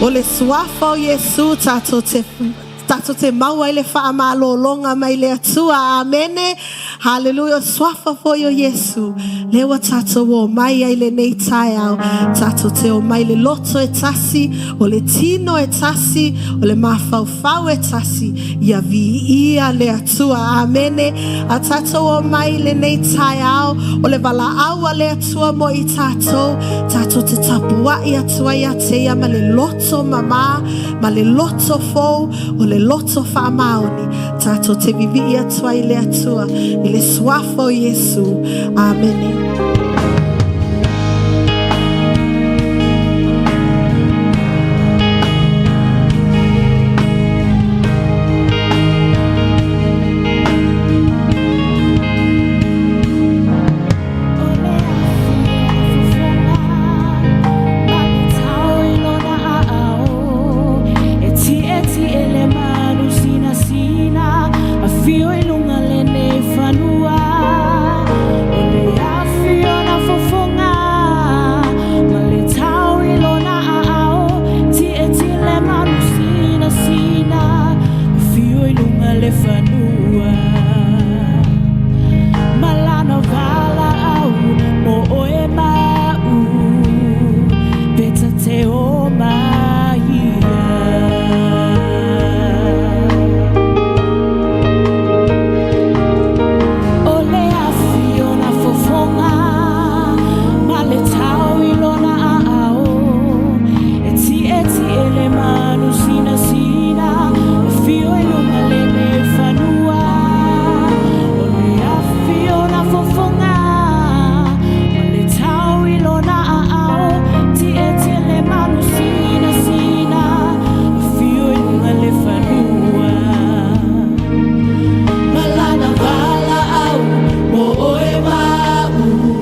O le suafa o Iesu tatou te tatou te maua ai le faamalologa mai le Atua. Amene. Haleluia. O le suafa foi o Iesu, lea ua tatou omai ai lenei taeao. Tatou te omai le loto e tasi, o le tino e tasi, o le mafaufau e tasi, ia viia le Atua. Amene. A tatou omai lenei taeao, o le valaau a le Atua mo i tatou, tatou te tapuai atu ai ia te ia ma le loto mamā, ma le loto fou, o le loto faamaoni, tatou te vivii atu ai i le Atua i le suafa o Iesu. Amene. O le afi o le fofoga ma le tao i lona aao e tietie le malu sinasina afio i luga lenei fanua o le afi o na fofoga ma le tao i lona aao tietie le malu sinasina afio i luga le fanua Malana valaau mo oe ma a'u pe ta te o mai ia. O le afi o na fofoga ma le tao i lona aao e tietie le manu sinasina afio i luga lenei fanua o le afi o na fofoga ma le tao i lona aao tietie le manu sinasina afio i luga le fanua ma lana valaau mo oe ma a'u.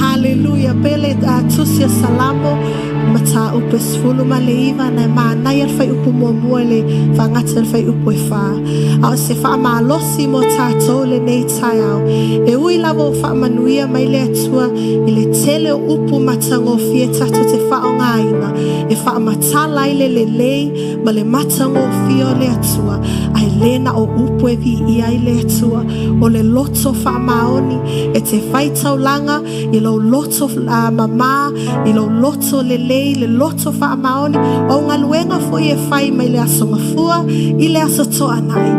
Haleluia. Pele tusi o Salamo mataupu e 19 na e manaia le fuaiupu muamua i le faagata i le fuaiupu e 4. A o se faamalosi mo tatou lenei taeao. E ui lava ua faamanuia mai le Atua i le tele o upu matagofie tatou te faaaogaina e faamatala ai le lelei ma le matagofie o le Atua, ae le na o upu e viia ai le Atua, o le loto faamaoni e te faitaulaga i lou loto mamā, i lou loto lelei, le loto faamaoni, o galuega foi e fai mai le Aso Gafua i le Aso Toonai,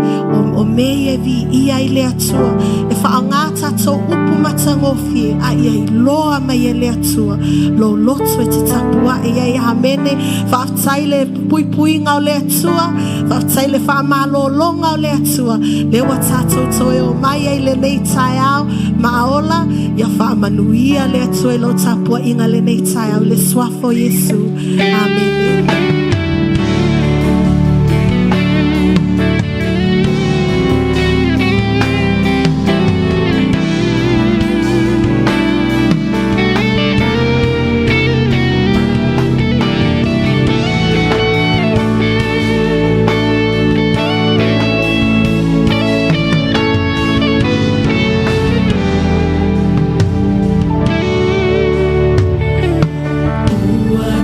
o mea ia e viia ai le Atua. E faaaoga tatou upu matagofie, a ia iloa mai e le Atua lou loto e te tapuai ai. Amene. Faafetai le puipuiga o le Atua, faafetai le faamalologa o le Atua, lea ua tatou toe o mai ai lenei taeao maola. Ia faamanuia le Atua i lau tapuaiga lenei taeao i le suafa o Iesu. Amene. Ua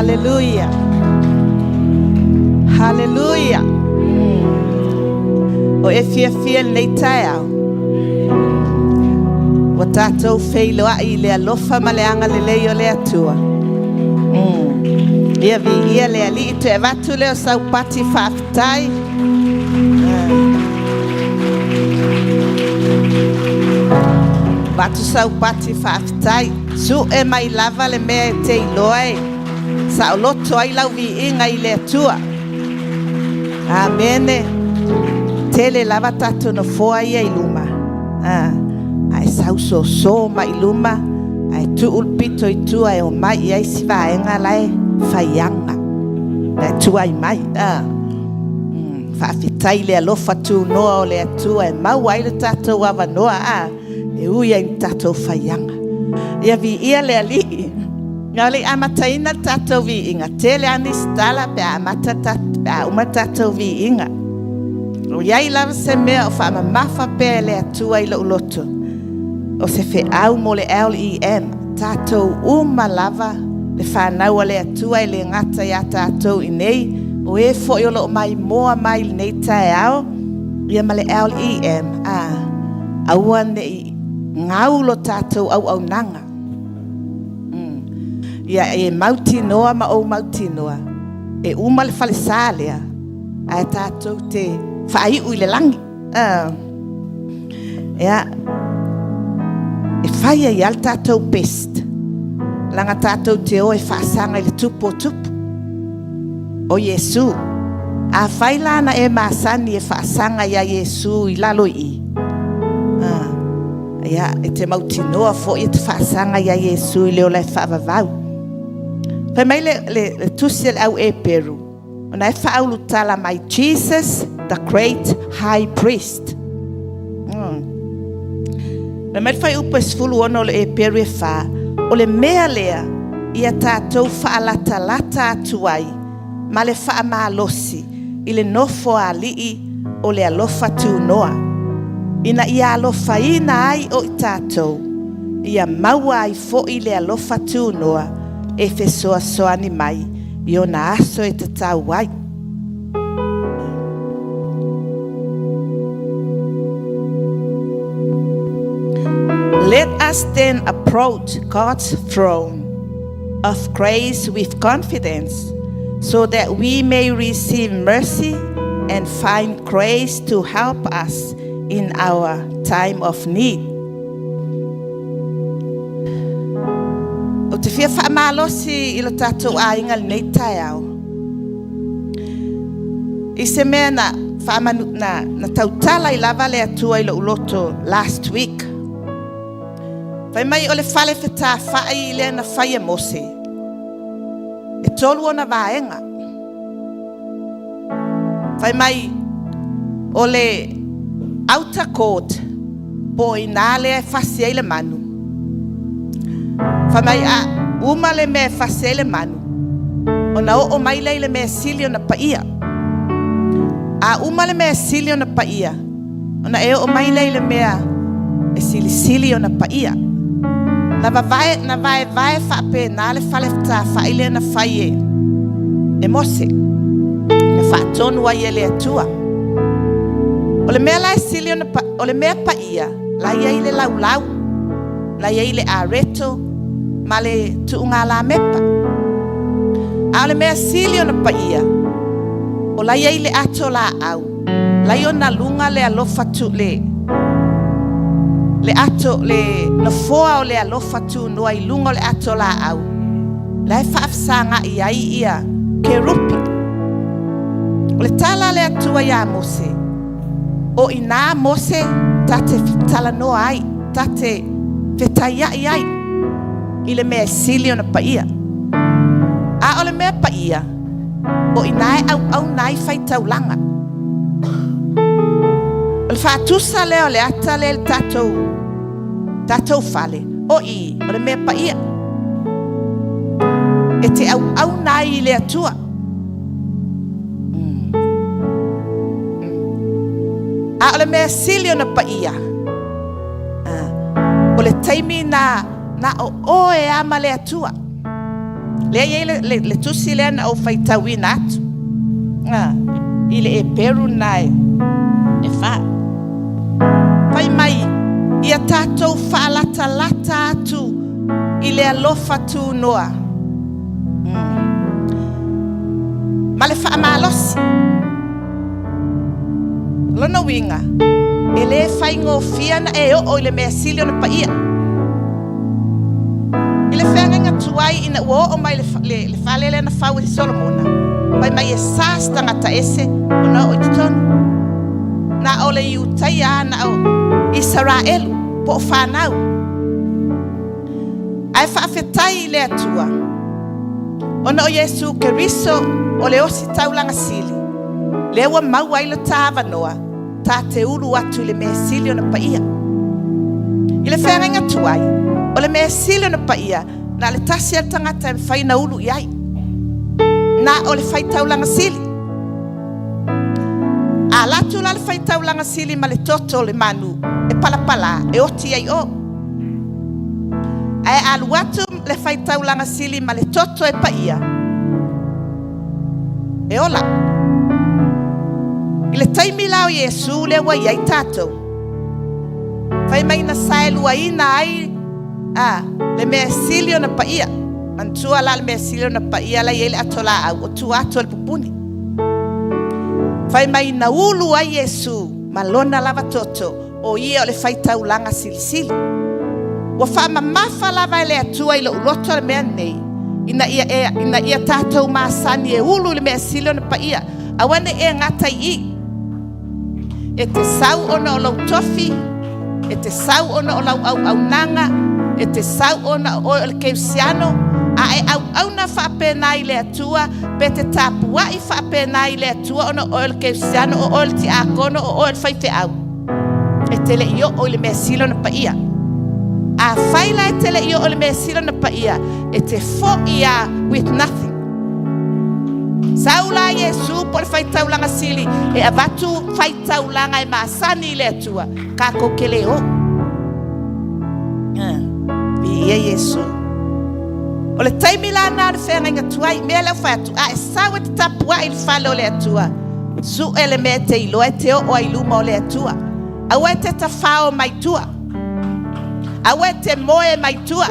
Haleluia. Haleluia. O e fiafia i lenei taeao? Ua tatou feiloai i le alofa ma le agalelei o le Atua. Ia viia le Alii. Toe avatu lea o sau pati faafetai. Avatu sau pati faafetai. Sue mai lava le mea e te iloa e saoloto ai lau viiga i le Atua. Amene. Tele lava tatou nofoa ia i luma. Ae sau soso mai i luma, ae tuu le pito i tua e omai i ai si vaega la e faiaga, la e tuai mai. Faafetai i le alofa tunoa o le Atua e maua ai le tatou avanoa, e ui lava ina tatou faiaga. Ia viia le Alii. A o le i amataina le tatou viiga, tele lava nisi tala pe a uma le tatou viiga. O i ai lava se mea o faamamafa pea e le Atua i lou loto, o se feau mo le LEM, tatou uma lava le fanau a le Atua, e le gata ia tatou i inei, o e foi o lo o maimoa mai i lenei taeao, ia ma le LEM, aua ne i gau lo tatou auaunaga. Ia e mautinoa ma ou mautinoa, e uma le falesa lea, ae tatou te faaiu i le lagi. Ia, e fai ai lava le tatou best, leaga tatou te o e faasaga i le Tupu o Tupu, o Iesu. Afai la na e masani e faasaga ia Iesu i lalo i i, ia, e te mautinoa foi e te faasaga ia Iesu i le ola e faavavau. Fai mai le tusi a le au Eperu, ona e faaulutala mai, Jesus the great high priest. Fai mai le fuaiupu e 16 o le Eperu e 4, o le mea lea ia tatou faalatalata atu ai ma le faamalosi i le nofoalii o le alofa tunoa, ina ia alofaina ai o i tatou, ia maua ai foi le alofa tunoa e fesoasoani mai i ona aso e tatau ai. Let us then approach God's throne of grace with confidence, so that we may receive mercy and find grace to help us in our time of need. Ou te fia faamalosi i lo tatou aiga lenei taeao. I se mea na, faamanu, na tautala ai lava le Atua i lou loto last week. Fai mai o le fale fetafai lea na fai e Mose, e 3 ona vaega. Fai mai o le outer court, po o ina lea e fasi ai le manu. Fai mai a uma le mea e fasi ai le manu, ona oo mai lea i le mea sili ona paia. A uma le mea sili ona paia, ona e oo mai lea i le mea e silisili ona paia. Na vaevae faapena le fale fetafai lea na fai e Mose, na faatonu ai e le Atua. O le mea la e sili ona o le mea paia, la i ai le laulau, la i ai le areto ma le tuugalamepa. A o le mea sili ona paia, o la i ai le ato laau, la i ona luga le alofa tu, le ato, le nofoa o le alofa tunoa i luga o le ato laau, la e faafesagai ai ia kerupi. O le tala le Atua ia Mose, o ina Mose ta te talanoa ai, ta te fetaiai ai i le mea sili ona paia. A o le mea paia, o ina e auauna ai faitaulaga. O le faatusa lea o le ata lea i le tatou fale, o i, o le mea paia. E te auauna ai i le Atua. A o le mea sili ona paia, o le taimi na o oe ama le Atua. Lea e i ai le, le, le tusi lea na ou faitauina atu. A, i le Eperu lena e, e fa. Fai mai, ia tatou faalatalata atu i le alofa tunoa ma le faamalosi. O lona uiga, e le faigofie ona e oo i le mea sili ona paia. I le feagaiga tuai ina ua oo mai le, le, le fale lea na fau e Solomona, fai mai e sa se tagata ese ona oo i totonu. Na o le Iutaia na o Isaraelu po o fanau. Ae faafetai i le Atua ona o Iesu Keriso o le ositaulaga sili, lea ua maua ai lo ta avanoa ta te ulu atu i le mea sili ona paia. I le feagaiga tuai, o le mea sili ona paia, na o le tasi lava le tagata e mafai ona ulu i ai. Na o le faitaulaga sili. A alu atu la le faitaulaga sili ma le toto o le manu e palapala, e oti ai i o. Ae a alu atu le faitaulaga sili ma le toto e paia, e ola. I le taimi la o Iesu lea ua i ai tatou, fai mai na saeluaina ai a, le mea sili ona paia. Manatua la le mea sili ona paia la e i ai le atolaau, o tua atu o le pupuni. Fai mai na ulu ai Iesu ma lona lava toto, o ia o le faitaulaga silisili. Ua faamamafa lava e le Atua i lou loto le mea lenei, ina ia, e, ina ia tatou masani e ulu i le mea sili ona paia. Aua ne i e gata i i. E te sau ona o lou tofi, e te sau ona o lau auaunaga, e te sau ona o oe o le kerisiano, a e auauna faapena i le Atua, pe te tapuai faapena i le Atua ona o oe o le kerisiano, o oe o le tiakono, o oe o le faifeau, e te le i oo i le mea sili ona paia. Afai la e te le i oo i le mea sili ona paia, e te foi lava with nothing. Sau la Iesu po o le faitaulaga sili e avatu faitaulaga e masani i le Atua, tatou te le o. Viia Iesu. O le taimi la lena o le feagaiga tuai, mea lea ua fai atu, a e sau e te tapuai i le fale o le Atua, sue le mea e te iloa e te oo ai i luma o le Atua. Aua e te tafao mai tua. Aua e te moe mai tua.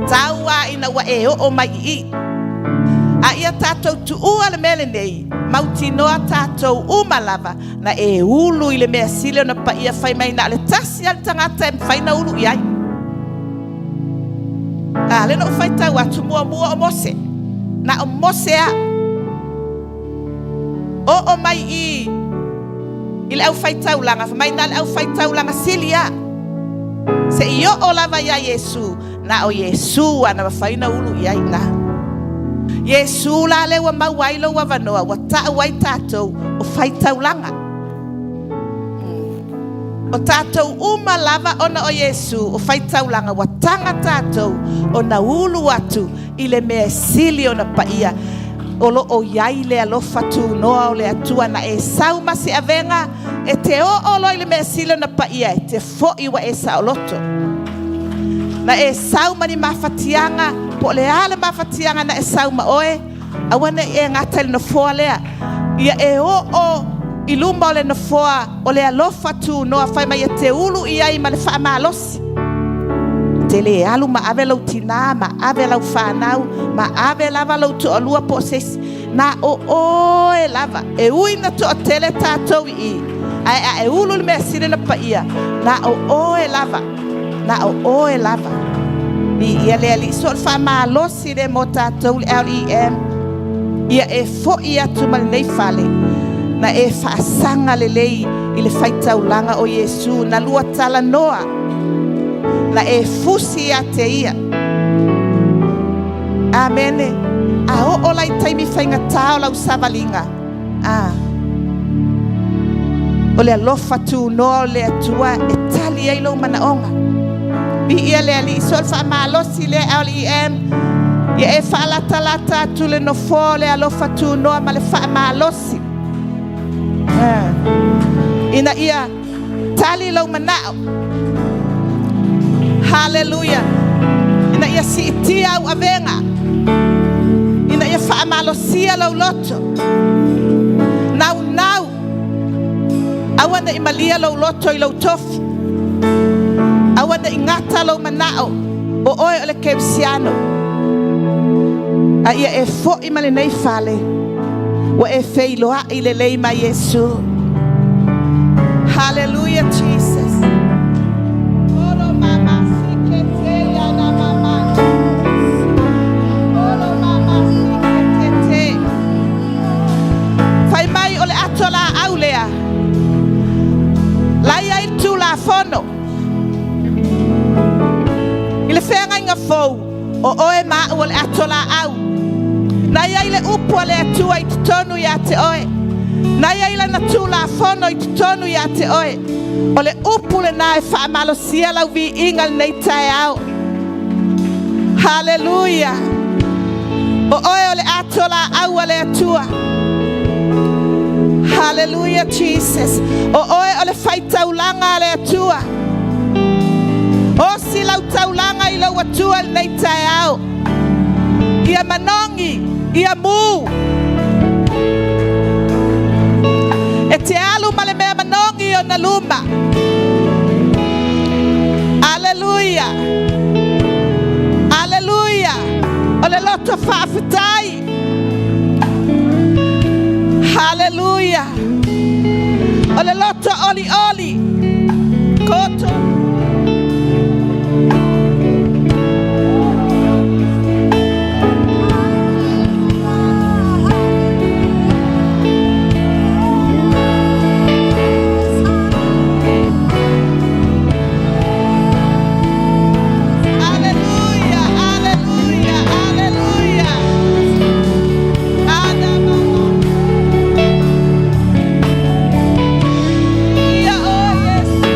Tau lava ina ua e oo mai i i. A ia tatou tuua le mea lenei, mautinoa tatou uma lava na e ulu i le mea sili ona paia fai mai na o le tasi lava le tagata e mafai ona ulu i ai. A, lea na ou faitau atu muamua o Mose. Na o Mose lava. Oo mai i i le aufaitaulaga, fai mai na o le aufaitaulaga sili lava. Se i oo lava iā Iesu, na o Iesu lava na mafai ona ulu i ai i ina. Iesu la lea ua maua ai lou avanoa, ua tau ai tatou o faitaulaga. O tatou uma lava ona o Iesu o faitaulaga, ua taga tatou ona ulu atu i le mea e sili ona paia. O lo o i ai le alofa tunoa o le Atua na e sau ma se avega e te oo loa i le mea sili ona paia e te foi ua e saoloto. Na e sau ma ni mafatiaga, po o le a le mafatiaga na e sau ma oe, aua ne i e gata i le nofoa lea. Ia e oo i luma o le nofoa o le alofa tunoa fai mai e te ulu i ai ma le faamalosi. Te le alu ma ave lou tinā, ma ave lau fanau, ma ave lava lou toalua po o se isi. Na o oe lava. E ui na toatele tatou i i, ae a e ulu i le mea sili ona paia, na o oe lava. Na o oe lava. Viia le Alii. So o le faamalosi lea mo tatou le LEM, ia e foi atu ma lenei fale, na e faasaga lelei i le faitaulaga o Iesu, na lua talanoa, na e fusi ia te ia. Amene. A oo la i taimi faigata o lau savaliga, a, o le alofa tunoa o le Atua e tali ai lou manaoga. Viia le Alii. So o le faamalosi lea LEM, ia e faalatalata atu le nofoa o le alofa tunoa ma le faamalosi. Ina ia tali lou manao. Haleluia. Ina ia siitia au avega, ina ia faamalosia lou loto. Naunau, aua ne i malia lou loto i lou tofi. Aua ne i gata lou manao o oe o le kerisiano. A ia e foi ma lenei fale, ua e feiloai lelei ma Iesu. Hallelujah, Jesus. Olo mama sike te ana mama. Olo mama sike te te. Fai mai o le ato laau lea. Lai ai tulafono. I le feagaiga fou, o oe ma au o le ato laau. Na iai le upu a le Atua i totonu ia te oe. Na iai lana tulafono i totonu ia te oe. O le upu lena e faamalosia lau viiga lenei taeao. Haleluia. O oe o le ato laau a le Atua. Hallelujah, Jesus. O oe o le faitaulaga a le Atua. Osi lau taulaga i lou Atua lenei taeao. Ia manogi, ia mu. E te alu ma le mea manogi o na luma. Aleluia. Aleluia. O le loto faafetai. Hallelujah. O le loto oli oli. Koto. Hallelujah. Hallelujah. Hallelujah. Ana mama. Ia o Yesu.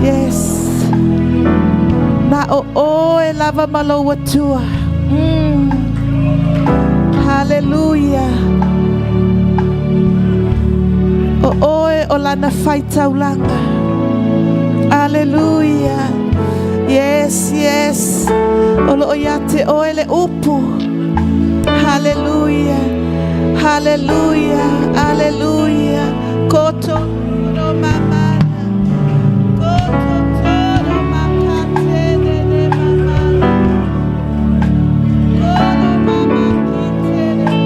Yes. Na o oe lava ma lou Atua. Haleluia. O oe o lana faitaulaga. Aleluia. Yes, yes. O loo ia te oe le upu. Haleluia. Haleluia. Aleluia. Koto toro mamana. Koto toro makate ne ne mamana. Koro mama kite ne.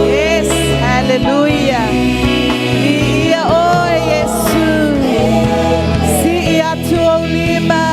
Yes, hallelujah. Ia oe Yesu. Si ia tu o lima.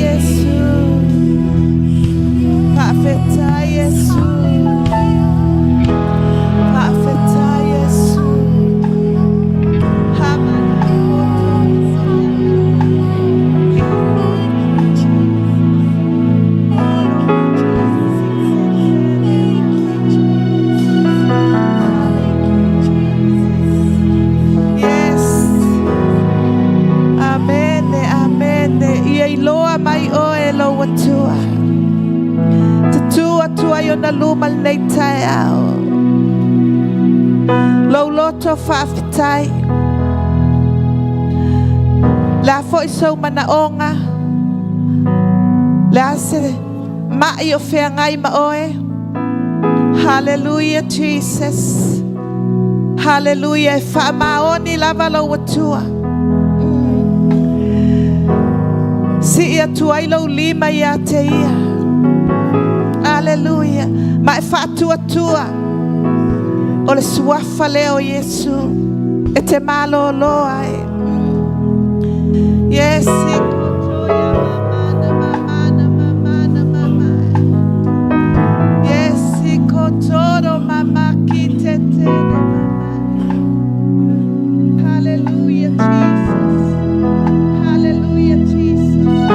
Iesu. Faafetai Iesu. Faafetai Iesu. Yes. Amene, amene. Ia iloa mai oe lou Atua. Te tu atu ai ona luma lenei taeao. Lou loto faafetai. Le a foi sou manaoga. Le a se mai o feagai ma oe. Hallelujah, Jesus. Hallelujah. E faamaoni lava lou Atua. Sii atu ai lou lima ia te ia. Hallelujah. Ma e faatuatua. O le suafa lea o Iesu. E te malōlō ai. Yes. Yes, kotoro mama ki te te mama. Hallelujah, Jesus. Hallelujah, Jesus.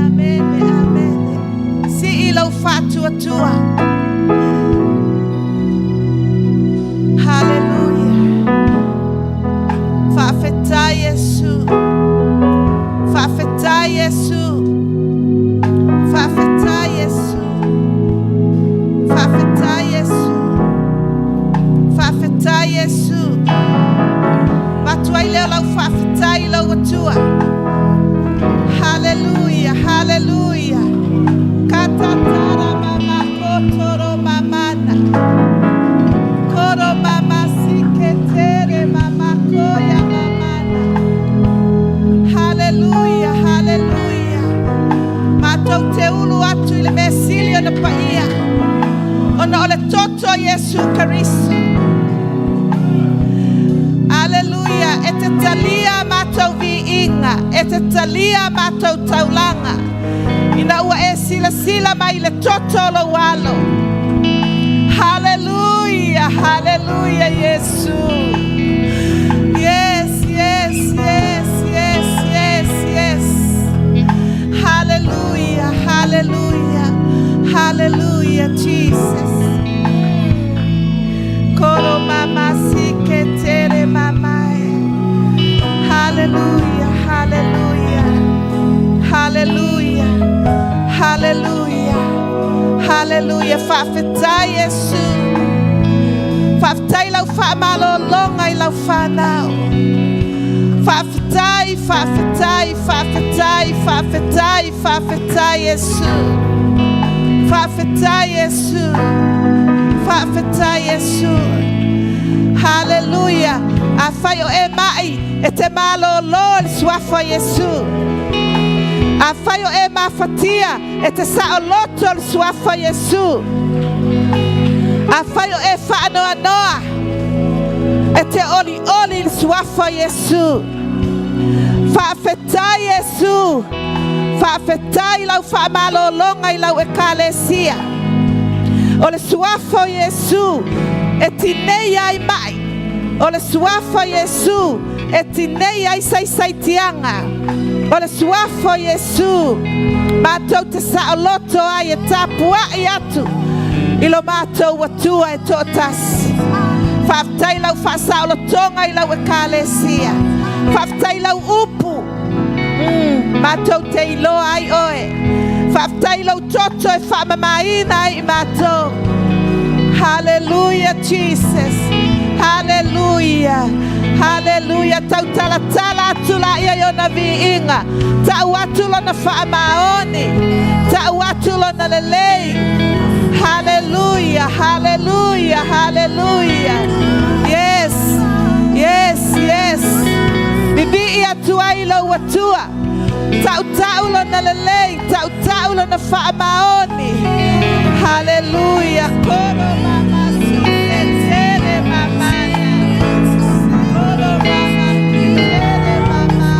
Amen, amen. Sii lau faatuatua. Hallelujah. Faafetai Iesu. Faafetai Iesu. Faafetai Iesu. Faafetai Iesu. Faafetai Iesu. Matu ai leo lau faafetai lau Atua. Hallelujah, hallelujah. Katatara mama kotoro mamana. Koro mama siketere mama koya mamana. Hallelujah, hallelujah. Matou te ulu atu i le mea sili ona paia. Ona o le toto Iesu Keriso. Hallelujah. E te talia matou viiga. E te talia matou taulaga. Ina ua e silasila mai le toto o lou alo. Hallelujah, hallelujah, Iesu. Yes, yes, yes, yes, yes, yes. Hallelujah, hallelujah, hallelujah, Jesus. Koro mama sike tere mama. Hallelujah, hallelujah, hallelujah, hallelujah, hallelujah. Faafetai Iesu. Faafetai lau faamalologa i lau fanau. Faafetai, faafetai, faafetai, faafetai, faafetai Iesu. Faafetai Iesu. Faafetai Iesu. Hallelujah. Afai o e mai e te malōlō le suafa Iesu. Afai o e mafatia e te saoloto le suafa Iesu. Afai o e faanoanoa e te olioli le suafa Iesu. Faafetai Iesu. Faafetai lau faamalologa i lau ekalesia. O le suafa o Iesu e tinei ai mai. O le suafa o Iesu e tinei ai saisaitiaga. O le suafa o Iesu matou te saoloto ai e tapuai atu i lo matou Atua e toatasi. Faafetai lau faasaolotoga i lau ekalesia. Faafetai lau upu. Matou te iloa ai oe. Faafetai lau toto e faamamaina ai i matou. Hallelujah, Jesus. Hallelujah. Hallelujah. Tau talatala atu la ia i ona viiga. Tau atu lona faamaoni. Tau atu lona lelei. Hallelujah. Hallelujah. Hallelujah. Yes. Yes, yes. Vivii atu ai lou Atua. Tautau lona lelei. Tautau lona faamaoni. Hallelujah. Koro mama sike tere mamana. Koro mama kitere mama.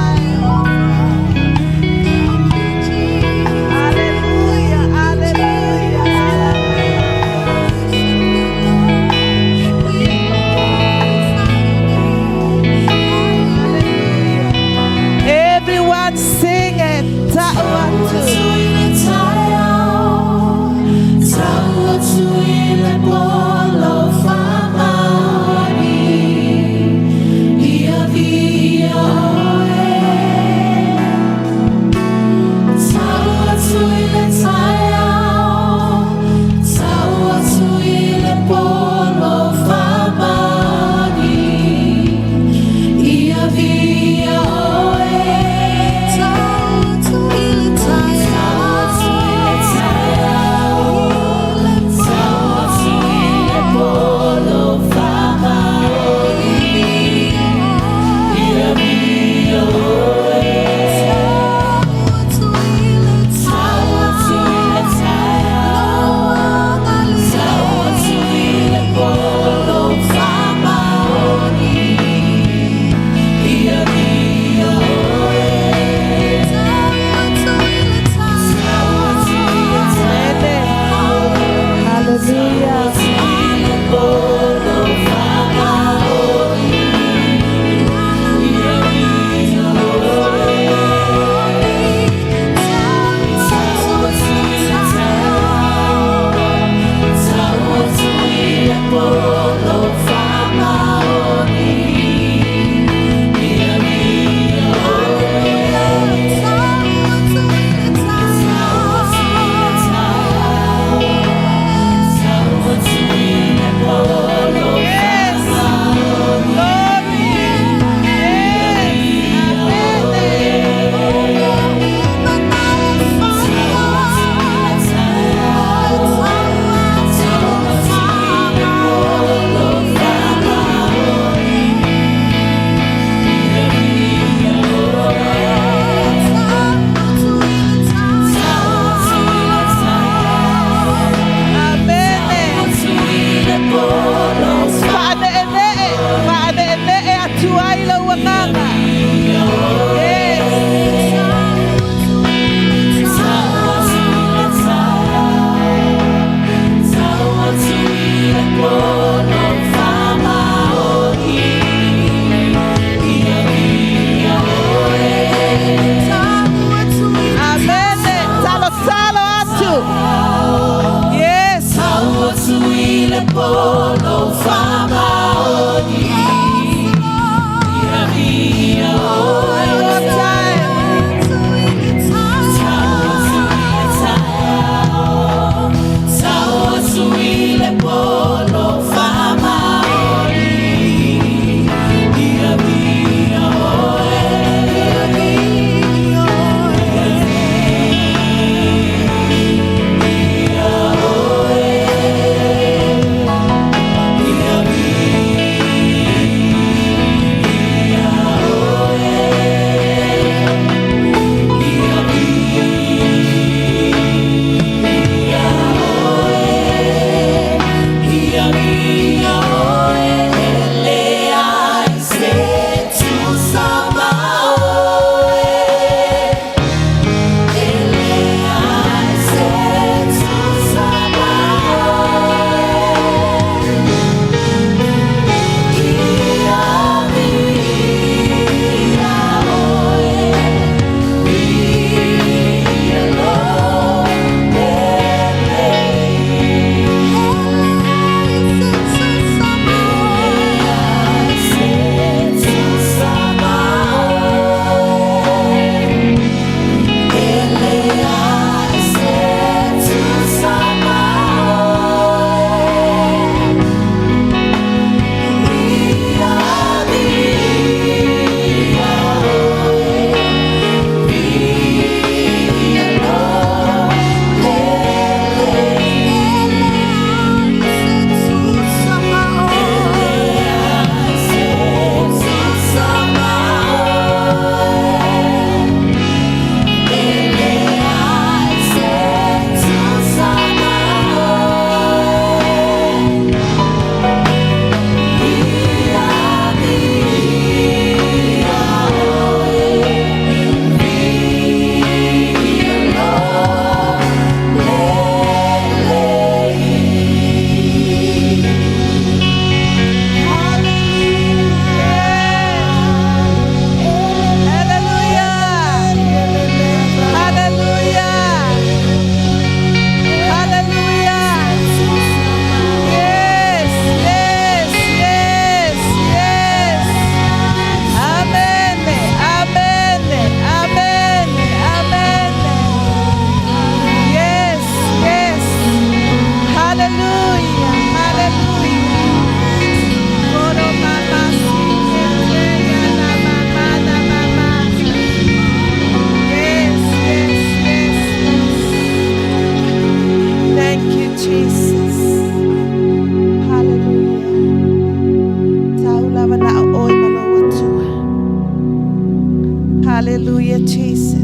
Hallelujah, Jesus.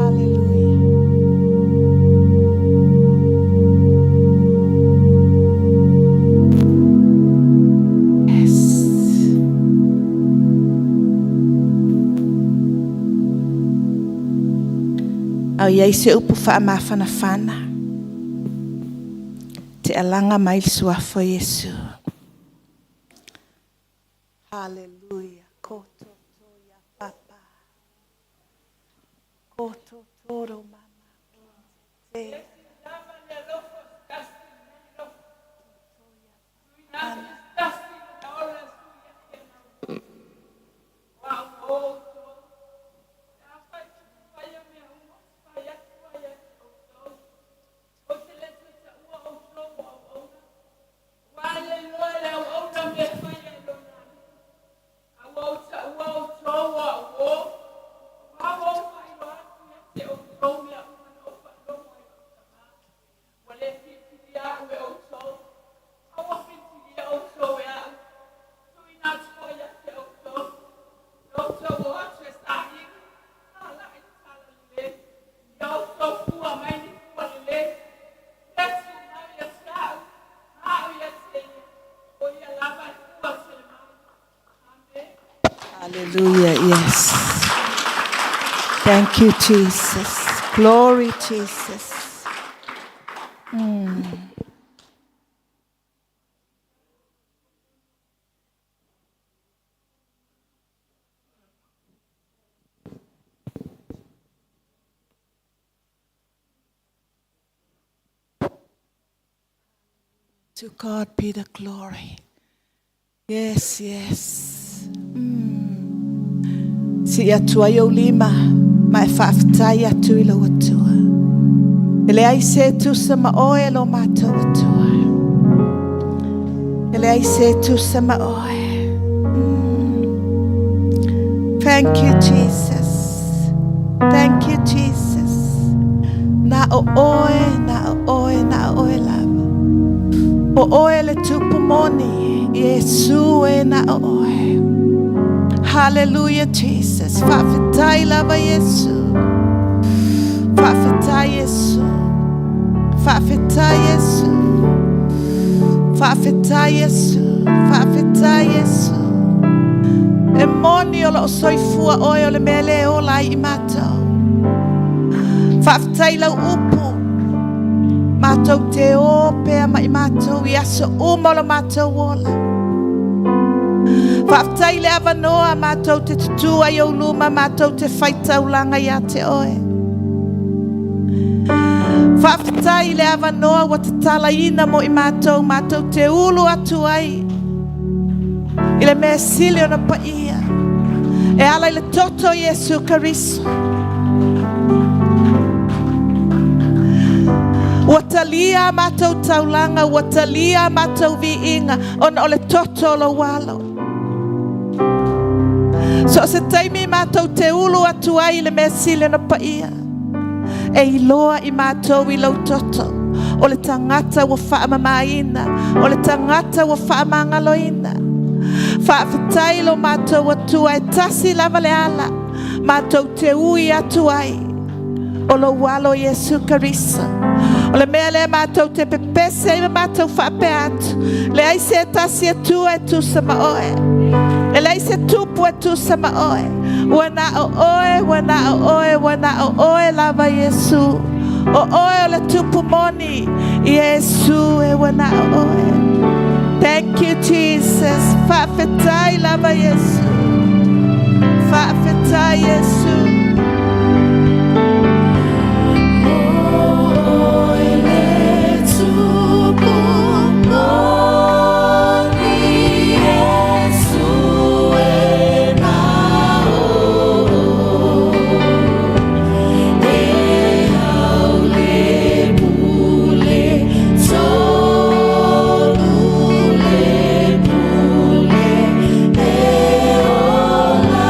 Hallelujah. Yes. Au iai se upu faamafanafana te alaga mai le suafa o Iesu. Hallelujah. Koto to ya papa. Koto toro mama. Te. Hallelujah. Yes. Thank you, Jesus. Glory, Jesus. To God be the glory. Yes, yes. Sii atu ai ou lima, ma e faafetai atu i lou Atua. E leai se tusa ma oe lo matou Atua. E leai se tusa ma oe. Thank you, Jesus. Thank you, Jesus. Na o oe, na o oe, na o oe lava. O oe le tupu moni, Iesu e na o oe. Hallelujah, Jesus. Faafetai lava Iesu. Faafetai Iesu. Faafetai Iesu. Faafetai Iesu. Faafetai Iesu. E moni o loo soifua oe o le mea lea e ola ai i matou. Faafetai lau upu. Matou te o pea ma i matou i aso uma o lo matou ola. Faafetai le avanoa matou te tutū ai ou luma matou te faitaulaga ia te oe. Faafetai le avanoa ua tatalaina mo i matou matou te ulu atu ai i le mea sili ona paia. E ala i le toto Iesu Keriso. Ua talia a matou taulaga, ua talia a matou viiga, ona o le toto o lou alo. So o se taimi matou te ulu atu ai i le mea sili ona paia. E iloa i matou i lou toto. O le tagata ua faamamaina, o le tagata ua faamagaloina. Faafetai lo matou Atua e tasi lava le ala, matou te ui atu ai. O lou alo Iesu Keriso. O le mea lea matou te pepese ai ma matou faapea atu. Leai se tasi Atua e tusa ma oe. E leai se tupu e tusa ma oe. Ua na o oe, ua na o oe, ua na o oe lava Iesu. O oe o le tupu moni. Iesu e ua na o oe. Thank you, Jesus. Faafetai lava Iesu. Faafetai Iesu. Oe le tupu moni Iesu e na o E au le pule tonu le pule e ola.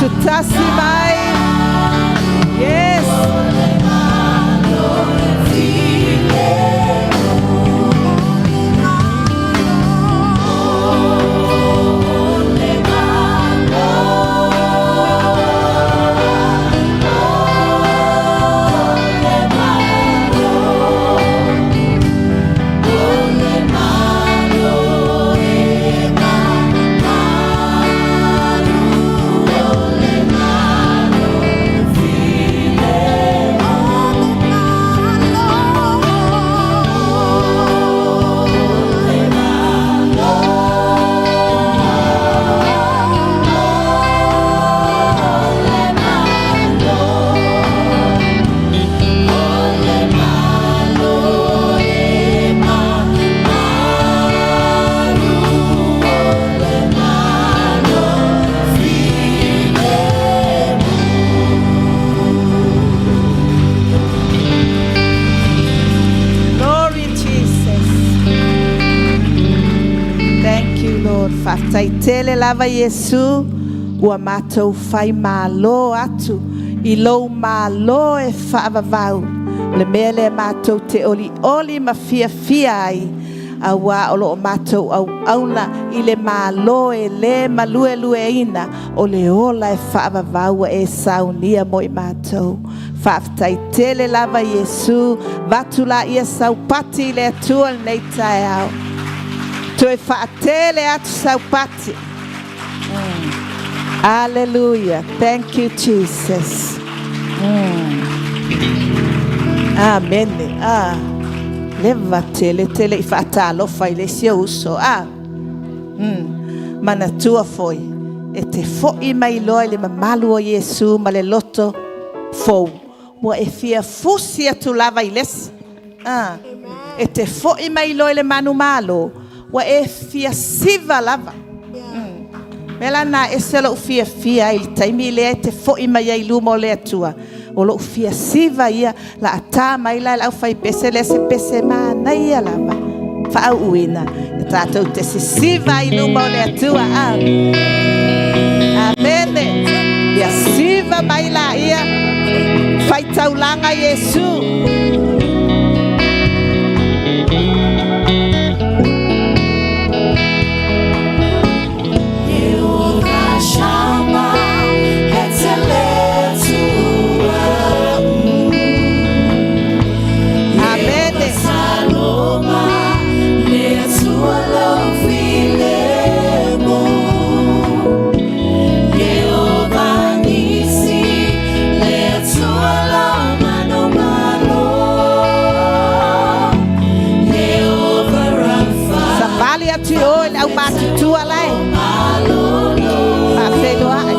Tutasi mai. Yes. Glory Jesus. Thank you, Lord. Faafetai tele lava Iesu ua matou faimalo atu i lou malo e faavavau. O le mea lea matou te olioli ma fiafia ai, auā o loo matou auauna i le Malo e le maluelueina o le ola e faavavau ua e saunia mo i matou. Faafetai tele lava Iesu. Avatu laia saupati i le Atua i lenei taeao. Toe faatele atu saupati. Hallelujah. Thank you, Jesus. Amene. Ah. Leva tele tele i faatalofa i le isi ou uso. Ah. Manatua foi, e te foi mai loa i le mamalu o Iesu ma le loto fou. Ua e fia fusi atu lava i lesi. Ah. E te foi mai loa i le manumalo, ua e fia siva lava. Mea la na ese lou fiafia ai i le taimi lea e te foi mai ai i luma o le Atua. O lou fia siva ia la a tā mai la e le aufaipese lea se pese manaia lava. Faauuina. E tatou te sisiva i luma o le Atua. Ah. Amene. Ia siva mai la ia. Faitaulaga Iesu. Amene. Savali atu i o i le aumatutua lae. Faafeiloai.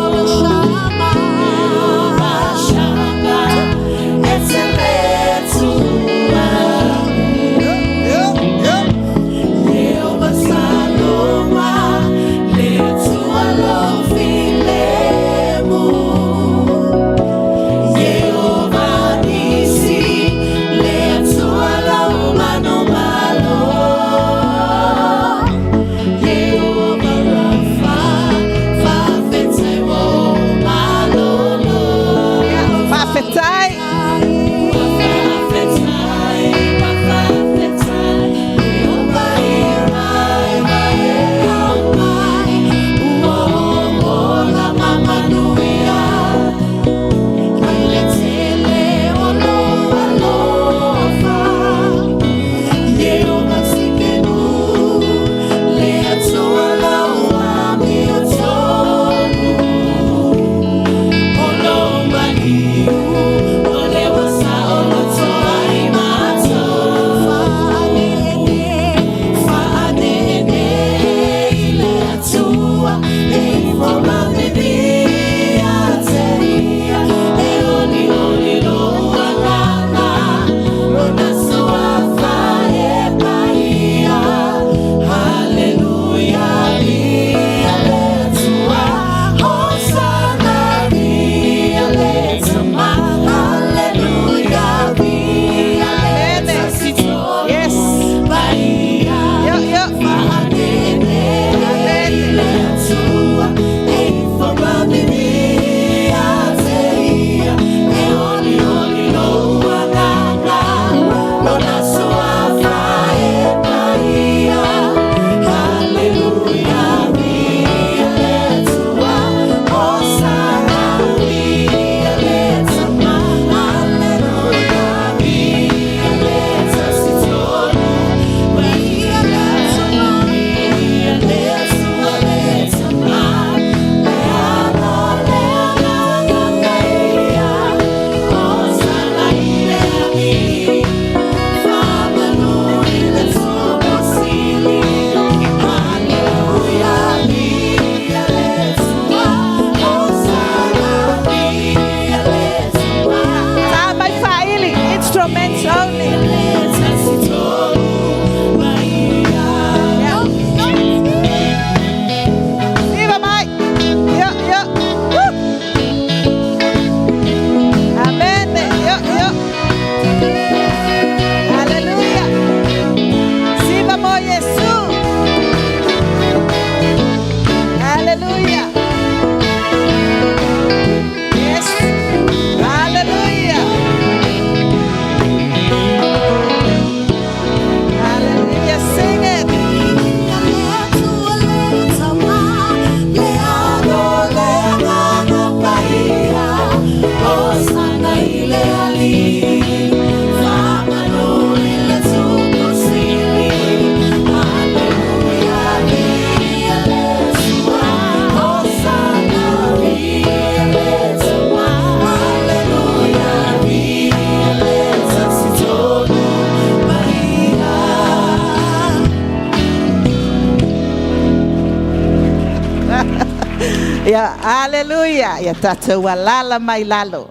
Ia, aleluia. Ia tatou alaala mai lalo.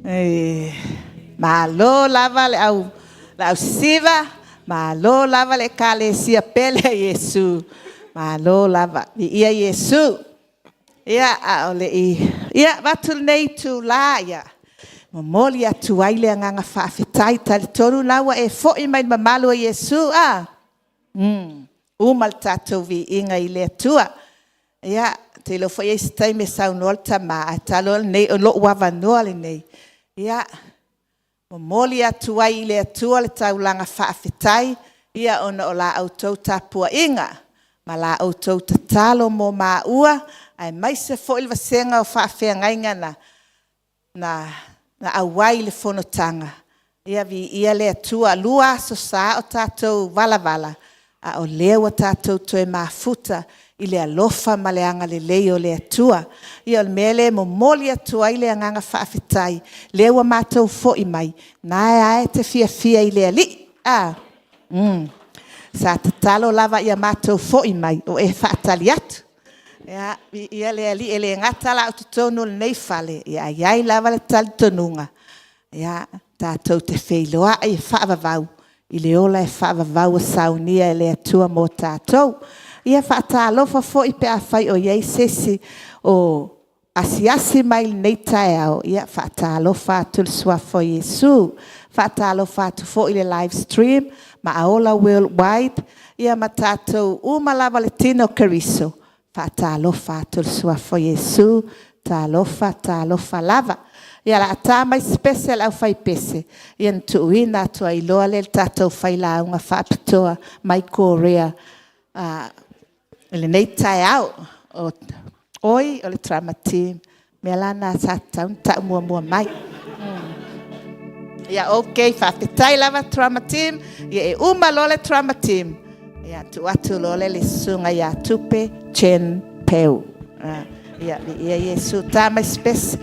E, malo lava le au sisiva, malo lava le Ekalesia pele a Iesu, malo lava. Viia Iesu. Ia, a o le i avatu lenei itula e momoli atu ai le agaga faafetai. E talitonu o lena ua e foi mai i le mamalu o Iesu. Uma le tatou viiga i le Atua. Ia, ou te iloa foi e i ai se taimi e saunoa le tama, ae talu ai o lenei, o lou avanoa lenei, e momoli atu ai i le Atua le taulaga faafetai ona o la outou tapuaiga ma la outou tatalo mo maua, aemaise foi le vasega o faafeagaiga na auai i le fonotaga. Ia viia le Atua. E 2 aso sa o tatou valavala, a o lea ua tatou toe mafuta i le alofa ma le agalelei o le Atua. Ia o le mea lea e momoli atu ai le agaga faafetai, lea ua matou foi mai, o lena lava e te fiafia i le Alii. Sa tatalo lava ia matou foi mai o e faatali atu. Ia, viia le Alii, e le gata la o totonu o lenei fale, ae i ai lava le talitonuga tatou te feiloai e faavavau i le ola e faavavau ua saunia e le Atua mo tatou. Ia e faatalofa foi pe afai o i ai se isi o asiasi mai i lenei taeao, ia e faatalofa atu i le suafa o Iesu. E faatalofa atu foi i le live stream ma Aola Worldwide ma tatou uma lava o le tino o Keriso, e faatalofa atu i le suafa o Iesu. Talofa, talofa lava. Ia o le a ta mai se pese a le aufaipese ona tuuina atu ai loa lea i le tatou failauga faapitoa mai Korea i lenei taeao. Oi, o le drama team, o le mea la lena sa tatau ona tau muamua mai. Ia okay, faafetai lava drama team. Ia e uma loa le drama team, ona tuu atu loa lea i le susuga ia Tupe Chen Peu. Ia viia Iesu. Ta mai se pese.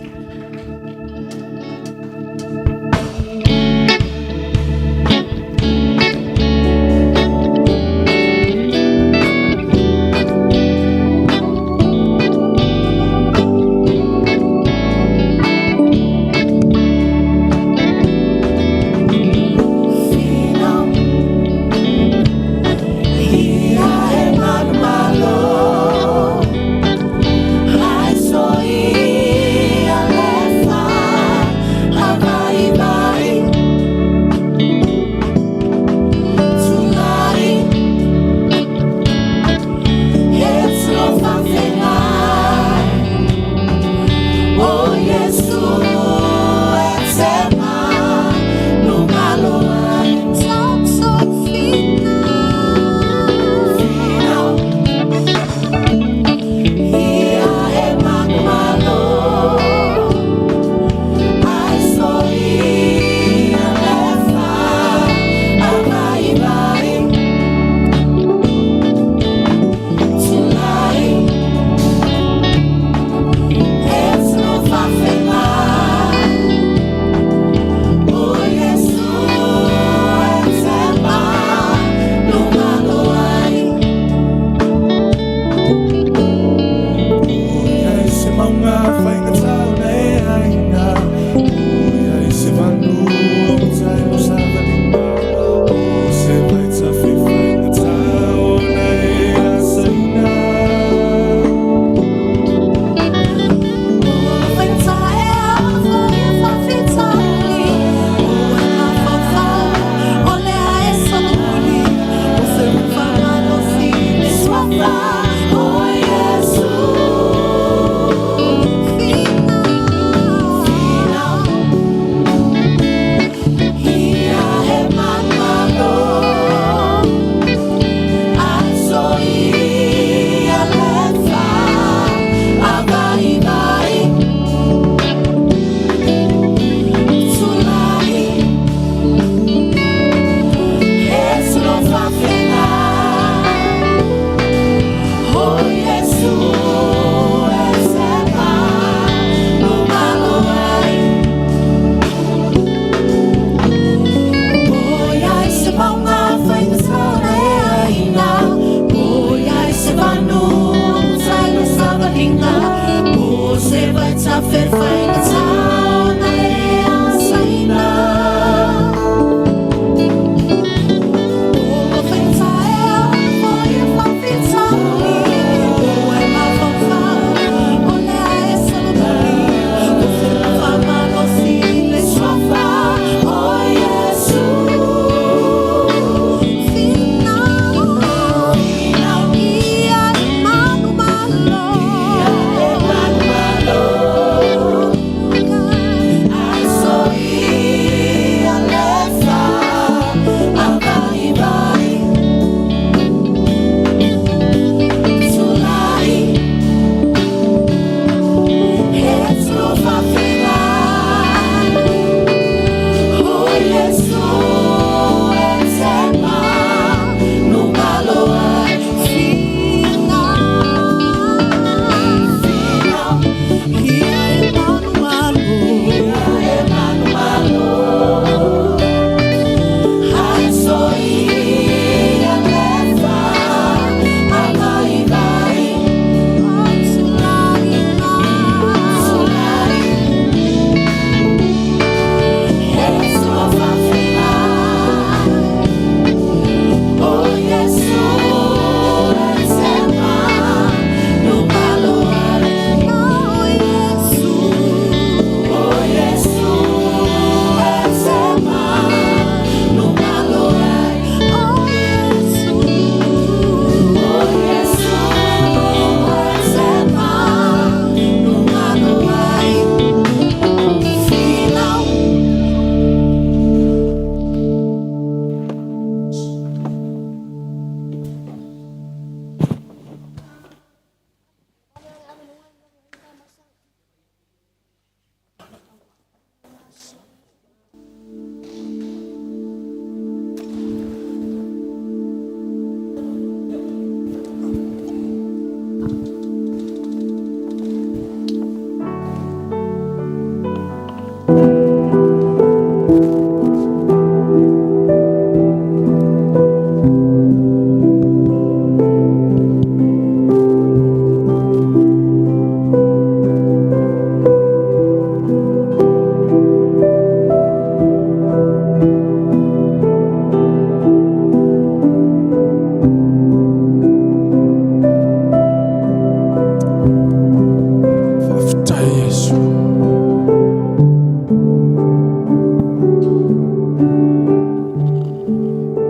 Faafetai Iesu.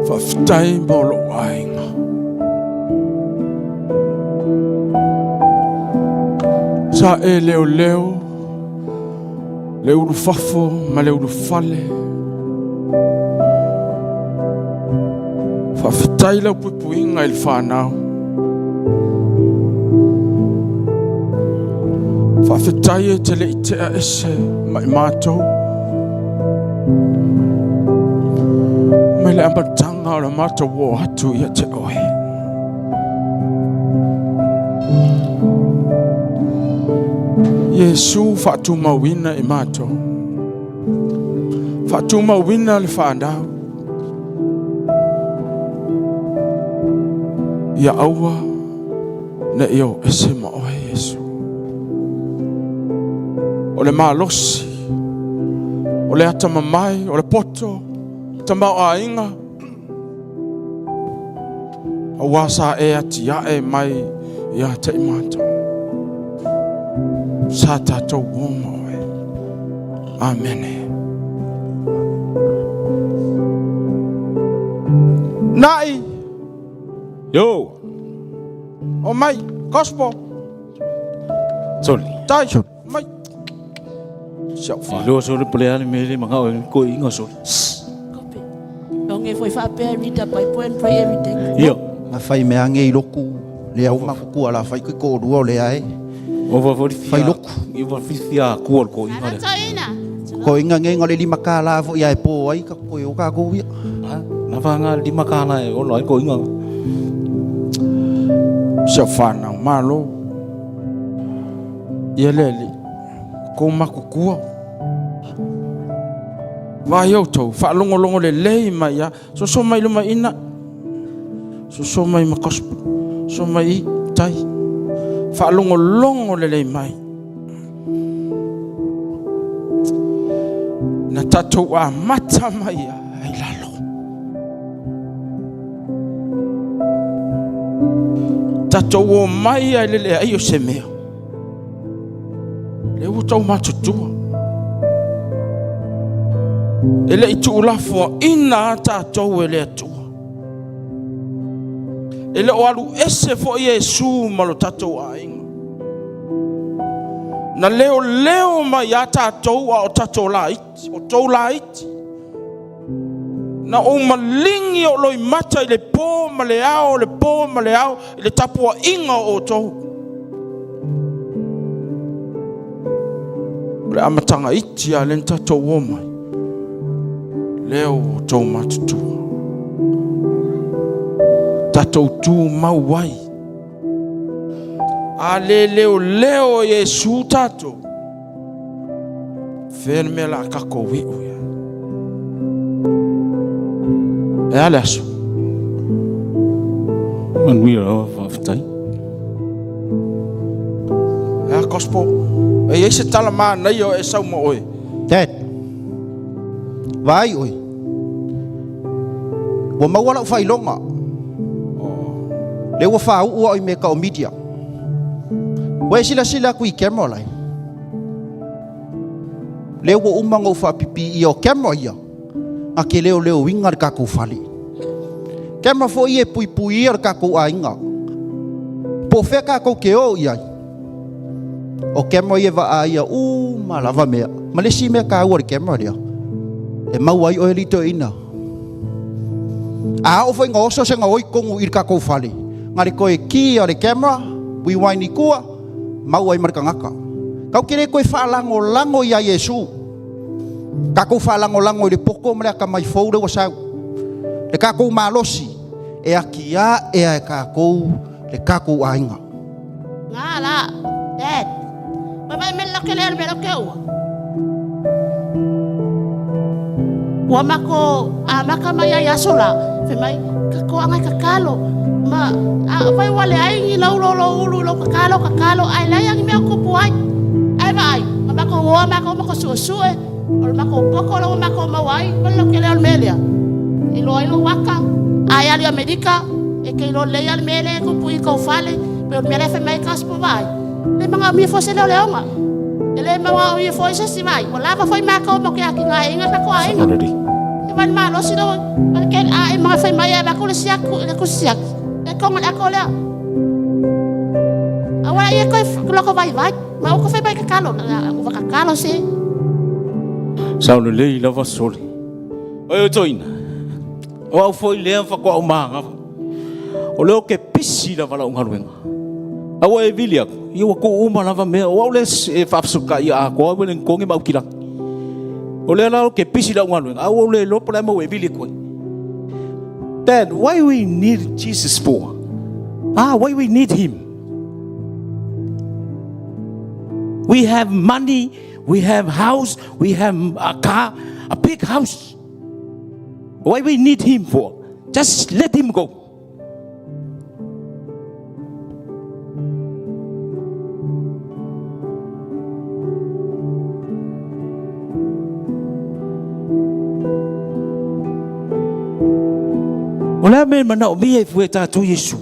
Faafetai mo lou aiga. Sa e leoleo le ulufafo ma le ulufale. Faafetai lau puipuiga i le fanau. Faafetai e te le i tea ese ma i matou. Mai le amataga o le matou o atu ia te oe. Iesu faatumauina i matou. Faatumauina le fanau. Ia aua ne i o ese ma oe, Iesu. O le malosi, o le atamamai, o le poto, tamaoaiga, aua sa e atiae mai ia te i matou. Sa tatou o ma oe. Amene. Nai! Yo! O mai! Gospel! Sorry. Tai! Mai! Siau wha. Iloa sole pole ale mele manga o ko inga sole. Kope. Longe foi faapea read the Bible and pray every day. Io. Na fai mea nge i loku le au makuku ala fai kui ko rua o le ae. O va fo fia. Fai loku. I va fia ku o ko inga le. Ko inga nge ngole lima ka la fo ia e po ai ka ko o ka ko ia. Ha? Na va nga lima ka la e o lai ko inga. Siau whanau, malo. Ia le li. Ko makukua. Vai outou, faalogologo lelei mai ia. Soso mai luma ina. Soso mai ma gospel. Soso mai i tai. Faalogologo lelei mai. Na tatou amata mai ai lalo. Tatou o mai ai le leai o se mea. Lea ua tau matutua. E le i tuulafoaina a tatou e le Atua. E le o alu ese foi Iesu ma lo tatou aiga. Na leoleo mai ia tatou a o tatou laiti, o tou laiti. Na ou maligi o loimata i le po ma le ao, le po ma le ao, i le tapuaiga o outou. O le amataga iti lava lea na tatou o mai, lea ua outou matutua. Tatou tumau ai. A le leoleo e Iesu tatou, fea le mea la a tatou iu i ai? E a le aso? Manuia lava, faafetai. E a gospel? E i ai se tala manaia o e sau ma oe. Dad, vaai oe. Ua maua lau faailoga. Lea ua faauu au i mea tau media. Ua e silasila atu i camera lai. Lea ua uma ona ou faapipiia o camera ia na te leoleoina le tatou fale. Camera foi ia e puipuia le tatou aiga. Po o fea tatou te o i ai. O camera ia e vaaia uma lava mea. Ma le isi mea taua o le camera lea, e maua ai oe alii toeaina. A oo foi ina oso se gaoi i totonu i le tatou fale, na le toe ki o le camera, rewind i tua, maua ai ma le tagata. Tatou te le toe faalagolago ia Iesu. Tatou faalagolago i le poto ma le atamai fou lea ua sau. Le tatou malosi e atiae e tatou le tatou aiga. Ngā la, Dad. Mai vai mele ke le mele ke ua. Ua mako a maka mai ai aso la, fe mai ka ko anga ka kalo. Ma a vai wale ai ni lau lo lo ulu lo ka kalo ka kalo ai lai angi mea kupu ai. Ai va ai, ma mako hoa mako mako su su e. O le mako poko lo mako mau ai, ma lo ke le o mele. I lo ai lo waka, ai ali Amerika, e ke lo le al mele kupu i kau fale, pe o mele fe mai ka spo vai. Le manga mi fo se le leonga. E le manga o fo se si vai. O lava foi mako mo ke aki ngai inga ta ko ai. E vai ma lo si lo ke a e manga foi mai a ko le siak le ko siak. E ko ngal ako le. A wala ia ko lo ko vai vai. Ma o ko foi mai ka kalo o ka kalo se. Sao lelei lava sole. Oi o toina. O au foi lea whakoa o maanga. O leo ke pisi lava lau galuega. Aua e vili aku. Ia ua ku uma lava mea. O au le e whaafasuka ia a koa wele nkongi mau kilaki. O lea lao ke pisi lau galuega. Aua o le lopo lai mau e vili koe. Dad, why we need Jesus for? Ah, why we need him? We have money, we have house, we have a car, a big house. Why we need him for? Just let him go. O le a mea e manaomia e fua e tatou Iesu?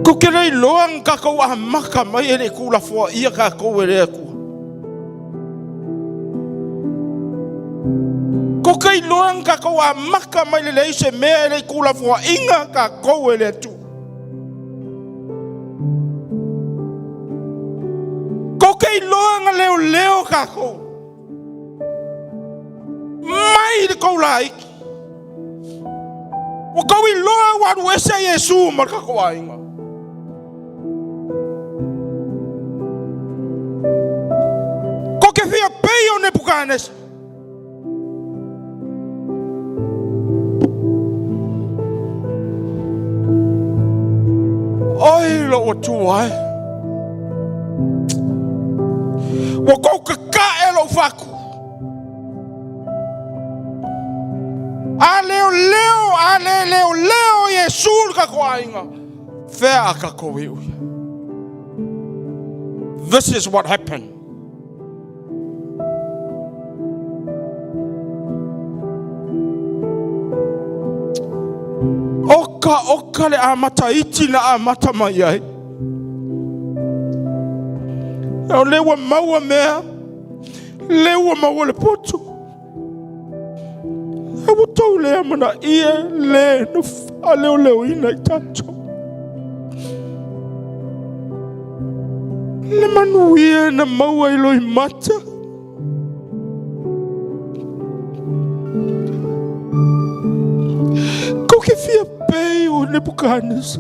Ko ke lei loa nga kakou amaka mai e le kulafoa ia kakou e le Atua. Ko ke iloa nga kakou amaka mai le lei se mea e le kulafoa inga kakou e le Atua. Ko ke iloa nga leo leo kakou. Mai le kou laiki. Ua kou iloa ua alu ese Iesu ma le kakou aiga. Ko ke fia pei o Nebukanesa. Oi lo ua tua e. Ua kou kakae lou faku. A leo leo, a le leo leo Iesu le kakou aiga. Fea a tatou iu ia. This is what happened. Oka oka le amata iti na amata mai ai. O lea ua maua mea, lea ua maua le poto. A ua tou le amanaia le na faaleoleoina i tatou. Le manuia na maua i loimata. Kou ke fia pei o Nebukanesa.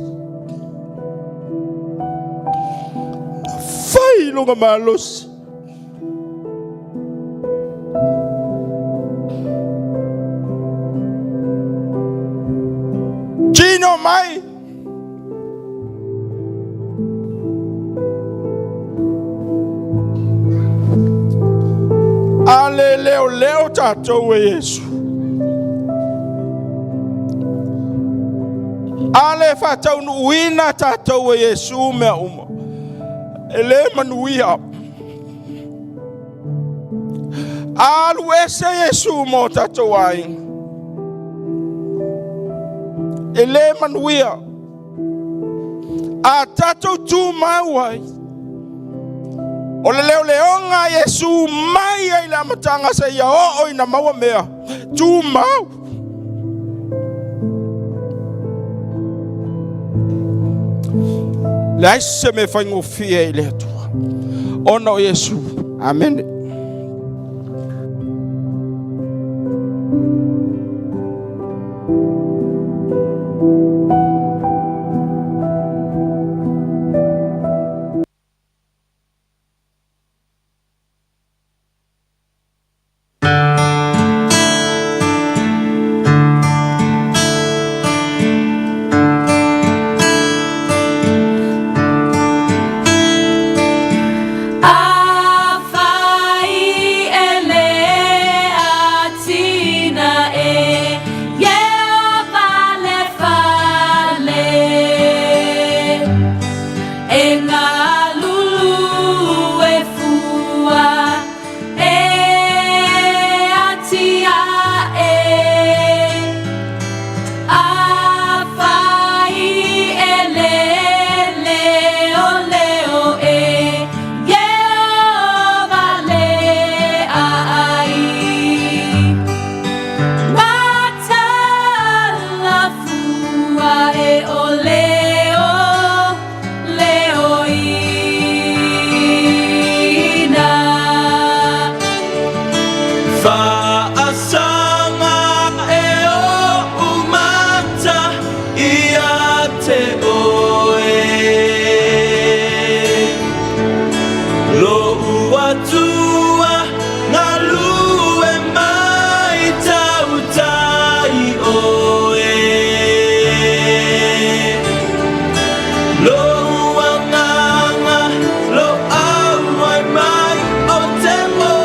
Na fai loga malosi. Tino mai. A le leoleo tatou e Iesu. A le faataunuuina tatou e Iesu mea uma. E le manuia. Alu ese Iesu mo tatou aiga. E le manuia. A tatou tumau ai, o le leoleoga a Iesu mai ai le amataga seia oo ina maua mea, tumau. Leai se mea faigofie i le Atua, ona o Iesu. Amene. Afai e le atina e Ieova le fale, E galulue fua e atiae. Afai e le leoleo e Ieova le aai, Matala fua e o leo leoina. Faasaga e oʻu mata ia te oe, Loʻu Atua galue mai tautai oe, Loʻu agaga loʻau ai mai o te mo.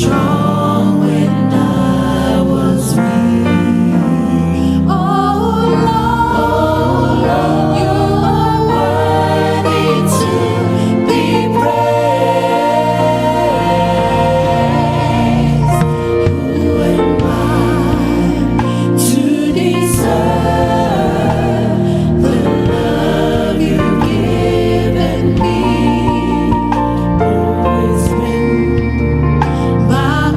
strong when I was weak. Oh Lord, you are worthy to be praised. Who am I to deserve the love you've given me? Always been my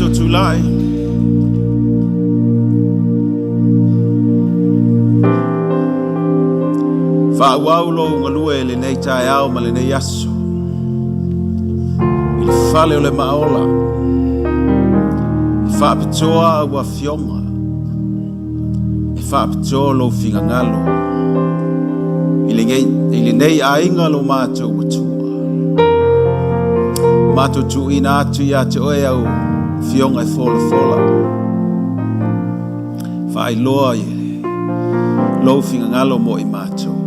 tatou tulai. Faaauau lou galue i lenei taeao ma lenei aso. I le fale o le Maaola. E faapitoa au afioga. E faapitoa lou finagalo i lenei aiga lo matou Atua. Matou tuuina atu ia te oe au afioga e folafola. Faailoa i lou finagalo mo i matou.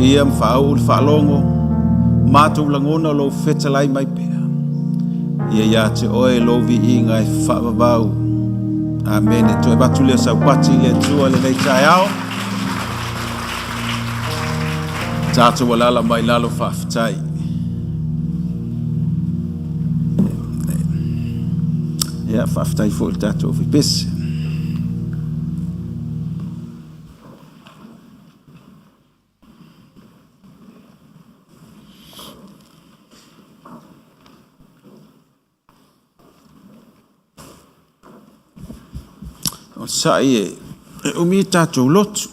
Ia ma faauu le faalogo, matou lagona lou fetalai mai pea. Ia ia te oe lou viiga e faavavau. Amene. Toe avatu lea saupati i le Atua i lenei taeao. Tatou alala mai lalo faafetai. Ia, faafetai foi i le tatou faipese. O sa'i e umi tatou lotu.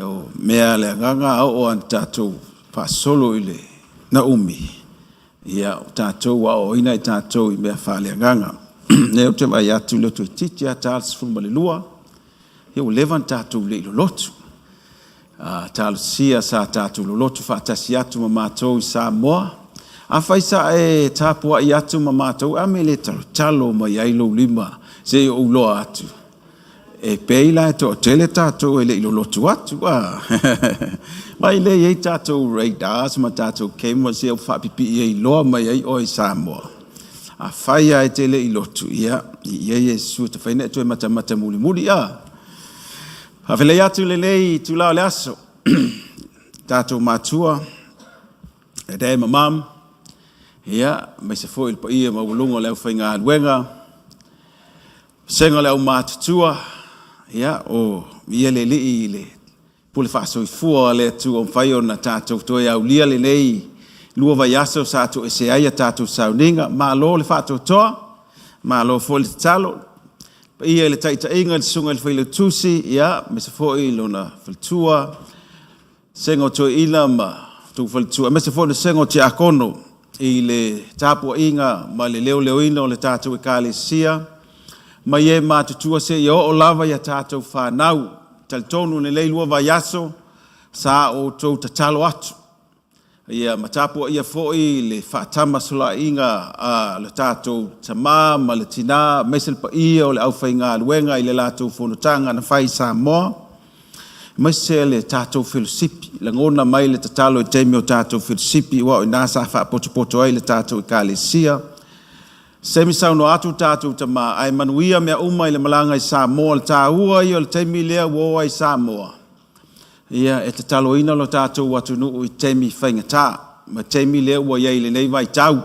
O mea a le agaga a oo ina tatou faasolo i le naumi, ia o tatou aoaoina i tatou i mea faaleagaga. Lea ou te vaai atu i le toeitiiti lava ta 12, ia ua leva ona tatou le i lolotu. Talosia sa tatou lolotu faatasi atu ma matou i Samoa. Afai sa e tapuai atu ma matou, a mea e le talotalo mai ai lou lima se i ou iloa atu. E pei la e toatele tatou e le i lolotu atu. Mai lea e i ai tatou radars ma tatou cameras ia ua faapipii e iloa mai ai oe i Samoa. Afai lava e te le i lotu, ia, viia Iesu, e tafai ona e toe matamata mulimuli. Faafeiloai atu i lenei itula o le aso, tatou matua, e dad ma mum, ia, aemaise foi le paia maualuga o le aufaigaluega, vasega o le aumatutua, ia, o viia le Alii i le pule faasoifua a le Atua ua mafai ona tatou toe aulia lenei lua vaiaso sa toesea ai a tatou sauniga. Malo le faatoatoa, malo foi le tatalo. Paia i le taitaiga i le susuga i le Failautusi, ia, aemaise foi lona faletua, Vasega o Toeaina ma outou faletua, aemaise foi le Vasega o Tiakono i le tapuaiga ma le leoleoina o le tatou Ekalesia, mai e matutua seia oo lava i a tatou fanau. E talitonu lenei lua vaiaso sa outou tatalo atu ia ma tapuaia foi le faatamasolaiga a le tatou tama ma le tina, aemaise le paia o le aufaigaluega i le latou fonotaga na fai i Samoa, aemaise le tatou felosipi. Lagona mai le tatalo i taimi o tatou felosipi, aua o i ina sa faapotopoto ai le tatou Ekalesia. Se mi saunoa atu tatou tama, ae manuia mea uma i le malaga i Samoa. O le taua ia o le taimi lea ua o ai i Samoa, ia e tataloina lo tatou atunuu i taimi faigata ma taimi lea ua i ai i lenei vaitau.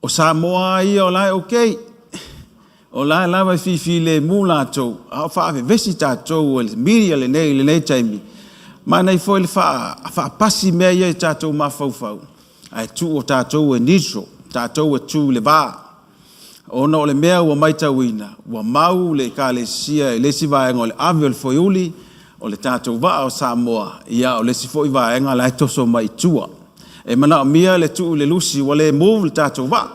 O Samoa lava ia o la e okay, o la lava e fifilemu latou, a o faavevesi tatou e le media lenei i lenei taimi. Manaia foi le faapasi mea ia i tatou mafaufau, ae tuu o tatou e neutral, tatou e tu i le va. Ona o le mea ua matauina, ua mau le Ekalesia i le isi vaega o le ave o le foiuli o le tatou vaa o Samoa, ia o le isi foi vaega la e toso mai i tua. E manaomia le tuu i le lusi ua le move le tatou vaa.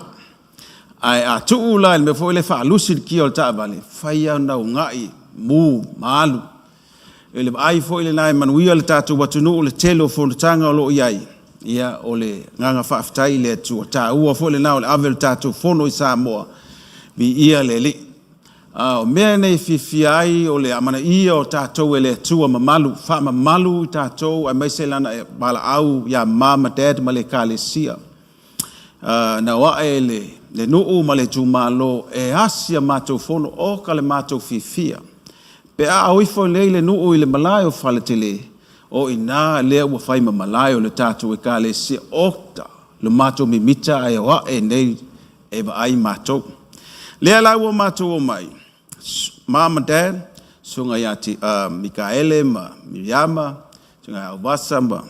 Ae a tuu la i le mea foi lea e faalusi le kia o le taavale, fai lava ona una'i, move ma alu. I le vaai foi lena e manuia le tatou atunuu i le tele o fonotaga o lo o i ai, ia o le agaga faafetai i le Atua. Taua foi lena o le ave o le tatou fono i Samoa, viia le Alii. A o mea nei e fiafia ai o le amanaia o tatou e le Atua mamalu, faamamalu i tatou aemaise lana valaau ia Mom ma Dad ma le Ekalesia. Na o ae le nuu ma le itumalo e asi a matou fono, oka le matou fiafia. Pe a o ifo nei le nuu i le malae o Faletele, o i ina lea ua fai ma malae o le tatou Ekalesia, oka le matou mimita ae o ae nei e vaai matou. Lea la ua matou omai, Mom ma Dad, susuga ia Mikaele ma Miriama, susuga ia Auvasa ma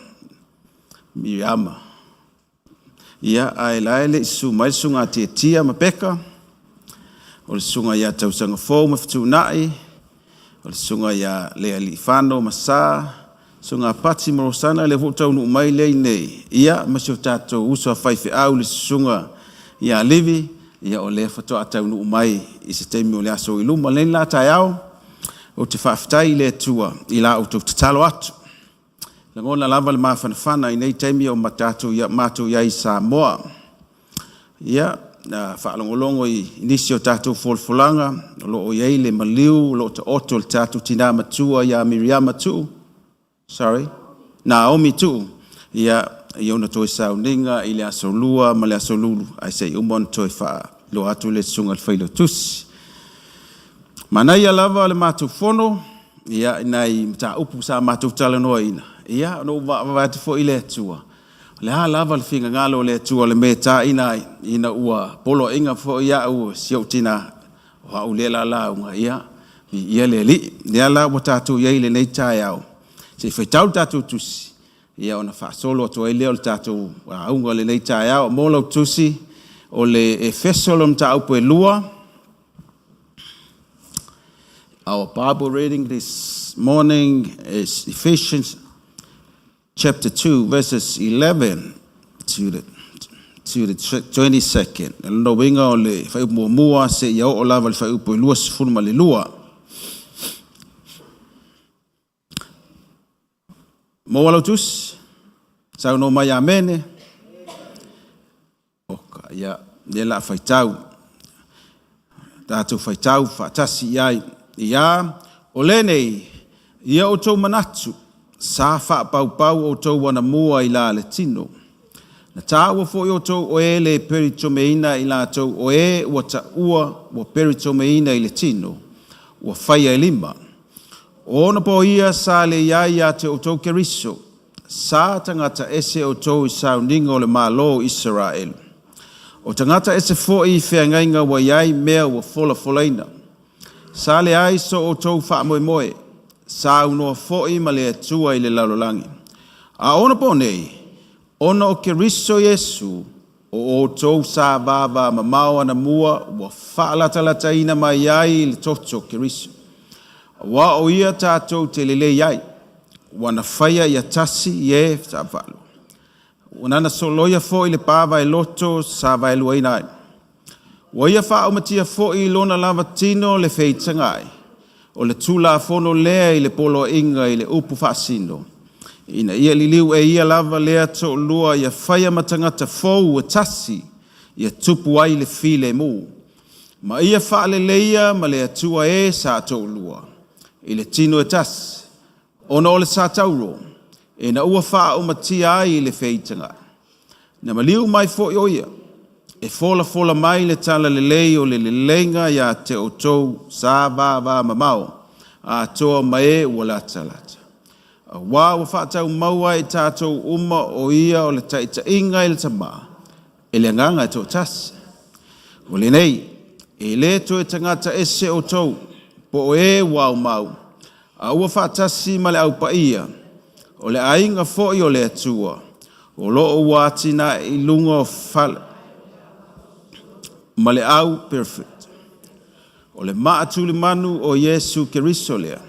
Miriama. Ia, ae la e le i susu mai le Susuga a Tiatia ma Peka, o le Susuga ia Tausagafou ma Fetuunai, o le Susuga ia Lealiifano ma Sa, Susuga a Pati ma Rosana, lea foi ua taunuu mai lea i inei, ia, ma si o tatou uso a faifeau le Susuga ia Livi, ia o lea faatoa taunuu mai i se taimi o le aso i luma. Lenei la taeao, ou te faafetai i le Atua i la outou tatalo atu. Lagona lava le mafanafana i nei taimi o matou i ai i Samoa. Ia, na faalogologo i nisi o tatou folafolaga o lo o i ai le maliu o lo o taoto i le tatou tina matua ia Miriama Tuu, sorry, Naomi Tuu, ia, i ona toe sauniga i le Aso Lua ma le Aso Lulu, ae se i uma ona toe faailoa atu le susuga i le Failautusi. Manaia lava le matou fono, ia, i nai mataupu sa matou talanoaina, ia, ona ou vaavaai atu foi i le Atua, o le a lava le finagalo o le Atua i le mea e taina ai, ina ua poloaiga foi au e si ou tina, o au lea o le a lauga, ia, viia le Alii. O lea la ua tatou i ai i lenei taeao, se i faitau le tatou tusi, ia ona faasolo atu ai lea o le tatou lauga i lenei taeao. Mo lau tusi, o le Efeso lona mataupu e 2. Our Bible reading this morning is Ephesians chapter 2 verses 11 to the to the 22nd. O lona uiga o le fuaiupu muamua seia oo lava i le fuaiupu e 22. Maua lau tusi? Saunoa mai amene. Oka, ia, lea la faitau. Tatou faitau faatasi i ai. Ia, o lenei, ia outou manatu, sa faapaupau outou anamua i la le tino. Na taua foi outou o e le peritomeina i latou o e ua taua ua peritomeina i le tino, ua faia e lima. O ona po ia sa le i ai ia te outou Keriso, sa tagata ese outou i sauniga o le Malo o Isaraelu. O tagata ese foi i feagaiga ua i ai mea ua folafolaina. Sa leai so outou faamoemoe, sa aunoa foi ma le Atua i le lalolagi. A o onapo nei, ona o Keriso Iesu, o outou sa vavamamao anamua ua faalatalataina mai ai i le toto o Keriso. Aua o ia tatou te lelei ai, ua na faia ia tasi i e savalo. Ua nana soloia foi le pa vaeloto sa vaeluaina ai. Ua ia faaumatia foi i lona lava tino le feitagai, o le Tulafono lea i le poloaiga i le upu faasino, ina ia liliu e ia lava lea toalua ia faia ma tagata fou e tasi, ia tupu ai le filemu, ma ia faaleleia ma le Atua e sa toalua i le tino e tasi, ona o le satauro, ina ua faaumatia ai le feitagai. Na maliu mai foi o ia, e folafola mai le talalelei o le leleiga ia te outou sa vavamamao, atoa ma e ua latalata. Aua ua faataumaua e tatou uma o ia o le taitaiga i le Tama, e le Agaga e toatasi. O lenei, e le toe tagata ese outou, po o e ua aumau, a ua faatasi ma le Au Paia, o le aiga foi o le Atua, o lo o ua atinae i luga o fale ma le au perfect. O le maa tulimanu o Iesu Keriso lea,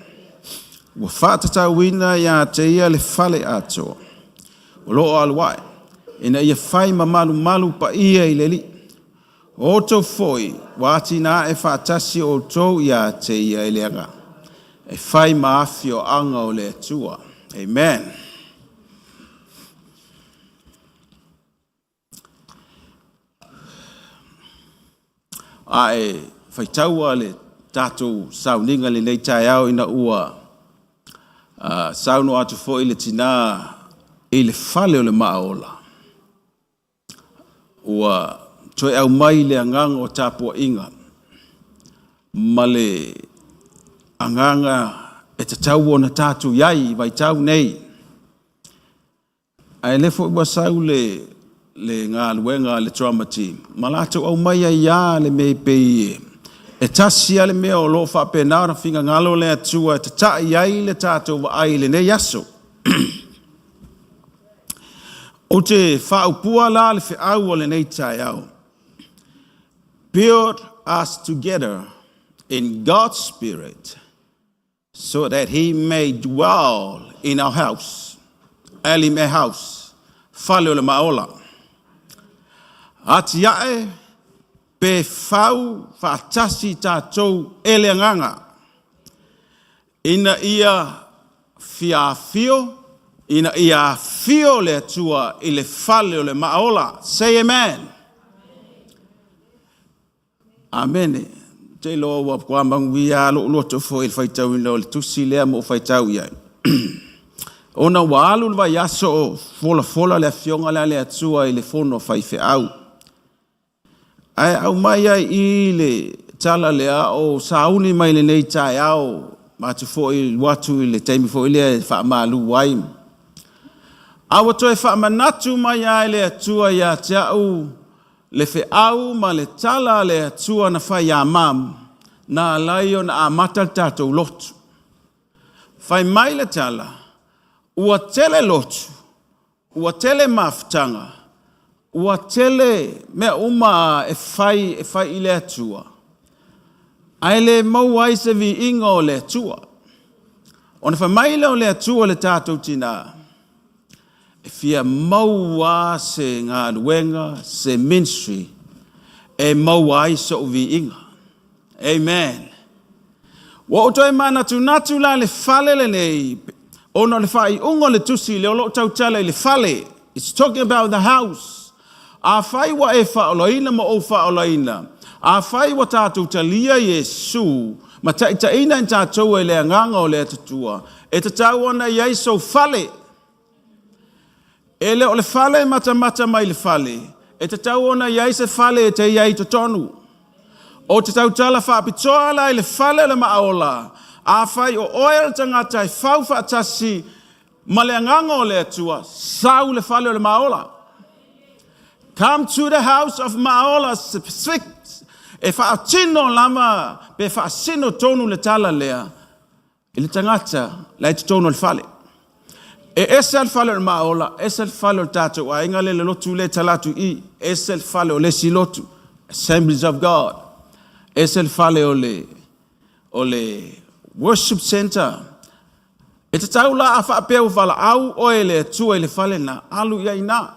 ua faatatauina ia te ia le fale atoa, o lo o alu ae, ina ia fai ma malumalu paia i le Alii. O outou foi ua atinae faatasi outou ia te ia i le Agaga, e fai ma afioaga o le Atua. Amen. A e faitaua le tatou sauniga i lenei taeao ina ua saunoa atu foi le tina i le fale o le Maaola, ua toe aumai le agaga o tapuaiga ma le agaga e tatau ona tatou i ai i vaitau nei. Ae lea foi ua sau le le galuega a le drama team ma latou aumai ai lava le mea e pei e tasi lava le mea o lo o faapena ona finagalo le Atua e tatai ai le tatou vaai i lenei aso. Ou te faaupua la le feau o lenei taeao, Build us together in God's Spirit so that He may dwell in our house, Elime House, fale o le Maaola. Atiae pe fau faatasi tatou e le Agaga, ina ia fia afio, ina ia afio le Atua i le fale o le Maaola. Say amen. Amene. Ou te iloa ua matua manuia lava lou loto foi i le faitauina o le tusi lea ma ou faitau i ai. Ona ua alu le vaiaso o folafola le afioga lea a le Atua i le fono a faifeau. Ae aumai ai i i le tala lea o sauni mai lenei taeao, matou foi alu atu i le taimi foi lea e faamalu ai. A ua toe faamanatu mai lava e le Atua ia te au le feau ma le tala a le Atua na fai ia Mam, na ala ai ona amata le tatou lotu. Fai mai le tala, ua tele lotu, Ua tele mafutaga, ua tele mea uma e fai e fai i le Atua, ae le maua ai se viiga o le Atua. Ona fai mai lea o le Atua i le tatou tina, e fia maua se galuega, se ministry e maua ai sou viiga. Amen. Ua ou toe manatunatu la le fale lenei, ona o le faaiuga o le tusi lea o lo o tautala i le fale. It's talking about the house. Afai ua e faaolaina ma ou faaolaina, afai ua tatou talia Iesu ma taitaiina i tatou e le Agaga o le Atua, e tatau ona i ai sou fale. E le o le fale e matamata mai i le fale, e tatau ona i ai se fale e te i ai i totonu. Ou te tautala faapitoa la i le fale o le Maaola, afai o oe o le tagata e fau faatasi ma le Agaga o le Atua, sau i le fale o le Maaola. Come to the house of Maaola specific, e faatino lava pe faasino tonu le tala lea, I le tagata la e totonu o le fale. E ese le fale o le Maaola, ese le fale o le tatou aiga lea le lotu lea e tala atu i i, ese le fale o le isi lotu, Assemblies of God, ese le fale o le, o le Worship Center. E tatau la a faapea ua valaau oe e le Atua i le fale lena, alu i ai i ina.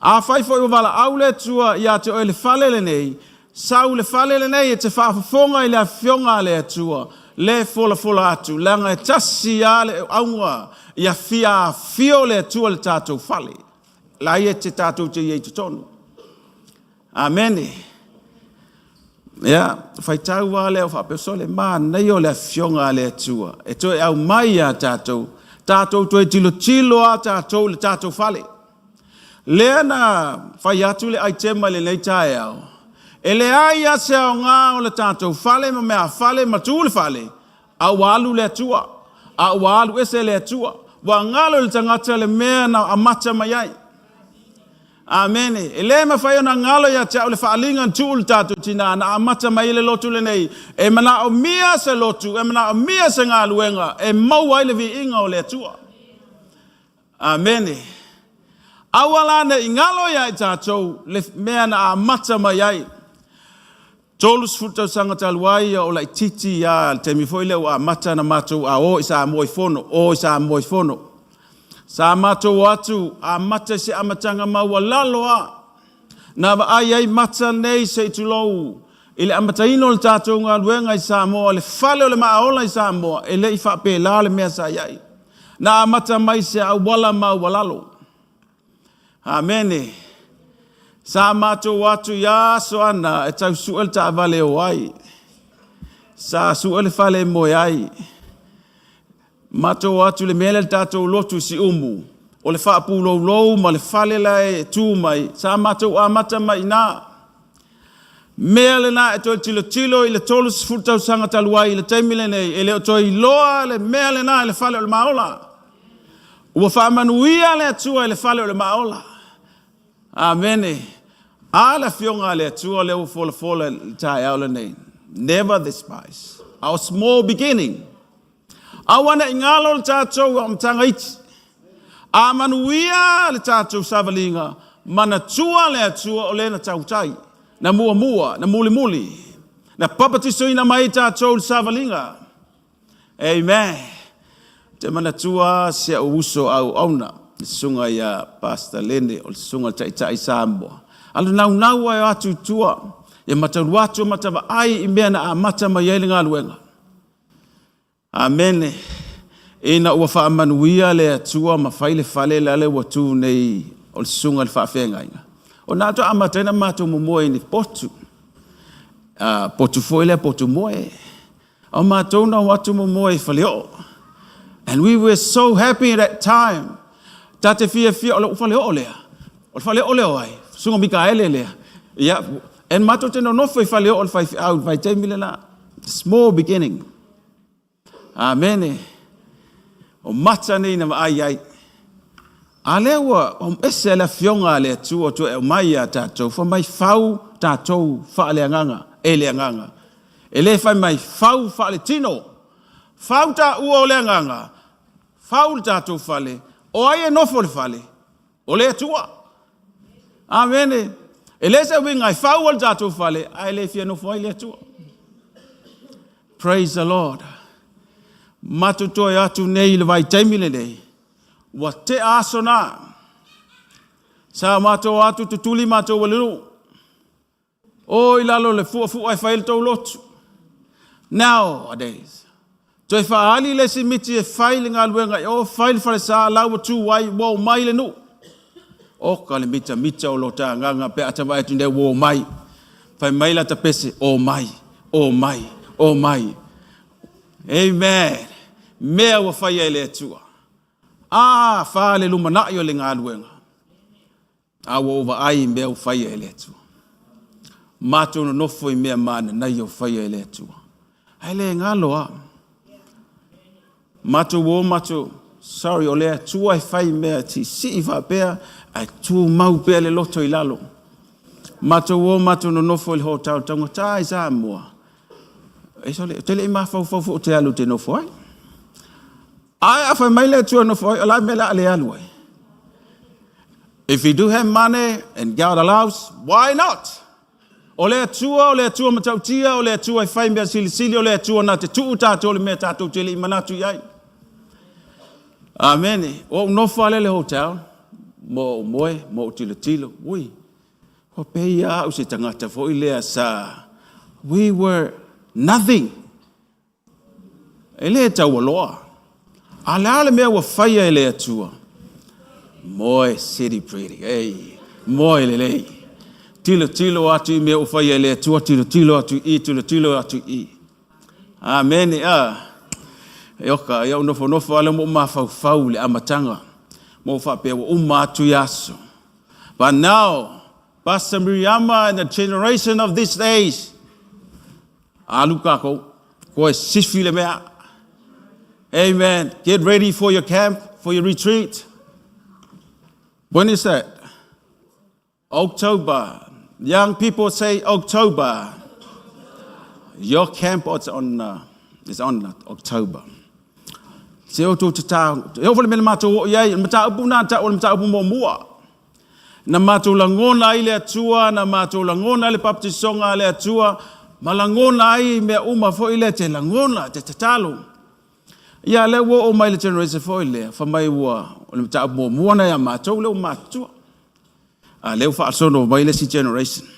Afai foi ua valaau le Atua ia te oe i le fale lenei, sau i le fale lenei e te faafofoga i le Afioga a le Atua, le folafola atu, leaga e tasi lava le auga ia fia afio le Atua i le tatou fale, la ia te tatou te i ai i totonu. Amene. Ia, faitau lava lea o faapea, sole, manaia o le Afioga a le Atua e toe aumai ia tatou, tatou toe tilotilo lava tatou i le tatou fale. Lea na fai atu le aitema i lenei taeao, e leai lava se aoga o le tatou fale ma meafale ma tu le fale, a ua alu le Atua, a ua alu ese le Atua. Ua galo i le tagata le mea na amata mai ai. Amene. E le mafai ona galo ia te au le faaaliga na tuu i le tatou tina na amata mai ai le lotu lenei. E manaomia se lotu, e manaomia se galuega e maua ai le viiga o le Atua. Amene. Aua la ne i galo ia i tatou le mea na amata mai ai. 30 tausaga talu ai o laitiiti lava i le taimi foi lea ua amata ona matou a o i Samoa i Fono, o i Samoa i Fono. Sa matou o atu amata i se amataga maualalo lava. Na vaai ai mata nei se i tulou i le amataina o le tatou galuega i Samoa, le fale o le Maaola i Samoa, e le i faapela le mea sa i ai. Na amata mai se auala maualalo. Amene. Sa matou o atu i aso ana e tau sue le taavale e o ai. Sa sue le fale e moe ai. Matou o atu i le mea lea le tatou lotu i Siumu, o le faapuloulou ma le fale la e tu mai, sa matou amata mai i ina. Mea lena e toe tilotilo i le 30 tausaga talu ai i le taimi lenei, e le o toe iloa le mea lena i le fale o le Maola. Ua faamanuia le Atua i le fale o le Maaola. Amene. A le afioga a le Atua lea ua folafola i le taeao lenei. Never despise our small beginning. Aua ne i galo le tatou amataga iti. A manuia le tatou savaliga, manatua le Atua o le na tautai, na muamua, na mulimuli, na papatisoina mai tatou i le savaliga. Amen. Ou te manatua si au uso auauna, le susuga ia Pastor Lene, o le susuga i le Taitai Samoa. Alu naunau ai o atu i tua, ia matalu atu ma tavaai i mea na amata mai ai le galuega. Amene. Ina ua faamanuia le Atua ma fai le fale lale ua tu nei o le susuga i le faafeagaiga, o na atu amata ai na matou momoe i ni potu. Potu foi lea potu moe. O matou na o atu momoe i Faleoo. And we were so happy at that time. Ta te fiafia, o le Faleoo lea. O le Faleoo lea o ai? Susuga Mikaele lea. Yeah. And matou te nonofo i Faleoo le faifeau i le vaitaimi lena. Small beginning. Amene. O mata nei na vaai ai. A lea ua ese le afioga a le Atua toe aumai iā tatou, fai mai fau tatou faaleagaga e le agaga. E le fai mai fau faaletino. Fau taua o le agaga, fau le tatou fale, o ai e nofo i le fale? O le Atua. Amene. E le se uiga e fau ai le tatou fale, ae le fia nofo ai le Atua. Praise the Lord. Matou toe atu nei i le vaitaimi lenei, ua tea aso na. Sa matou atu tutuli matou alenuu. O i lalo le fuafua e fai le tou lotu. Nowadays, toe faaali le simiti e fai le galuega i o, fai le falesa, la ua tu ai, ua omai le nuu. Oka le mitamita o lo ta agaga pe a ta vaai atu nei ua omai. Fai mai la ta pese, omai, omai, omai. Amen. Mea ua faia e le Atua. A fa le lumanai o le galuega. A ua ou vaai i mea ua faia e le Atua. Matou nonofo i mea mananaia ua faia e le Atua. Ae le galo a. Matou o matou, sorry, o le Atua e fai mea siisii faapea, ae tumau pea le loto i lalo. Matou o matou nonofo i le hotel taugata i Samoa. E sole, ou te le i mafaufau foi ou te alu ou te nofo ai. Ae a fai mai le Atua e nofo ai, o le a le mea o le a le alu ai? If you do have money and God allows, why not? O le Atua, o le Atua matautia, o le Atua e fai mea silisili, o le Atua na te tuu tatou le mea tatou te le i manatu i ai. Amene. O ou nofo lea i le hotel, mo ou moe, mo ou tilotilo. Ui, ua pei lava au se tagata foi lea sa, we were nothing. E le taualoa. A le a le mea ua faia e le Atua? Moe city pretty. Ei, moe lelei. Tilotilo atu i mea ua faia e le Atua, tilotilo atu i i, tilotilo atu i i. Amene. A. E oka, ia ou nofonofo lava lea ma ou mafaufau i le amataga. Ma ou faapea ua uma atu ia aso. But now, Pastor Miriama and the generation of these days, Alu kākou, koe sifi le mea. Amen. Get ready for your camp, for your retreat. When is that? October. Young people say October. Your camp is on, is on October. Se o tō te tā, e o whale mele mātou o iai, mataupu nā ta o le mataupu mō mua. Na matou lagona ai le Atua, na matou lagona ai le baptisoga a le Atua, ma lagona ai mea uma foi lea te lagona, te tatalo. Ia lea ua oo mai le generation foi lea, fai mai ua, o le mataupu muamua na ia matou lea ua matutua. A lea ua faasono mai le isi generation.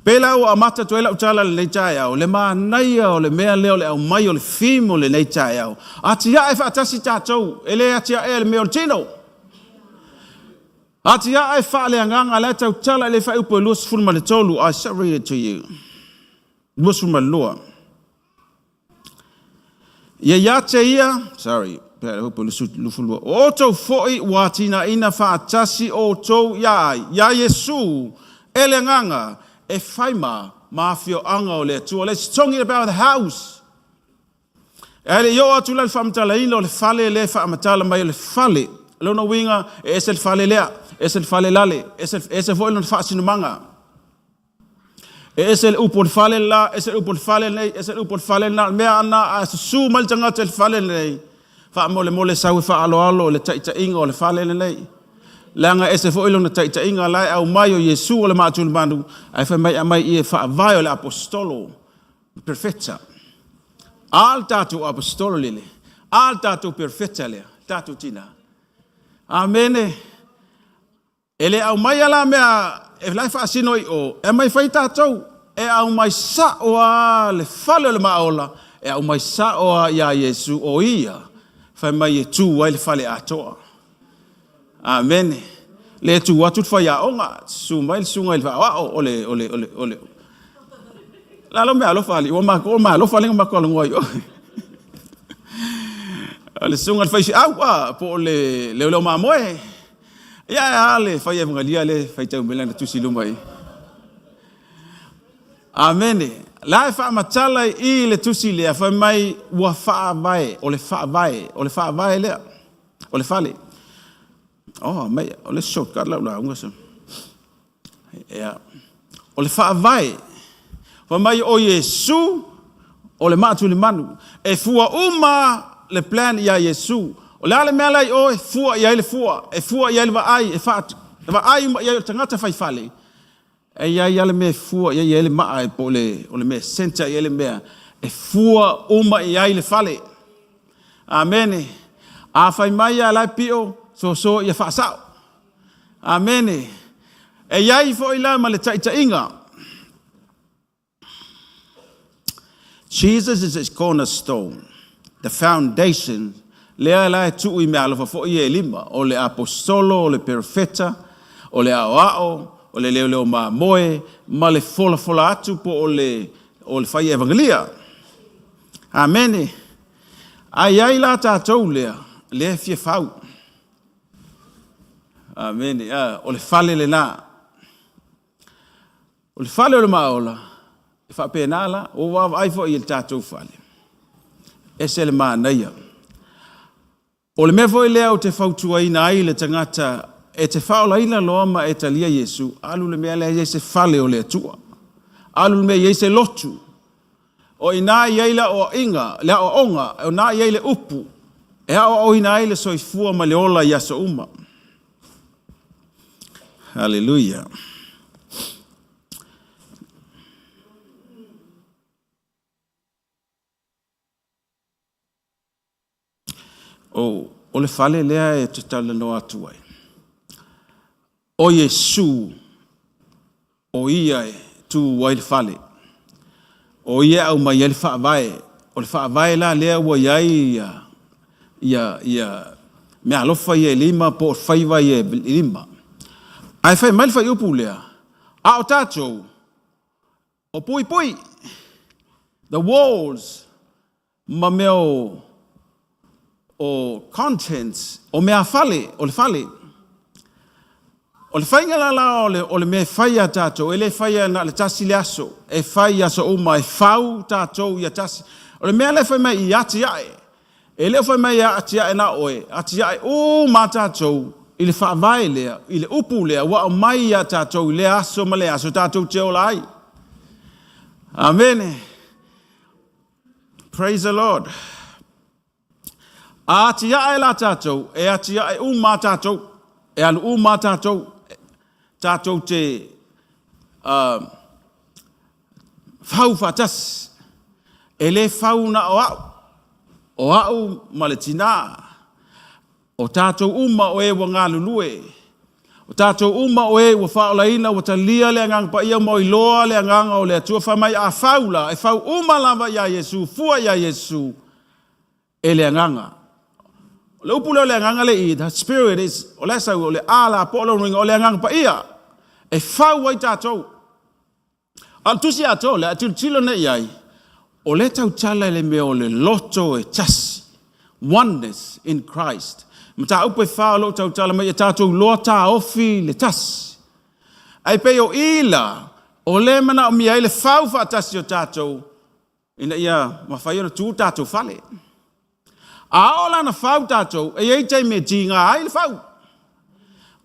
Pei la ua amata atu ai lau tala i lenei taeao, le manaia o le mea lea o le aumai o le theme o lenei taeao. Atiae faatasi tatou, e le atiaea le mea o le tino. Atiae faaleagaga, la e tautala i le faaiupu e 23, I shall read it to you. 22. Ia ia te ia, sorry, o outou foi ua atinaeina faatasi outou ia ai, ia Iesu, e le agaga, e fai ma afioaga o le Atua. Let's talking about the house. Ae le i oo atu la le faamatalaina o le fale lea e faamatala mai o le fale. Lona uiga, e ese le fale lea, ese le fale lale, ese, ese foi lona faasinomaga. E ese le upu o le fale la, ese le upu o le fale nei, ese le upu o le fale na. Le mea ana a susū mai le tagata i le fale nei, Faamolemole sau e faaaloalo i le taitaiga o le fale lenei. Leaga e ese foi lona taitaiga la e aumai o Iesu o le maatulemanu, ae fai mai aumai i e faavae o le aposetolo, perfecta. A le tatou aposetolo lele, a le tatou perfecta lea, tatou tina. Amene. E le aumaia la mea e la e faasino i o, e aumai fai tatou. E aumai sao lava le fale o le maaola, e aumai sao lava ia Iesu o ia fai mai e tu ai le fale atoa. Amene. Le tu atu le faiaoga, susu mai le susuga i le faaoao o le o le o le o le Lalo mea alofa ali, ua matou ma alofa lenga matou aloa i oe. O le susuga i le faifeau, ah, po o le leoleo mamoe. Ia ae a le fai evangelia le faitau mai lana tusi i luma i. Amene. La e faamatala i le tusi lea, fai mai ua faavae, o le faavae, o le faavae lea, o le fale. Oh, mai, o le shortcut lau lauga sa. Ia. O le faavae, fai mai o Iesu o le maatulemanu. E fua uma le plan ia Iesu. O le a le mea la i o e fua i ai le fua, e fua i ai le vaai, e faa, vaai uma i ai o le tagata fai fale. E i ai lava le mea e fua i ai, i ai le maa po o le, o le mea e centre i ai le mea e fua uma i ai le fale. Amene. A fai mai lava la e pio, soso ia faasao. Amene. E i ai foi la ma le taitaiga. Jesus is its cornerstone, the foundation, lea la e tuu i meaalofa foi ia e lima, o le aposetolo, o le perofeta, o le aoao, o le leoleo mamoe, ma le folafola atu po o le, o le fai evangelia. Amene. A i ai la tatou lea, lea e fia fau. Amene. O le fale lena. O le fale o le maaola, e faapena la, ua vaavaai foi i le tatou fale, ese le manaia. O le mea foi lea ou te fautuaina ai le tagata e te faaolaina loa ma e talia Iesu, alu le mea lea e i ai se fale o le Atua. Alu le mea e i ai se lotu. O i ina e i ai le aoaiga, le aoaoga, o i ina e i ai le upu e aoaoina ai le soifua ma le ola i aso uma. Haleluia. O, o le fale lea e te talanoa atu ai. O Iesu, o ia e tu ai le fale. O ia e aumai ai le faavae. O le faavae la lea ua i ai ia, ia, ia meaalofa ia e lima po o faiva ia e lima. Ae fai mai le fuaiupu lea, a o tatou, o puipui, the walls, ma mea o, o contents, o mea fale, o le fale. O le faiga la la o le, o le mea e fai a tatou, e le faia na o le tasi le aso, e fai i aso uma, e fau tatou ia tasi. O le mea lea e fai mai i atiae, e le o fai mai e atiae na oe, atiae uma tatou i le faavae lea, i le upu lea ua aumai ia tatou i lea aso ma lea aso tatou te ola ai. Amene. Praise the Lord. A atiae la tatou, e atiae uma a tatou, e alu uma a tatou, tatou te uh, fau faatasi. E le fau na o au, o au ma le tinā, O tatou uma o e ua galulue, o tatou uma o e ua faaolaina, ua talia le Agaga Paia ma ua iloa le Agaga o le Atua, fai mai a fau la, e fau uma lava iā Iesu, fua iā Iesu e le Agaga. O le upu lea o le Agaga le i, the Spirit is, o le sau, o le a la po o lona uiga, o le Agaga Paia e fau ai tatou. A o le tusi atoa lea, a tilotilo nei i ai, o lea tautala i le mea o le loto e tasi, oneness in Christ. Mataupu e fa o lo o tautala mai ia tatou iloa taofi le tasi. Ae pei o i la, o lea e manaomia ai le fau faatasi o tatou ina ia mafai ona tu tatou fale. A oo la na fau tatou, e i ai taimi e tiga ai le fau.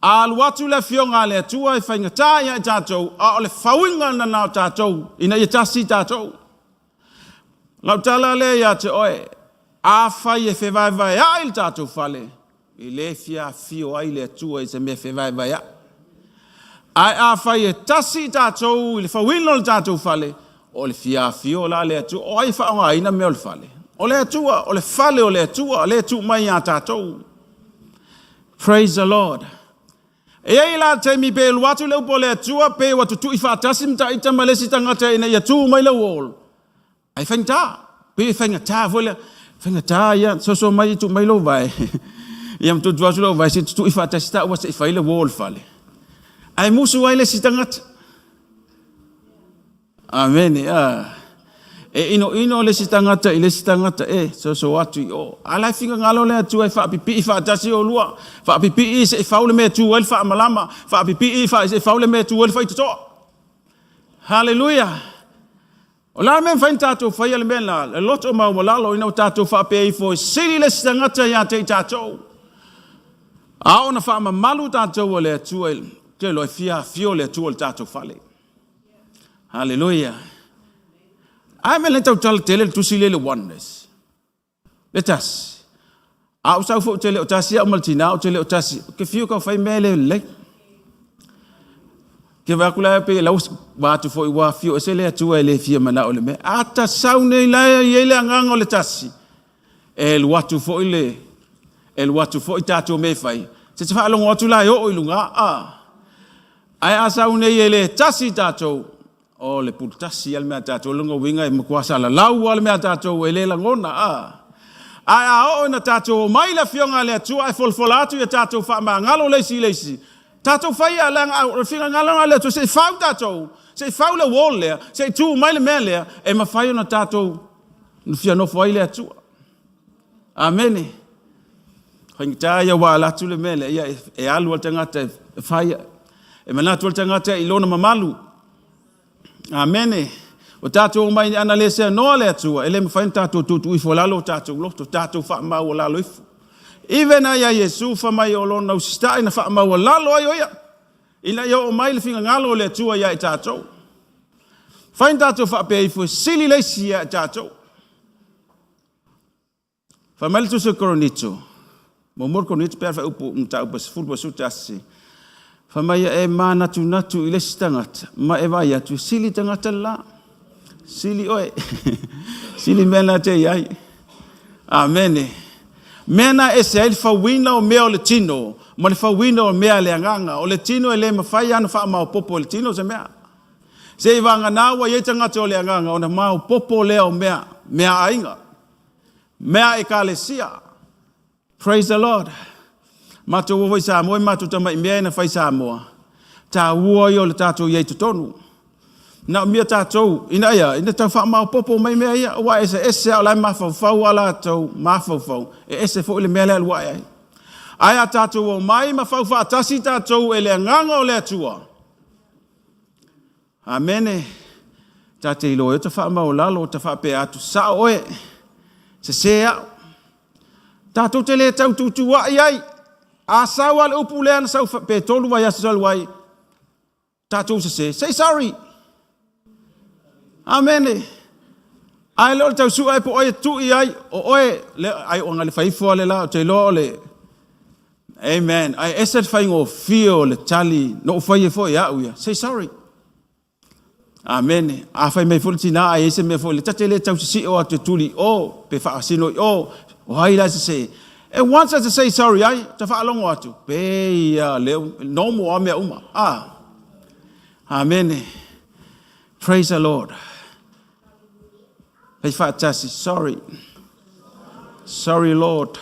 A alu atu le Afioga a le Atua e faigata ia i tatou, a o le fauina lena o tatou, ina ia tasi tatou. Lau tala lea ia te oe, Afai e fevaevaea'i le tatou fale, e le fia afio ai le Atua i se mea fevaevaea'i. Ae afai e tasi i tatou i le fauina o le tatou fale, o le fia afio la le Atua. O ai e faaaogaina mea o le fale? O le Atua, o le fale o le Atua, lea e tuu mai ia tatou. Praise the Lord. E i ai la taimi pe alu atu le upu a le Atua pe ua tutui faatasi ma ita ma le isi tagata ina ia tu mai le wall. Ae faigata, pei e faigata foi lea, faigata ia, soso mai tuu mai lou vae. Ia ma tuutuu atu lou vae se i tutui faatasi taua se i fai le wall o le fale. Ae musu ai le isi tagata. Amene. Ah. E inoino le isi tagata i le isi tagata, e soso atu i o. A la e finagalo le Atua e faapipii faatasi oulua. Faapipii se i fau le mea e tu ai le faamalama. Faapipii se i fau le mea e tu ai le faitotoa. Haleluia. O le a le mea e mafai ona tatou faia le mea lena? Le loto maualalo ina ua tatou faapea ifo e sili le isi tagata ia te i tatou. A oo ina faamamalu tatou e le Atua, ou te iloa e fia afio le Atua i le tatou fale. Haleluia. A mea lea tautala tele le tusi lea i le oneness. Le tasi. A ou sau foi ou te le o tasi au ma le tina ou te le o tasi. Ou te fiu e tau fai mea e le lelei. Ke vaai atu la pei lau va atu foi ua afio ese le Atua e le fia manao i le mea. A ta sau nei la e i ai le agaga o le tasi, e alu atu foi le e alu atu foi tatou mea e fai. Se te faalogo atu la e oo i luga, a. Ae a sau nei e le tasi tatou, O le pulu tasi lava le mea a tatou, o lona uiga e matua salalau lava le mea a tatou e le lagona. A. Ae a oo ina tatou omai i le Afioga a le Atua ae folafola atu ia tatou faamagalo le isi i le isi, tatou faia, leaga o le finagalo a le Atua se i fau tatou, se i fau le wall lea, se i tu mai le mea lea e mafai ona tatou fia nofo ai le Atua. Amene. Faigata ia ua ala atu le mea lea, ia e alu lava le tagata e fai, e manatu le tagata i lona mamalu. Amene. Ua tatou omai ana le seanoa le Atua, e le mafai ona tatou tuutuu ifo i lalo o tatou loto, tatou faamaualalo ifo. Even a ia Iesu fai mai o lona usitai na faamaualalo ai o ia, ina ia oo mai le finagalo o le Atua ia i tatou. Fai na tatou faapea ifo e sili le isi ia i tatou. Fai mai le Tusi o Korinito, muamua Korinito pe a faaupu mataupu 10 11, fai mai ia e manatunatu i le isi tagata ma e vaai atu e sili tagata le la. Sili oe. Sili mea na te i ai. Amene. Mea na ese ai le fauina o mea o le tino ma le fauina o mea a le agaga. O le tino e le mafai lava ona faamaopoopo e le tino se mea. Se i vagana ua i ai tagata o le agaga ona maopoopo lea o mea, mea aiga, mea ekalesia. Praise the Lord. Matou o foi i Samoa, matou tamai mea na fai Samoa. Taua ia o le tatou i ai totonu. Manaomia tatou, ina ia, ina tau faamaopoopo mai mea ia, aua e eseese lava o la e mafaufau a latou mafaufau, e ese foi le mea lea e alu ae ai. Ae a tatou omai ma fau faatasi tatou e le agaga o le Atua, Amene. Ta te iloa ai ta faamaualalo, ta faapea atu, sao oe, sese au. Tatou te le tau tuutuuai ai. A sau lava le upu lea na sau pe 3 vaiaso talu ai, tatou sese, say sorry. Amene. Ae le o le tau sue po o ai e tui ai, o oe, le, ai o le fai ifo le la, ou te iloa o le, amen. Ae ese le faigofie o le tali, na ou fai ai foi e au ia, say sorry. Amene. A fai mai foi le tina a i ai se mea foi le, ta te le tau sisio atu e tuli i o, pe faasino i o, o ai la e sese. E once a say sorry ai, ta faalogo atu, pe ia lea, normal lava mea uma. Ah. Amene. Praise the Lord. Hei faatasi, sorry. Sorry Lord.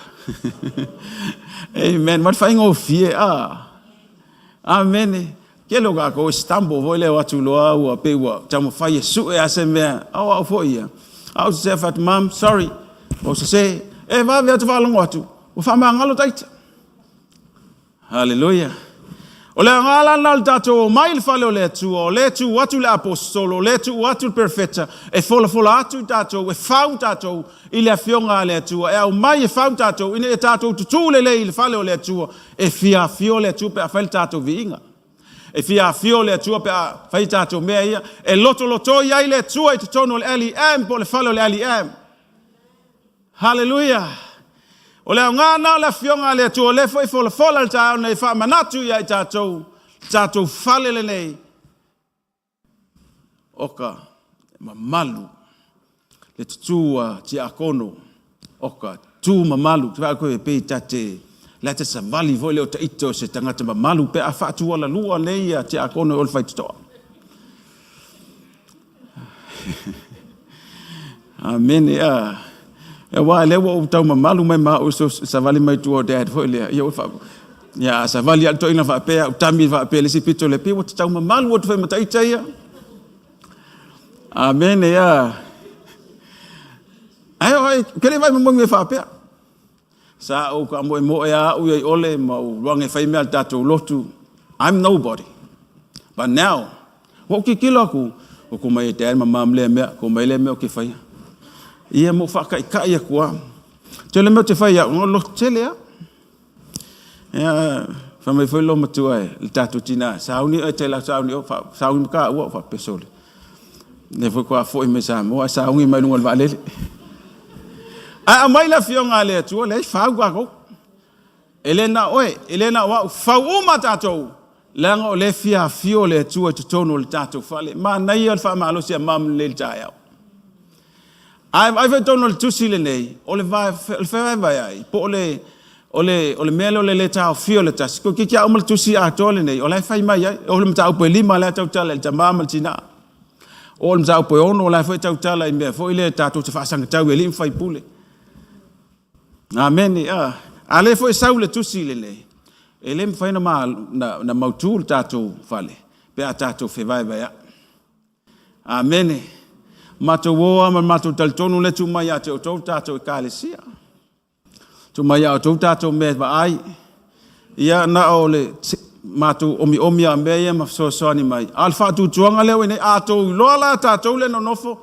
Amen. Ma le faigofie, ah. Amene. Kele o kākou e stumble foi lea o atu loa ua pei ua taumafai e sue a se mea. Au au foi ia. Au se fai atu, mom, sorry. O se se. E vave atu faalogo atu. Ua faamagalo taita. Haleluia. O le aoga la lena o le tatou omai i le fale o le Atua, o lea e tuu atu le aposetolo, o lea e tuu atu le perofeta, e folafola atu i tatou, e fau tatou i le afioga a le Atua, e aumai e fau tatou, ina ia tatou tutū lelei i le fale o le Atua, e fia afio le Atua pe a fai le tatou viiga. E fia afio le Atua pe a fai tatou mea ia, e lotolotoi ai le Atua i totonu o le LEM po o le fale o le LEM. Haleluia! O le aoga lena o le Afioga a le Atua, o lea foi e folafola i le taeao nei, e faamanatu ia i tatou, le tatou fale lenei, o ka mamalu, le tutū a tiakono, o ka tu mamalu. Te vaai koe pei ta te, la te savali foi lea o taita o se tagata mamalu pe a faatualalua nei ia tiakono o le faitotoa. Amene. A. Aua lea ua ou tau mamalu mai ma au so savali mai tua o dad foi lea. Ia ua ia a savali a toina faapea au tami faapea le isi pito le pei ua tau mamalu atu foi ma taita ia. Amene. A. Ai oi kele vai mo me faapea. Sa ou kaamoemoe a au ia i ole ma ou luage e fai mea a le tatou lotu. I'm nobody. But now, ua ou tilotilo aku, ua ko mai e dad ma mom lea mea, ko mai lea mea ou te faia. Ia ma ou faataitai atu lava. Tele mea ou te fai au, no lotu tele lava. Ia, fai mai foi lou matua e le tatou tina, sauni oe te lau sauni o, sauni ma kaua, faapea sole. Lea foi faatoa foi mai Samoa ae sauni mai luga o le vaalele. Ae aumai le afioga a le Atua, leai, fau tatou. E le na o oe, e le na o au, fau uma tatou, leaga o lea e fia afio le Atua i totonu o le tatou fale. Manaia le faamalosi a mom lenei i le taeao. Ae vaai foi i totonu o le tusi lenei, o le fevaevaeai, po o le, o le, o le mea lea o le le taofia o le tasi. Toeitiiti lava uma le tusi atoa lenei, o la e fai mai ai. O le mataupu e 5 la e tautala i le tama ma le tina. O le mataupu e 6 la foi e tautala i mea foi lea tatou te faasagatau i alii ma faipule. Amene. A lea foi e sau le tusi lenei, e le mafai ona mautu le tatou fale pe a tatou fevaevaeai. Amene. Matou o lava ma le matou talitonu lea e tuu mai ia te outou le tatou ekalesia. Tuu mai ia outou tatou mea e vaai. Ia na o le matou omiomi lava o mea ia ma fesoasoani mai. A o le faatuatuaga lea ua i nei, a outou iloa la tatou lea e nonofo,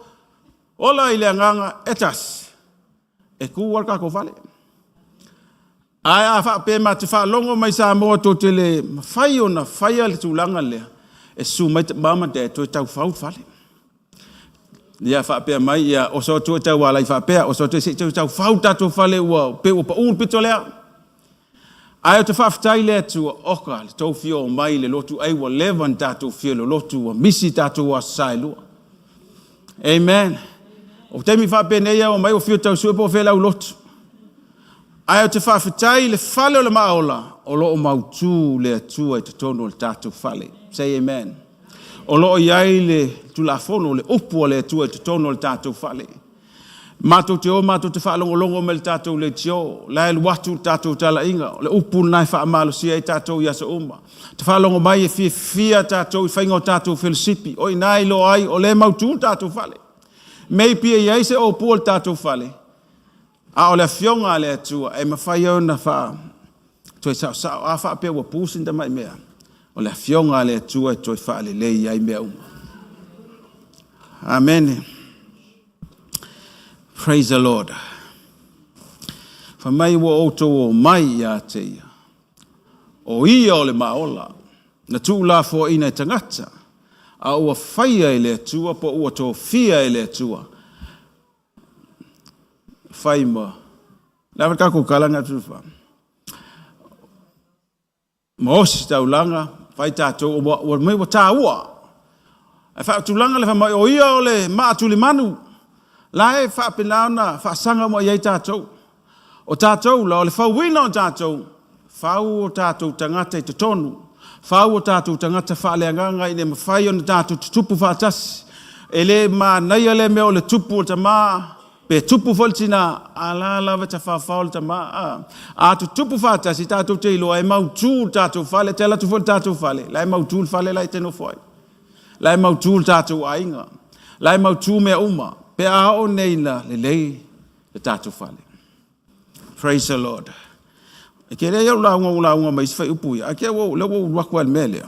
ola i le agaga e tasi, e tu lava le tatou fale. Ae a faapea matou te faalogo mai Samoa tou te le mafai ona faia le tulaga lea, e susu mai mama ma dad toe tau fau le fale. Ia faapea mai, ia oso atu e taualai faapea, oso atu se i toe tau fau le tatou fale ua pei ua pau le pito lea. Ae ou te faafetai i le Atua, oka le tou fia omai i le lotu ai ua leva ona tatou fia lolotu, ua misi tatou aso Sa e lua. Amen. O taimi faapenei a omai ua fia tau sue po o fea le aulotu. Ae ou te faafetai i le fale o le Maaola, o lo o mautu le Atua i totonu o le tatou fale. Say amen. O lo o i ai le Tulafono, le upu a le Atua i totonu o le tatou fale. Matou te o matou te faalogologo mai i le tatou leitio, la e alu atu le tatou talaiga, o le upu lena e faamalosia ai tatou i aso uma. Te faalogo mai e fiafia tatou i faiga o tatou felosipi, o i ina e iloa ai o lea e mautu le tatou fale. Maybe e i ai se opua o le tatou fale, a o le Afioga a le Atua e mafai ai ona faa toe saosao. A faapea ua pu sina tamai mea, o le Afioga a le Atua e toe faalelei ai mea uma. Amene. Praise the Lord. Fai mai ua outou omai ia te ia, o ia o le Maaola, na tuulafoaiina e tagata, a ua faia e le Atua po ua tofia e le Atua, fai ma le ava tatou tala na atu fa ma osi taulaga fai tatou ua ua mai ua taua ae faatulaga le fai mai o ia o le maatulimanu la e faapena ona faasaga uma i ai tatou. O tatou la, o le fauina o tatou, fau o tatou tagata i totonu, fau o tatou tagata faaleagaga ina ia mafai ona tatou tutupu faatasi. E le manaia lea mea o le tupu o le tama, pe tupu foi le tina, a la lava e tafaofao le tama. A, a tutupu faatasi, tatou te iloa e mautu le tatou fale, te alu atu foi le tatou fale, la e mautu le fale la e te nofo ai. La e mautu le tatou aiga, la e mautu mea uma, pe a oo nei ina lelei le tatou fale. Praise the Lord. E ke lea iau lauga ua lauga mai isi faiupu ia, ae ke ua lea ua ou alu atu lava i le mea lea,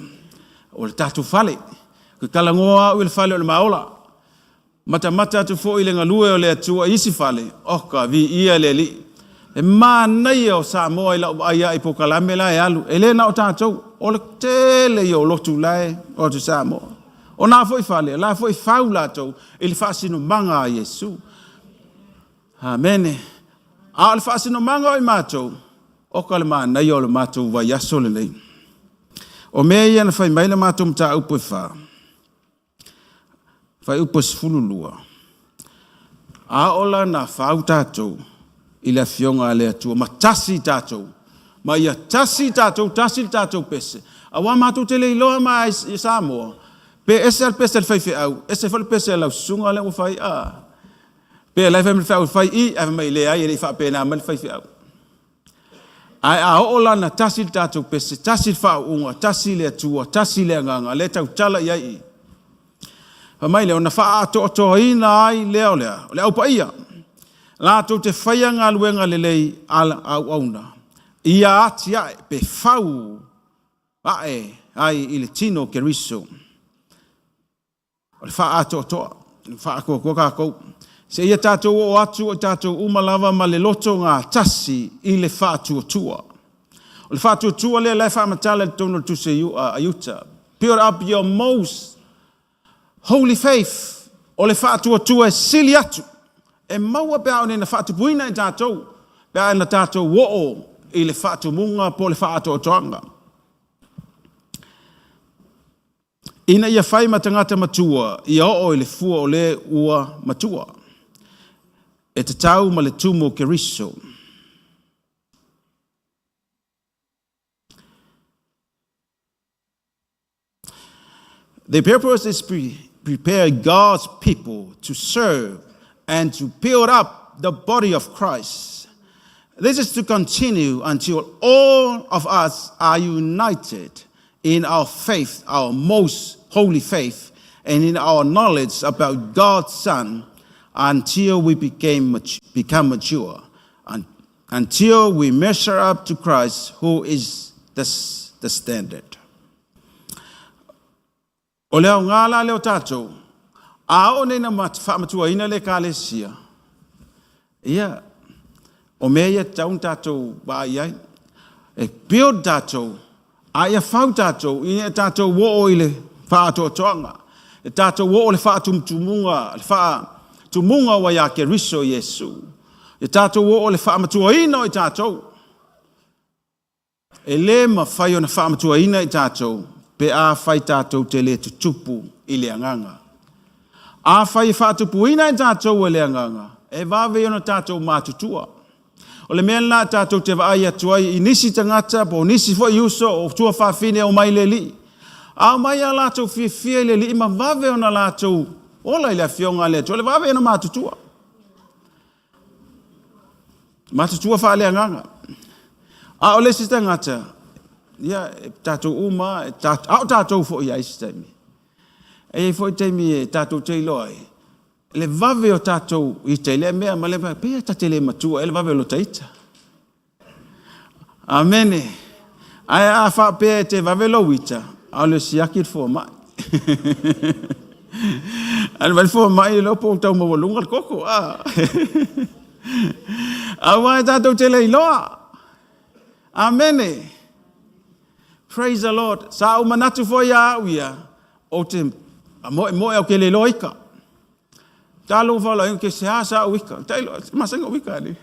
o le tatou fale. Ke talanoa au i le fale o le Maola. Matamata atu foi i le galue o le Atua i isi fale, oka, viia le Alii. E manaia o Samoa i lau vaai ae i polokalame la e alu, e le na o tatou, o le tele ia o lotu la e o atu i Samoa. O na foi fale, o la foi fau latou i le faasinomaga a Iesu. Amene. A o le faasinomaga o i matou, oka le manaia o le matou vaiaso lenei. O mea ia na fai mai le matou mataupu e fa, fuaiupu e 12, a oo la na fau tatou i le Afioga a le Atua, ma tasi tatou, ma ia tasi tatou, tasi le tatou pese, aua matou te le iloa ma i Samoa, pe ese lava le pese a le faifeau, ese foi le pese a lau susuga lea ua fai, a. Pe la e fai mai le faifeau e fai i, ae fai mai leai e le i faapena mai le faifeau. Ae a oo la na tasi le tatou pese, tasi le faauuga, tasi le Atua, tasi le Agaga, lea e tautala i ai i. Fai mai lea, ona faaatoatoaina ai lea o le a? O le Au Paia, latou te faia galuega lelei a auauna, ia atiae pe fau ae ai i le tino o Keriso. O le faaatoatoa, faaatoatoa tatou. Seia tatou oo atu o tatou uma lava ma le loto gatasi i le faatuatua. O le faatuatua lea la e faamatala i totonu o le tusi a Iuta. Build up your most holy faith. O le faatuatua e sili atu. E maua pe a oo nei ina faatupuina i tatou, pe a ina tatou oo i le faatumuga po o le faaatoatoaga. Ina ia fai ma tagata matua, ia oo i le fua o le ua matua, e tatau ma le tumu o Keriso. The purpose is pre prepare God's people to serve and to build up the body of Christ. This is to continue until all of us are united in our faith, our most holy faith, and in our knowledge about God's Son until we became, become mature, until we measure up to Christ, who is the, the standard. O le aoga la lea o tatou, a oo nei ina faamatuaina le Ekalesia, ia, o mea ia e tatau ona tatou vaai i ai. E build tatou, a ia fau tatou, ina ia tatou oo i le faatoatoaga, e tatou oo i le faatumutumuga, le faatumuga ua ia Keriso Iesu. E tatou oo i le faamatuaina o i tatou. E le mafai ona faamatuaina i tatou pe afai tatou te le tutupu i le Agaga. Afai e faatupuina i tatou e le Agaga, e vave ona tatou matutua. O le mea lena tatou te vaai atu ai i nisi tagata po o nisi foi uso o tuafafine e omai i le Alii. A omai a latou fiafia i le Alii ma vave ona latou ola i le Afioga a le Atua, le vave ona matutua. Matutua faaleagaga. A o le isi tagata, ia, e tatou uma, e a o tatou foi i isi taimi. E i ai foi taimi e tatou te iloa ai, le vave o tatou ita i lea mea ma le mea, pei ta te le matua e le vave o lota ita. Amene. Ae a faapea e te vave lou ita, a o le siaki le fomai. Alu mai le fomai le po tau maualuga le koko. Ah. Aua e tatou te le iloa. Amene. Praise the Lord. Sa ou manatu foi ia au ia, ou te moemoe au ke le iloa ika. Talo fala ke se a sa uika. Tai lo masenga uika ali.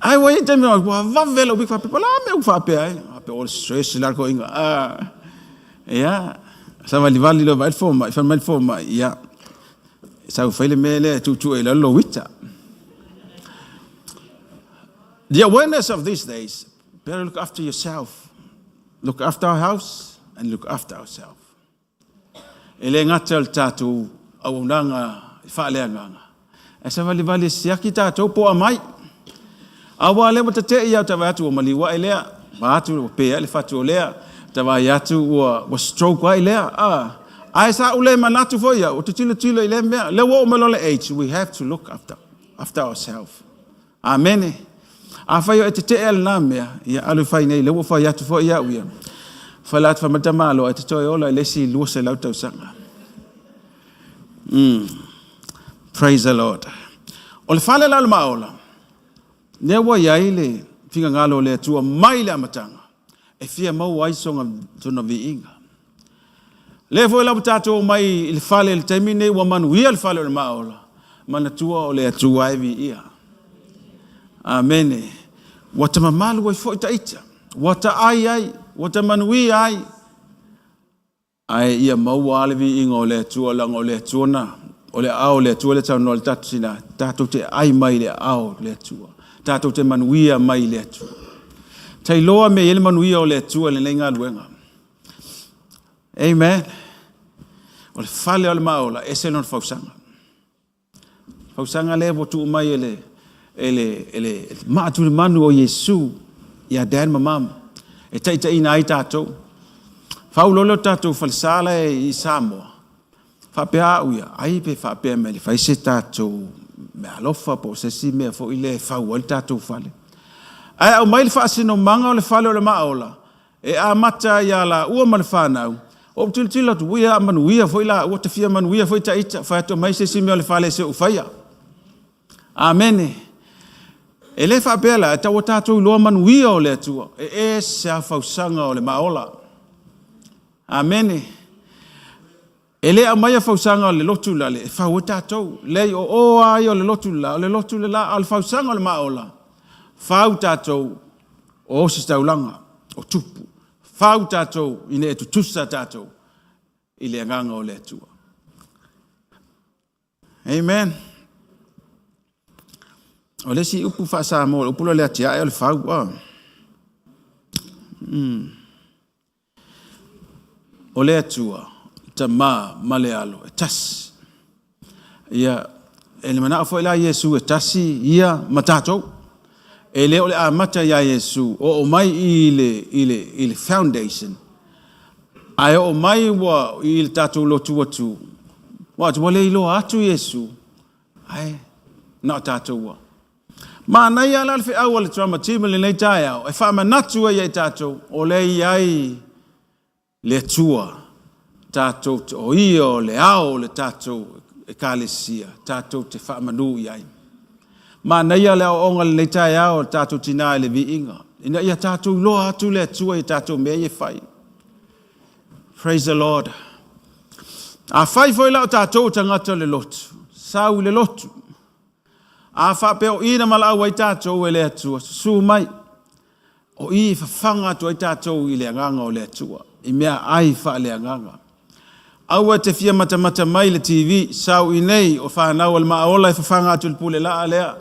Ai ua i taimi ua vave lau wika faapea, la mea ua faapea ai. Faapea o le stress la ko inga. Ah. Ia, savalivali loa vaai le fomai, fai mai le fomai, ia, sau fai le mea lea e tuutuu i lalo lou ita. The awareness of these days, better look after yourself, look after our house and look after ourselves. E le gata o le tatou auaunaga faaleagaga, ae savalivali e siaki tatou po o aumai. Aua lea ua tate'i au ta vaai atu ua maliu ae lea, vaai atu ua pe ae le fatu o lea, ta vaai atu ua, ua stroke ai lea. Ah. Ae sa ou le manatu foi au, ou te tilotilo i lea mea. Lea ua oo mai loa le age, we have to look after, after ourselves. Amene. Afai o e tetee a lena mea, ia alu e fai nei, lea ua fai atu foi au ia. Fai la atu fai mai le tamaloa, e te toe ola i le isi 200 tausaga. Praise the Lord. O le fale la o le Maaola, lea ua i ai le finagalo o le Atua mai le amataga, e fia maua ai sona, sona viiga. Lea foi la ua tatou omai i le fale i le taimi lenei ua manuia le fale o le Maaola. Manatua o le Atua e viia. Amene. Ua ta mamalu ai foi ta ita. Ua ta ai ai. Ua ta manuia ai. Ae ia maua lava le viiga o le Atua, leaga o le Atua na, o le aao o le Atua lea e saunoa ai le tatou tina, tatou te ai mai i le aao o le Atua, tatou te manuia mai i le Atua. Tailoa mea i ai le manuia o le Atua i lenei galuega. Amen. O le fale o le Maaola, ese lona fausaga. Fausaga lea ua tuu mai e le, e le, e le maatulemanu o Iesu ia Dad ma Mom e taitaiina ai tatou. Fau loa lea o tatou falesa la e i Samoa, faapea au ia, ai pe faapea mai le fai se tatou meaalofa po o se isi mea foi lea e fau ai le tatou fale. Ae aumai le faasinomaga o le fale o le Maaola, E amata ai ia laua ma le fanau, ou tilotilo atu, ui a manuia foi laua, ta fia manuia foi ta ita, fai atu mai se isi mea o le fale se u faia. Amene. E le faapea la, e tau tatou iloa manuia o le Atua, e ese a fausaga o le maola. Amene. E le aumaia fausaga o le lotu lale e fau ai tatou. Leai, o o lava ia o le lotu le la, o le lotu le la, a o le fausaga o le maaola, fau tatou o ositaulaga, o tupu. Fau tatou ina ia tutusa tatou i le agaga o le Atua. Amen. O le isi upu faa-Samoa, o le upu lea o le atiae o le fau. Oh. O le Atua, Tama ma le Alo, e tasi. Ia, e le manao foi la Iesu e tasi ia ma tatou. E le o le amata iā Iesu, oo mai i le, i le, i le foundation, ae oo mai ua i le tatou lotu atu, ua atu ua le iloa atu Iesu, ae na o tatou ua. Manaia la le feau a le drama team i lenei taeao e faamanatu ai ia i tatou o lea e i ai le Atua tatou te, o Ia o le ao o le tatou Ekalesia tatou te faamanu i ai. Manaia le aoaoga i lenei taeao a le tatou tina i le viiga ina ia tatou iloa atu le Atua i tatou mea ia e fai. Praise the Lord. Afai foi la o tatou o tagata o le lotu, sau i le lotu. A faapea o i na valaau ai tatou e le Atua, susu mai. O i e fafaga atu ai tatou i le agaga o le Atua, i meaai faaleagaga. Aua e te fia matamata mai i le TV, sau i nei o fanau a le Maaola e fafaga atu i le pule laa lea.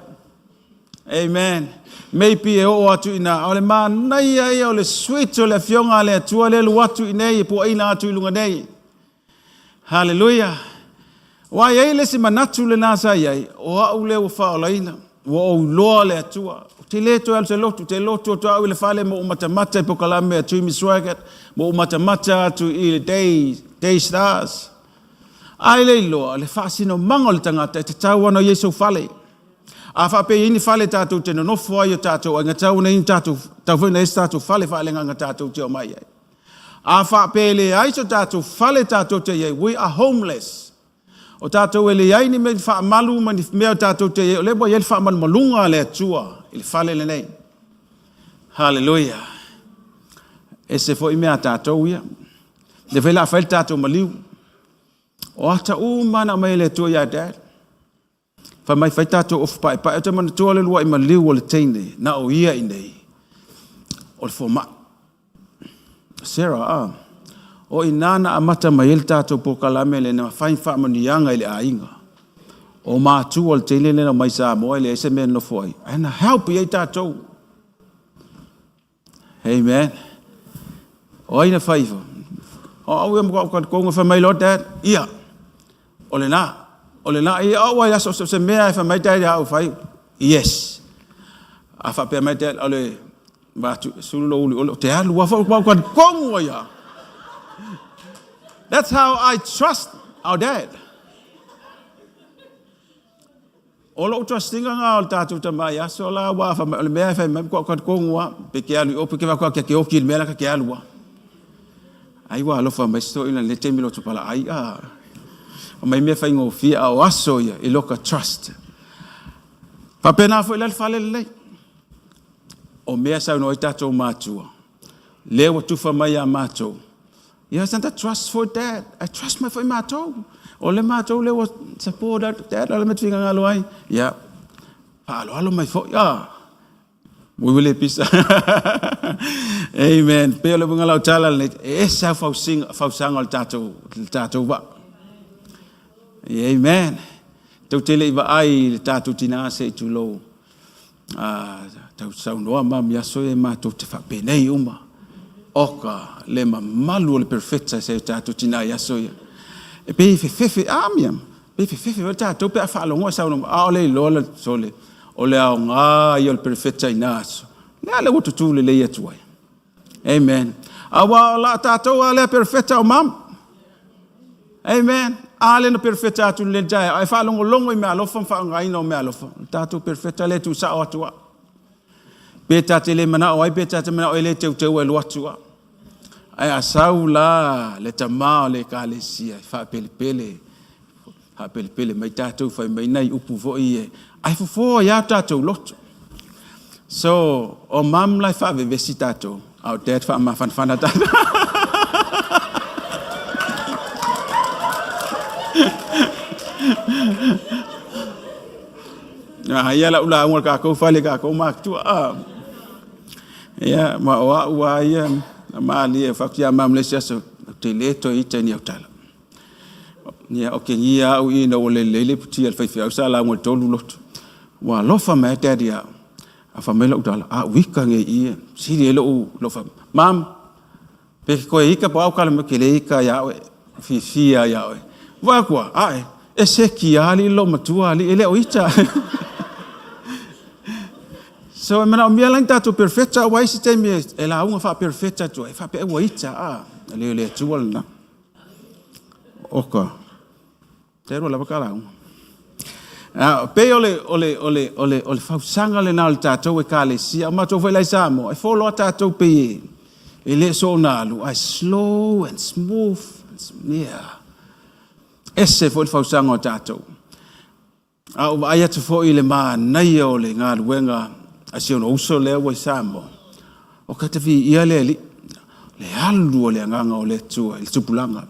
Amen. Maybe e oo atu i ina, a o le manaia ia o le sweet o le Afioga a le Atua lea e alu atu i nei e puaina atu i luga nei. Haleluia! Aua e i ai le isi manatu lena sa i ai, o au lea ua faaolaina, ua ou iloa le Atua. Ou te le toe alu se lotu, ou te lotu atu au i le fale ma ou matamata i polokalame a Jimmy Swaggart, ma ou matamata atu i le Day, Day Stars. Ae le iloa, le faasinomaga o le tagata e tatau ona i ai sou fale. A faapea e i ai ni fale tatou te nonofo ai o tatou aiga, tatau ona i ai ni tatou, tatau foi ona i ai se tatou fale faaleagaga tatou te omai ai. A faapea e leai so tatou fale tatou te i ai, we are homeless. O tatou e leai ni mea faamalu ma ni mea tatou te i ai, o lea ua i ai le faamalumaluga a le Atua i le fale lenei. Haleluia. Ese foi mea a tatou ia. Lea foi o le a fai le tatou maliu. O ata uma na aumai e le Atua ia Dad. Fai mai fai tatou ofu paepae. Ou te manatua le lua'i maliu o le teine na o ia i nei, o le fomai. Sarah, a. O i ina na amata mai ai le tatou polokalame lea na fai faamanuiaga i le aiga. O matua o le teine lea na omai i Samoa e leai se mea e nonofo ai, ae na help i ai tatou. Amen. O ai na fai ifo? O au ia matua talitonu fai mai loa dad, ia, o lena, o lena, ia au ai aso se mea e fai mai dad ia au fai, yes. A faapea mai dad, o le vatu, sulu lo uli, o le te alu, a fai, talitonu ai ia. That's how I trust our dad. O lou trust-iga lena o le tatou tama i aso la aua fai mai o le mea e fai mai matua talitonu lava pe te alu i o pe te vaai atu te oki i le mea la ta te alu lava. Ai ua alofa mai si toeaina i lenei taimi loto palaai a aumai mea faigofie a o aso ia i loka trust. Faapena foi la le fale lenei. O mea e saunoa ai tatou matua lea ua tufa mai ia matou. Ia santa trust for dad. I trust mai foi matou. O le matou lea ua support atu, Dad, o le a le mea e te finagalo ai? Ia, faaaloalo mai foi, ah. Mui ua le pisa. Amen. Pei o le uiga lau tala lenei, e ese lava fausiga, fausaga o le tatou, le tatou vaa. Amen. Tou te le i vaai i le tatou tina se i tulou. Ah, tau saunoa mami aso e matou te faapenei uma. Oka, le mamalu o le perfecta se tatou tina i aso ia. E pei e fefefe, ah, mia, pei e fefefe foi tatou pe a faalogo e saunoa, a o le iloa le sole. O le aoga ia o le perefeta i na aso, lea lea ua tutū lelei atu ai. Amen. Aua o la tatou a lea perefeta o mama. Amen. A lea na perefeta atu le taeao, ae faalogologo i meaalofa ma faaaogaina o meaalofa. O le tatou perefeta lea e tuusao atu a. Pe ta te le manao ai, pe ta te manao e le teuteu e alu atu a. Ae a sau la le tama o le ekalesia e faapelepele Faapelepele mai tatou fai mai nai upu foi e ae fofo ai lava tatou loto. So, o mum la e faavevesi tatou, a o dad faamafanafana tatou. Ah, ia lau lauga le kakou fale kakou matua. Ah. Ia, ma o au a ia, na malie, fatu ia mam le isi aso, te le toe ita ni au tala. Ia, okegia au i ina ua lelei le iputi a le faifeau sa lauga i le tolu lotu. Ua alofa mai a Daddy ia au. A fai mai lau tala, a ou ika nei i e, sili ai lou, lou fai, Mom, pe ke koe ika po au kala mai ke le ika ia oe, fiafia ia oe. Vaai aku a, ae, e seki a alii lou matua alii, e le o ita. So e manaomia la ni tatou perefeta aua isi taimi e lauga faaperefeta atu ai, faapea ua ita, a, e le o le Atua lena. Oka. Te rua lava ka lauga. Ah, pei o le, o le, o le, o le, o le fausaga lena o le tatou ekalesia. O matou foi la i Samoa, e folo a tatou pei e, e le soona alu, ae slow and smooth. Yeah. Ese foi le fausaga o tatou. A ou vaai atu foi i le manaia o le galuega a si ona uso lea ua i Samoa, o ka te viia le Alii, le alu o le agaga o le Atua i le tupulaga.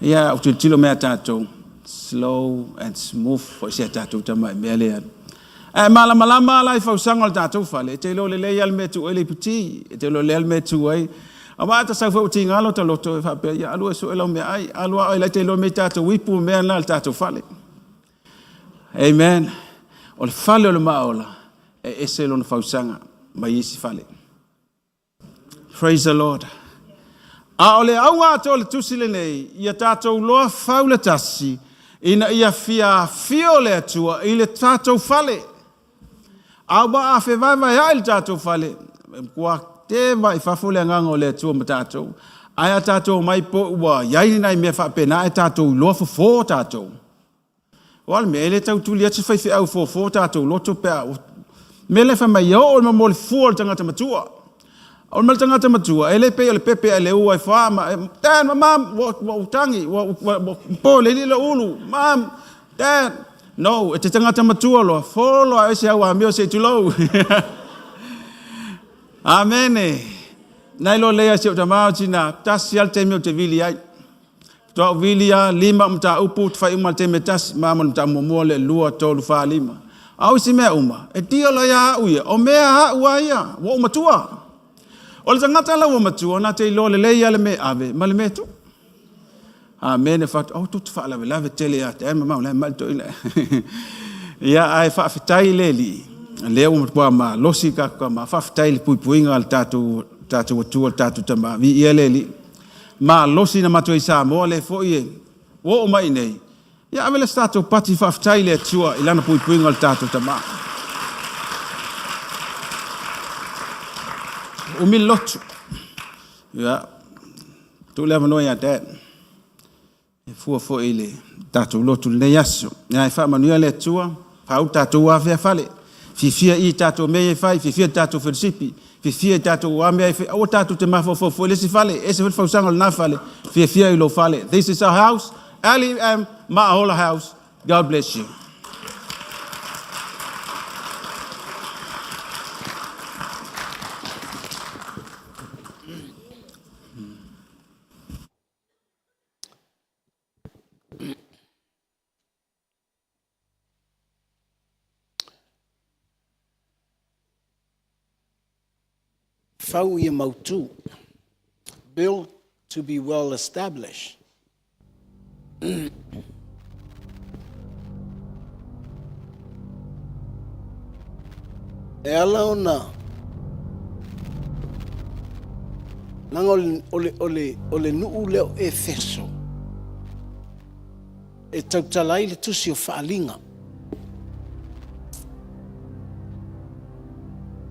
Ia, ou tilotilo mea a tatou, slow and smooth foi si a tatou tamai mea lea. Ae malamalama la i fausaga o le tatou fale, e te iloa lelei lava le mea e tuu ai le iputi, e te iloa lelei lava le mea e tu ai. Aua a ta sau foi ua tiga lota loto e faapea, ia alu e sue lau meaai, alu a oe la e te iloa mea i tatou ipu ma mea na i le tatou fale. Amen. O le fale o le Maaola, e ese lona fausaga mai isi fale. Praise the Lord. A o le auga atoa o le tusi lenei, ia tatou loa fau le tasi, ina ia fia afio le Atua i le tatou fale. A ua afevaevaeai le tatou fale, e matua teva i fafo le agaga o le Atua ma tatou. Ae a tatou omai po ua i ai ni nai mea faapena ae tatou iloa fofo tatou. O a le mea, e le tau tuli atu se faifeau fofo tatou loto pe a... mea lea fai mai, ia oo i le momoli fua o le tagata matua. O le tagata matua, e le pei o le pepe ae le ua e fa ma e, Dad, Mom, ua, ua ou tagi, ua, ua, ua po le lilo ulu, Mom, Dad. No, e te tagata matua loa, folo a ese au amio se i tulou. Amene. Nai loa lea si ou tama o tina, tasi lava le taimi ou te vili ai. Faatoa ou vili lava, lima au mataupu, ou te fai uma i le taimi e tasi, ma mo le mataupu muamua, le lua, tolu, fa, lima. A o isi mea uma, e deal ai lava au ia, o mea a au lava ia, ua ou matua. O le tagata la ua matua, na te iloa lelei lava le mea e ave ma le mea e tuu. Amene fatu, aua tou te faalavelave tele ia te ai mamao la mai toeaina. Ia ae faafetai i le Alii, lea ua matua malosi le tatou tama, faafetai i le puipuiga a le tatou tatou Atua le tatou Tama, viia le Alii. Malosi na matou i Samoa lea foi e ua oo mai i nei. Ia ave le se tatou pati faafetai i le Atua i lana puipuiga o le tatou tama. Umi le lotu. Ia, tuu le avanoa ia Dad. E fua foi i le tatou lotu i lenei aso. Ia, e faamanuia le Atua, faaulu tatou afea fale. Fiafia i tatou mea e fai, fiafia tatou felesipi, fiafia i tatou a mea e fai. Aua tatou te mafaufau foi i le isi fale, ese foi le fausaga o lena fale, fiafia i lou fale. This is our house, LEM Maaola House. God bless you. Fau ia mautu. Built to be well established. E ala ona leaga o le, o le, o le, o le nuu lea o Efeso e tautala ai le tusi o Faaliga.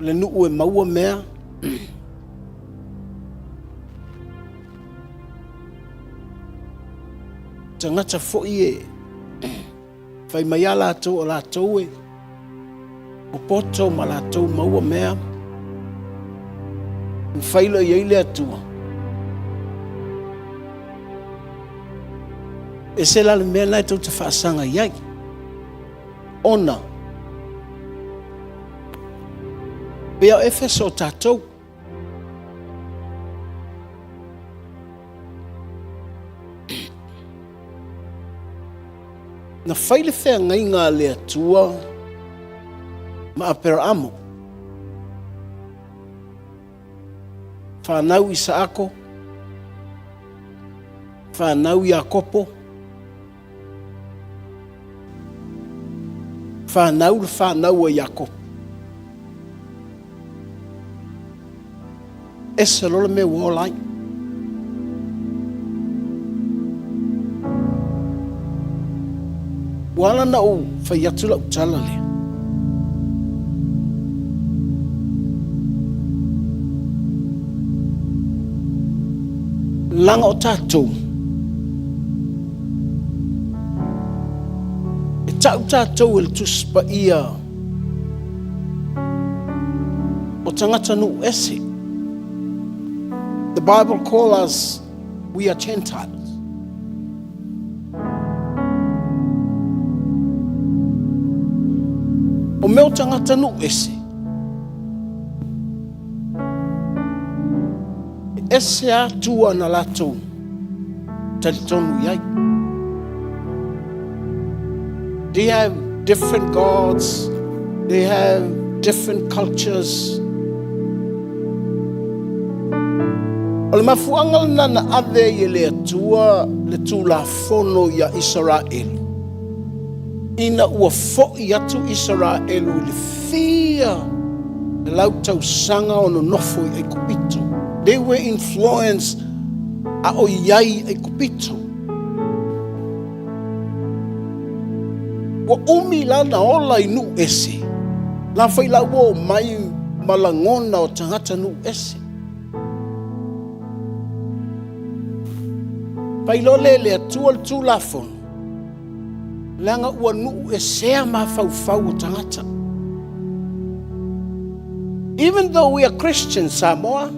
O le nuu e maua mea tagata foi e fai mai a latou o latou e popoto ma latou maua mea na fai loa i ai le Atua. Ese la le mea lena e tou te faasaga i ai, ona pei o Efeso o tatou. Na fai le feagaiga a le Atua ma Aperaamo, fanau Isaako, fanau Iakopo, fanau le fanau a Iakopo. Ese loa le mea ua ola ai. Ua ala na ou fai atu lau tala lea. Leaga o tatou, e tau tatou e le Tusi Paia o tagata nuu ese. The Bible call us, we are Gentiles. O mea o tagata nuu ese, e ese atu ana latou talitonu i ai. They have different gods, they have different cultures. O le mafuaaga lena na ave ai e le Atua le Tulafono ia Isaraelu, ina ua foi atu Isaraelu i le fia lau tausaga o nonofo i Aikupito. They were influenced a o i ai i Aikupito. Ua umi la na ola i nuu ese, la foi la ua o mai ma lagona o tagata nuu ese. Fai loa lea e le Atua le Tulafono, leaga ua nuu esea mafaufau o tagata. Even though we are Christians, Samoa,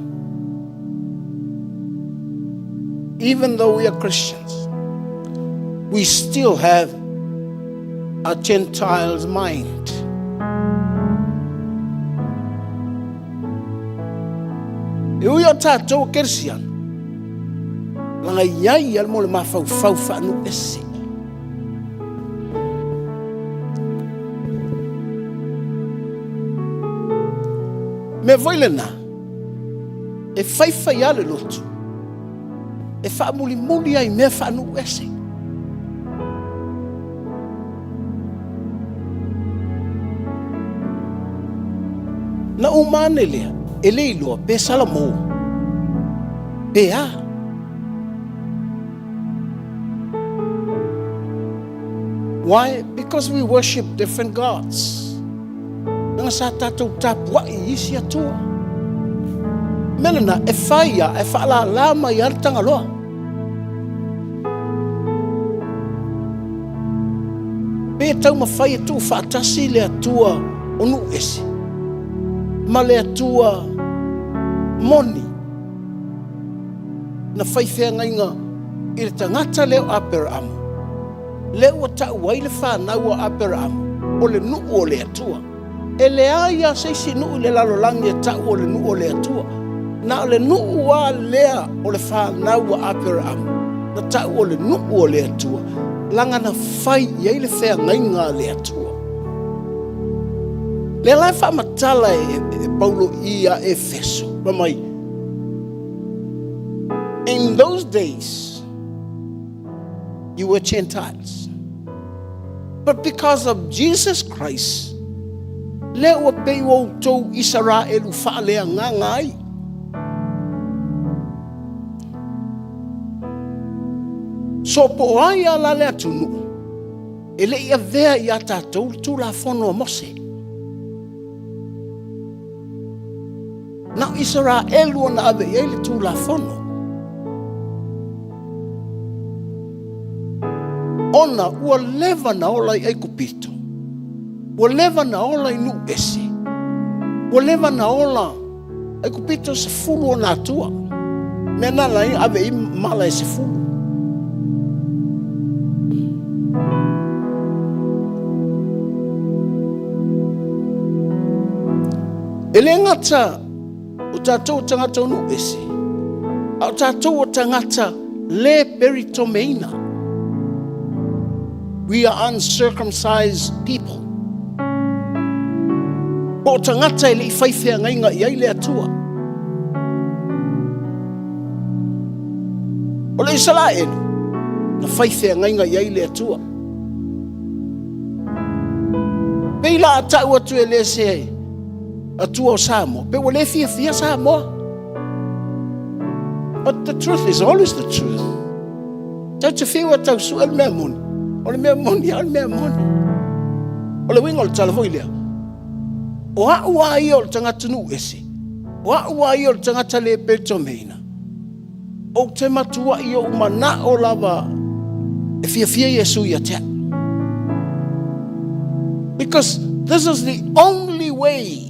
even though we are Christians, we still have a Gentile's mind. E ui o tatou o Kerisiano, leaga i ai ia mo le mafaufau faanuu ese. Mea foi lena, e faifai lava le lotu, e faamulimuli lava i mea faanuu ese. Na uma ane lea, e le iloa pe Salamo, pe a. Why? Because we worship different gods. Leaga sa tatou tapuai i isi atua. Mea lena, e fai a, e faalala mai lava le Tagaloa. Pe taumafai e tuufaatasi le Atua o nuu ese ma le Atua moni na fai feagaiga i le tagata lea o Aperaamo, lea ua tau ai le fanau a Aperaamo o le nuu o le Atua. E leai lava se isi nuu i le lalolagi e tau o le nuu o le Atua. Na o le nuu lava lea o le fanau a Aperaamo na tau o le nuu o le Atua, leaga na fai i ai le feagaiga a le Atua. Lea la e faamatala e, e Paulo i a Efeso, fai mai, In those days, you were Gentiles. But because of Jesus Christ, lea ua pei ua outou Isaraelu faaleagaga ai. So po o ai a la le atunuu, e le i avea iā tatou le Tulafono a Mose. Na o Isaraelu na ave i ai le Tulafono. Ona ua leva na ola i Aikupito, ua leva na ola i nuu ese, ua leva na ola Aikupito 10 ona atua. Mea na la ave i mala e 10. E le gata o tatou o tagata o nuu ese, a o tatou o tagata le peritomeina. We are uncircumcised people. Po o tagata e le i fai feagaiga i ai le Atua. O le Isaraelu, na fai feagaiga i ai le Atua. Pei la a tau atu e le se Atua o Samoa, pe ua le fiafia Samoa. But the truth is always the truth. Tau te whiu a tau sue le mea moni. O le mea moni, o le mea moni. O le uiga o le tala foi lea. O au a ia o le tagata nuu ese. O au a ia o le tagata le peletomeina. Ou te matuai ou manao lava e fiafia Iesu ia te au. Because this is the only way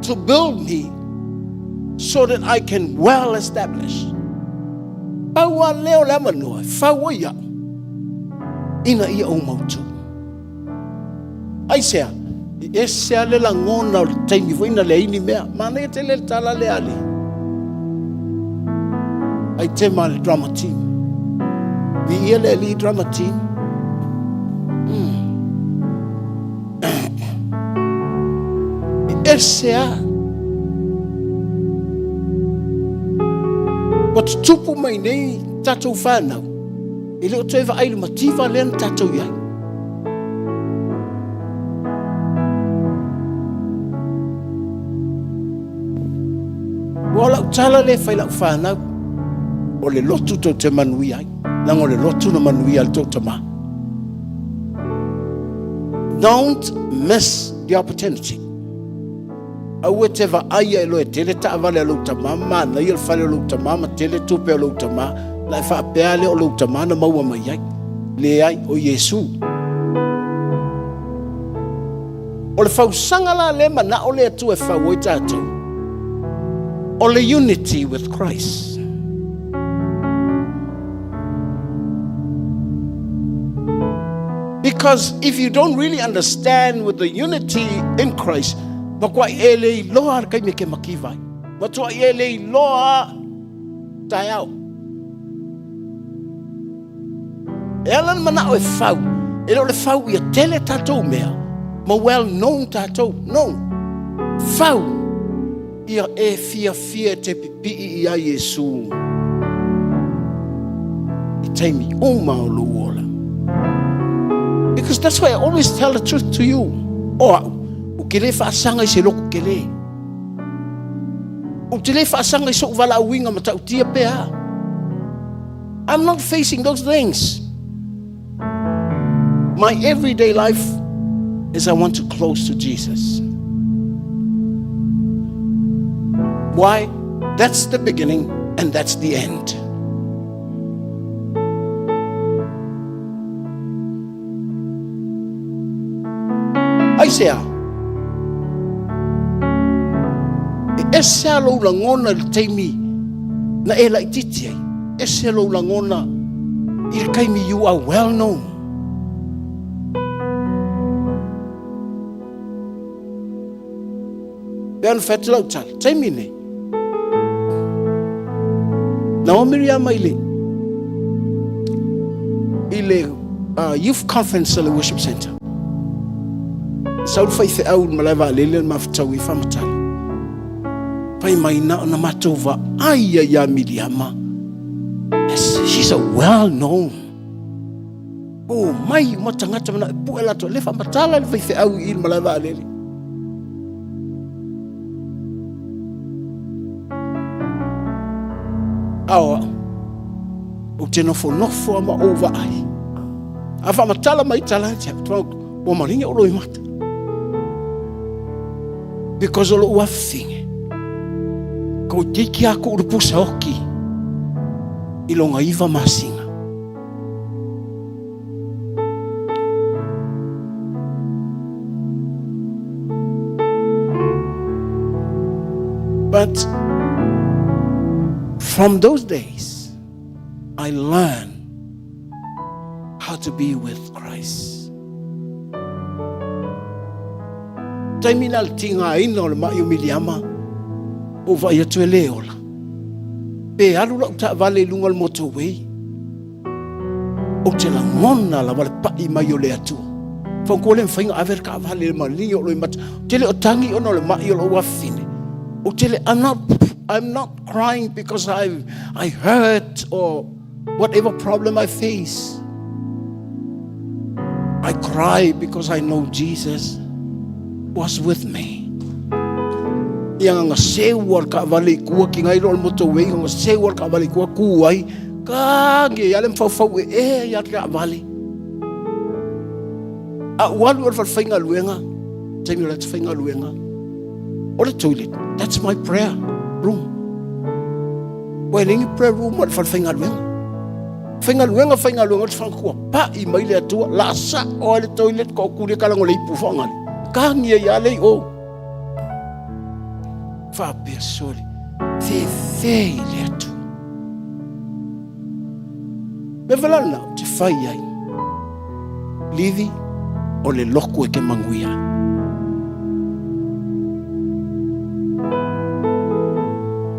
to build me so that I can well establish. Pau a lea o le avanoa e fau ai au ina ia ou mautu. Aisea? E ese lava le lagona o le taimi foi na leai ni mea. Manaia tele le tala lea a le aitema a le drama team. Viia le Alii drama team. E ese lava. Ua tutupu mai nei tatou fanau, e le o toe vaai i le mativa lea na tatou i ai. Ua o lau tala lea e fai lau fanau, o le lotu tou te manuia ai, leaga o le lotu na manuia ai le tou tama. Don't miss the opportunity. Aua e te vaaia e loe tele taavale a lou tama ma manaia le fale o lou tama ma tele tupe a lou tama, na e faapea lea o lou tama na maua mai ai. Leai, o Iesu. O le fausaga la lea manao le Atua e fau ai tatou, o le unity with Christ. Because if you don't really understand with the unity in Christ, matuai e le iloa le taimi e ke makiva ai. Matuai e le iloa taeao. E ala na manao e fau, e le o le fau ia tele tatou mea, ma well known tatou. No. Fau ia e fiafia e te pipii ia Iesu i taimi uma o lou ola. Because that's why I always tell the truth to you. O au, ou te le faasaga i se loku tele. Ou te le faasaga i so'u valaauina matautia pe a. I'm not facing those things. My everyday life is I want to close to Jesus. Why? That's the beginning and that's the end. Aisea? E ese a lou lagona i le taimi na e laitiiti ai. Ese lou lagona i le taimi you are well known. Pea ona fai atu lau tala, taimi nei. Na o Miriama i le i le youth conference a le worship center. Sau le faifeau i le malae vaalele na ma fetaui ai faamatala. Fai mai na ona matou vaai ai ia Miliama. Yes, she's a well known. O mai uma tagata mana e pue latou le faamatala le faifeau i le malae vaalele. Ao ou te nofonofo a ma ou vaai. A faamatala mai tala ua maligi ou loimata. Because o lou afafine, ko tiki a ku le pusa oki i longa iva masina. But from those days, I learned how to be with Christ. Taimi na le tigaina o le ma'i o Miliama, ua vaai atu e le ola. Pe alu lau taavale i luga o le motorway, ou te lagona lava le pa'i mai o le Atua. Fautua le mafai ona ave le taavale i le maligi o loimata. Ou te le o tagi ona o le ma'i o lou afafine. Ou te le, I'm not, I'm not crying because I, I hurt or whatever problem I face. I cry because I know Jesus was with me. Ia nga seu al kaavale i kua ki ngai lo motorway nga seu al kaavale i kua ku ai ka nge ale mfaufau e e ia kaavale. A ualu al falfaingaluega taimi o le faigaluega o le toilet. That's my prayer room. Ua e leai ni prayer room o le falefaigaluega. Faigaluega, faigaluega, o le whakakua pa'i mai le Atua, la sa o ai le toilet ko kuri ka lango le ipu whaangale. Kangi ai a lei o. Whapea soli, fe fe i le Atua. Me walana o te whai ai. Livi o le loku e ke manguia.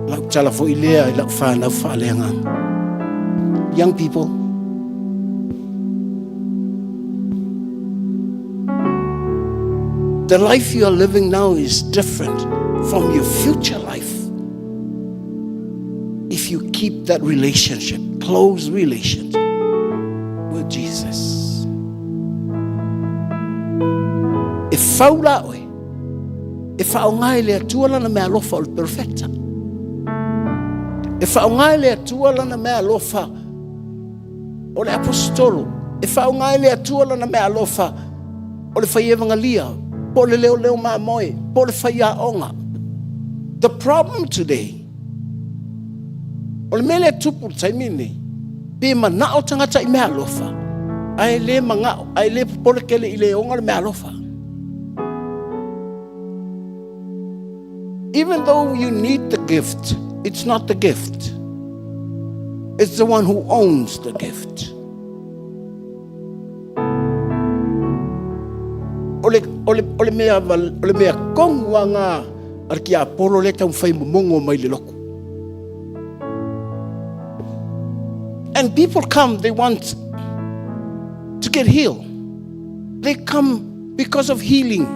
Lau tala foi lea i lau whanau whaaleagaga. Young people, the life you are living now is different from your future life. If you keep that relationship, close relationship with Jesus. E fau la oe, e whaonga e le Atua lana mea alofa o le perfecta. E whaonga e le Atua lana mea alofa o le apostolo. E whaonga e le Atua lana mea alofa o le whai evangelia, po le leo leo mamoe, po le whai aonga. The problem today, o le mea lea tupu le taimi nei, pe manao tagata i mea alofa, ae le mangao, ae le popole tele i le ona le mea alofa. Even though you need the gift, it's not the gift. It's the one who owns the gift. O le, o le, o le mea, o le mea kongu a ngā a le tiapolo le taumafai momogo mai le loku. And people come, they want to get healed. They come because of healing.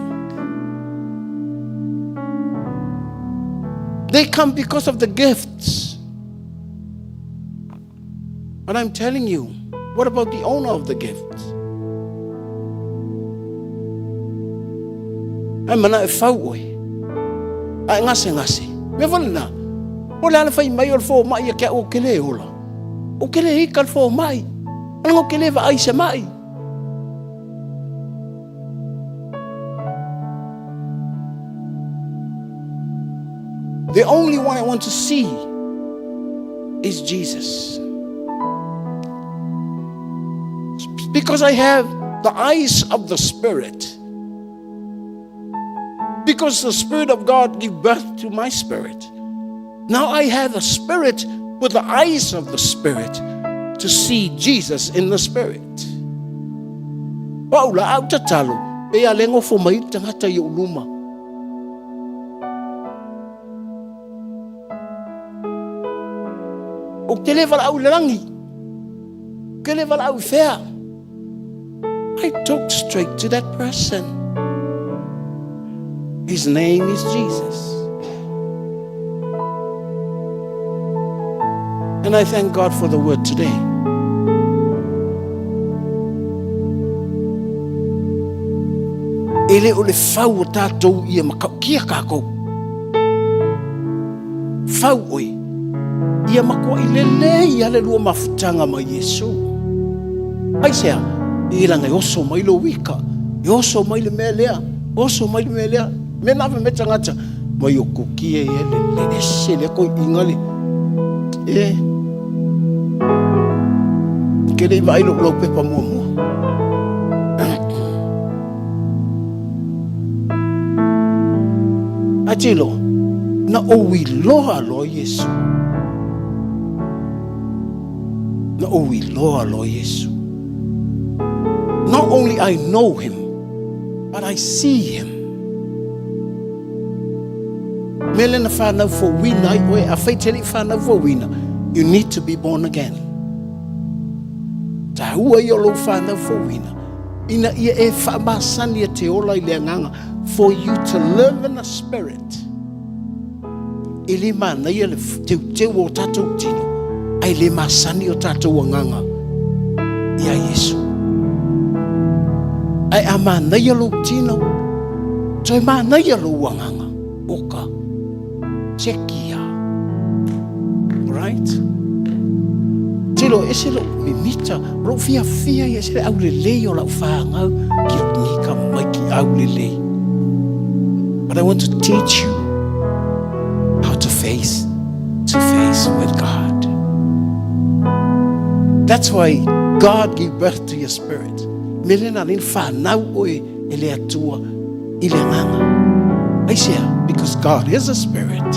They come because of the gifts. But I'm telling you, what about the owner of the gift? Ai mana e fau oe. Ai ngase ngase. Me wale na. O le ala whai mai o le fō mai a kia o ke le ola. O ke le ika le fō mai. Ana o ke le wa ai se mai. The only one I want to see is Jesus. Because I have the eyes of the Spirit. Because the Spirit of God gave birth to my spirit. Now I have a spirit with the eyes of the Spirit to see Jesus in the Spirit. O au la au tatalo, pe a le ngofo mai tangata i luma. O te le wala au langi. Ke le wala au whea. I talked straight to that person. His name is Jesus. And I thank God for the word today. E le o le fau o tatou ia makaukia kākou. Fau oe. Ia matuai lelei a le lua mafutaga ma Iesu. Aisea? I laga e oso mai lou ika, e oso mai le mea lea, oso mai le mea lea. Mea na fai mai tagata, mai o kuki e ia le le ese lea koi'iga le e ke le i vaai lo'u laupepa muamua. Ae tilo, na ou iloa loa Iesu. Na ou iloa loa Iesu. Not only I know him, but I see him. Mea lea na whanau fouina ai oe, afai te le i whanau fouina, you need to be born again. Tāua ia o lou whanau fouina, ina ia e whaamasani e te ola i le agaga, for you to live in the spirit. E le manaia le teuteu o tatou tino, ae le masani o tatou agaga ia Iesu. Ae a manaia lou tino, toe manaia lou agaga, oka, chekia. Right? Tilo, ese lou mimita, o lou fiafia ia, ese le aulelei o lau whāngau, ki nika mai ki aulelei. But I want to teach you how to face to face with God. That's why God gave birth to your spirit. Me le na le whanau oe e le atua i le agaga. Aisea? Because God is a spirit.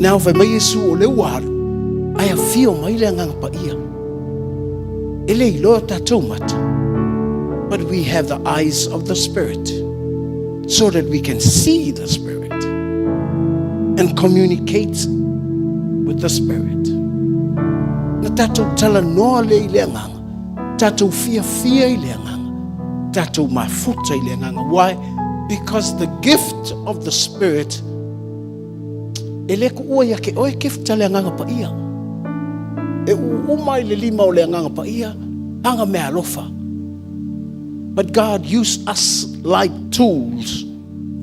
Now fai mai Iesu o le ua alu, ae afio mai le agaga paia. E le iloa tatou mata, but we have the eyes of the spirit so that we can see the spirit and communicate with the spirit. Na tatou talanoa le i le agaga, tatou fiafia i le agaga, tatou mafuta i le agaga. Why? Because the gift of the spirit e le kuua ia ke oe gift a le agaga paia. E uu uma i le lima o le agaga paia, aga mea alofa. But God used us like tools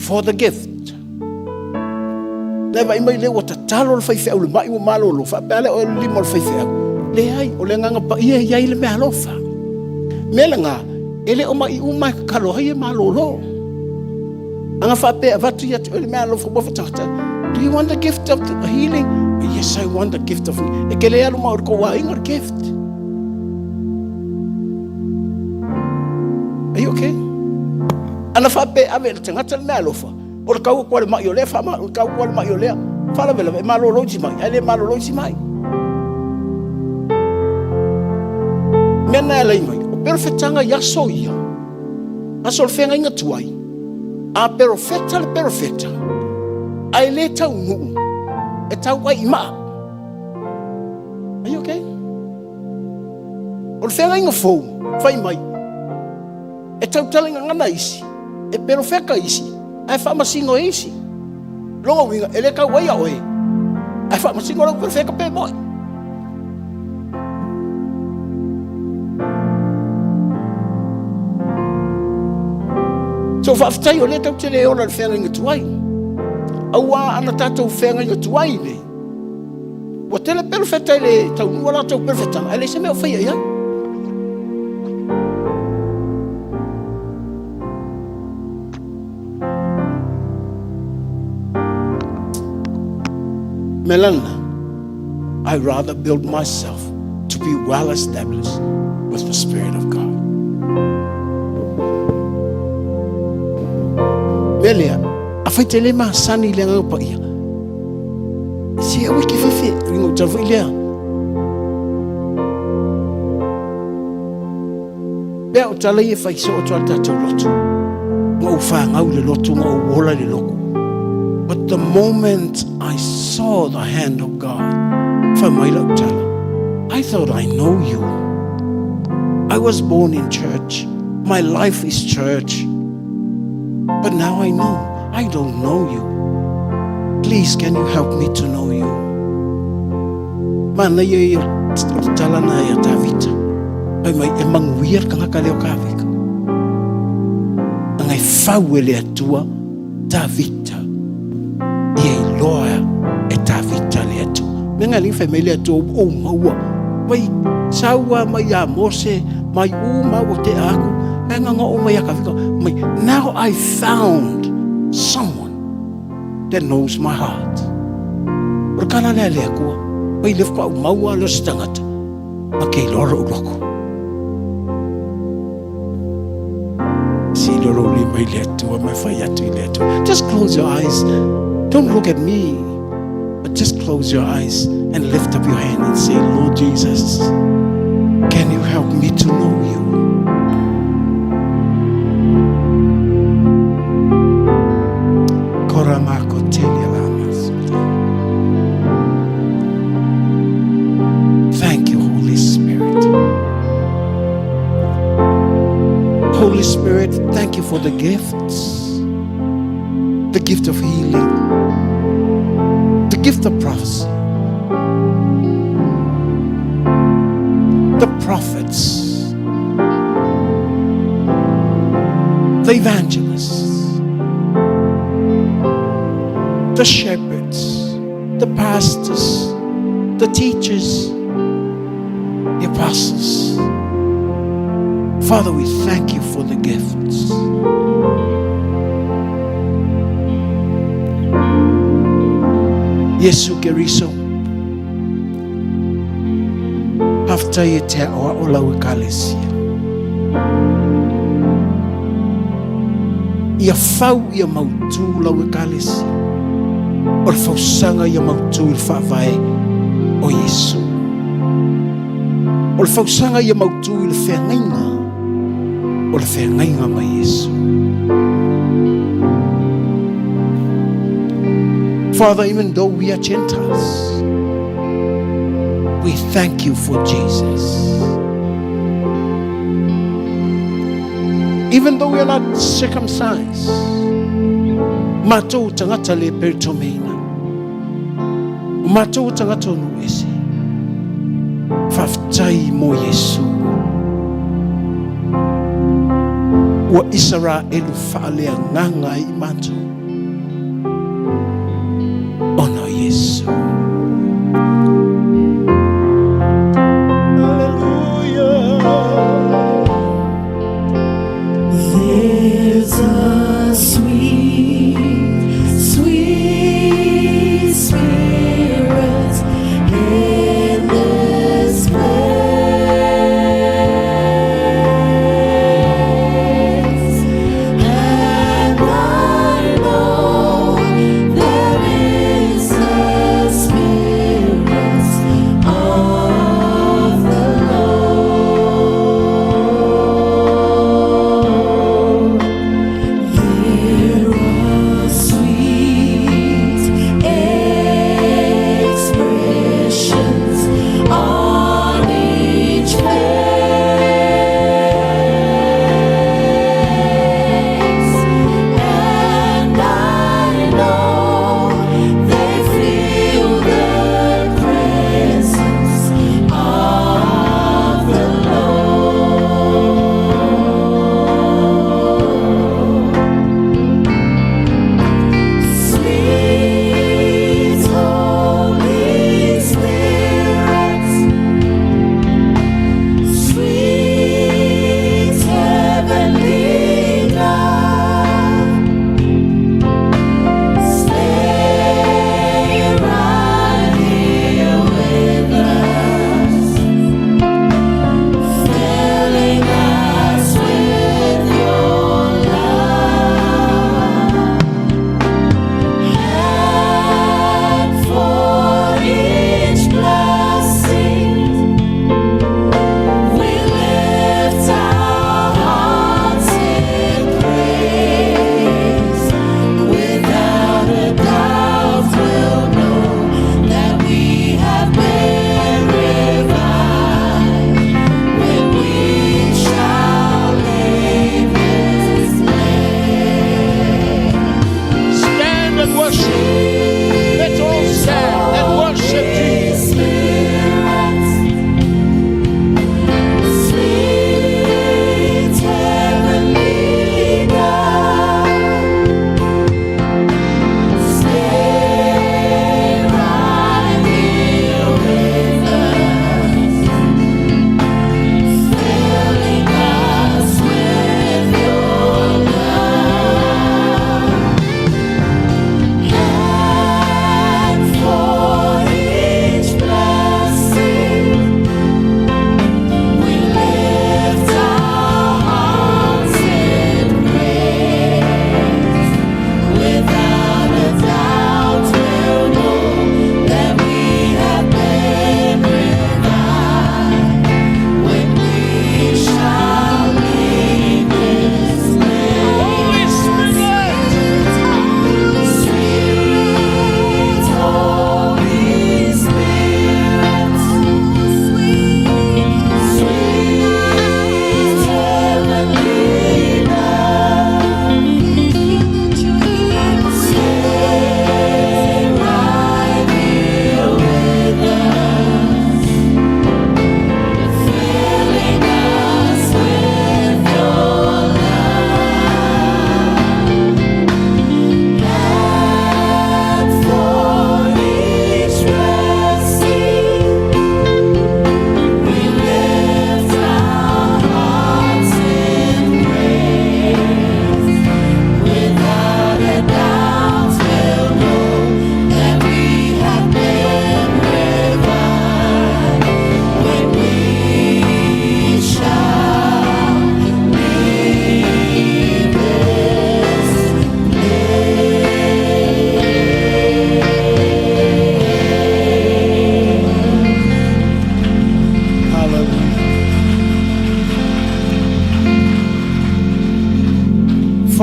for the gift. Le vaai mai le ua tatalo le faifeau le mai ua malolo, faapea le oe le lima o le faifeau. Leai, o le agaga paia e i ai le mea alofa. Mea lena, e le o mai uma e tatalo ai e malolo. Aga faapea avatu ia te oe le mea alofa ua fatata. Do you want the gift of the healing? Yes, I want the gift of healing. E ke le alu ma o le kou aiga le gift. Are you okay? Ana faapea ave le tagata le mea alofa. O le kau atu a le mai o lea, faama, o le kau atu a le mai o lea. Faalavelave, e malolo isi mai, ae le malolo isi mai. Mea na e alai mai, o perofetaga i aso ia, aso o le feagaiga tuai, a perofeta le perofeta, ae le taunuu, e tau ai i maa. Are you okay? O le feagaiga fou, fai mai, E tautala i gagana isi, e perofeta isi, ae faamasino e isi. Lona uiga, e le tau ai a oe, ae faamasino lau perofeta pe moe. So faafetai o lea tatou te le ola i le feagaiga tuai. Auā ana tatou feagaiga tuai nei, Ua tele perofeta i le taunuu a latou perofetaga, ae leai se mea o faia i ai. Melana, I rather build myself to be well established with the Spirit of God. Mea lea, afai te le masani i le agaga paia, Se aua e te fefe, ringa o tala foi lea. Pea o tala ia fai soo atu a tatou lotu. Nga ou whangau le lotu, nga ou ola le loku. But the moment I saw the hand of God, whai mai lau tala, I thought I know you. I was born in church. My life is church. But now I know I don't know you. Please, can you help me to know you? Manaia ia o le tala na ia Tavita. Pai mai e manuia le tagata lea o Kavika. Anga e fau e le Atua Tavita. Ia iloa e Tavita le Atua. Mea nga fai mai le Atua o maua. Mai saua mai ia Mose, mai u maua te aku. E nga o mai a Kavika. Mai, now I found someone that knows my heart. O le kala lea le Atua. Mai le whakau maua le se tangata. Ma ke iloa lou loko. Si lolo li mai le Atua, mai fai atu i le Atua. Just close your eyes. Don't look at me. But just close your eyes and lift up your hand and say, Lord Jesus, can you help me to know you? Koramako telia lamas. Thank you, Holy Spirit. Holy Spirit, thank you for the gifts. The gift of healing, the gift of prophecy, the prophets, the evangelists, the shepherds, the pastors, the teachers, the apostles. Father, we thank you for the gifts. Iesu Keriso, Haftai e te aoa o lau ekalesia. Ia fau ia mautū lau ekalesia. O le fausaga ia mautū i le faavae o Iesu. O le fausaga ia mautū i le feagaiga o le feagaiga ma Iesu. Father, even though we are Gentiles, we thank you for Jesus. Even though we are not circumcised, matou tagata le peritomeina, o matou tagata o nuu ese, faafetai mo Iesu. Ua Isaraelu faaleagaga ai i matou, ona o Iesu. Hallelujah. There's a sweet, sweet spirit in this place, and I know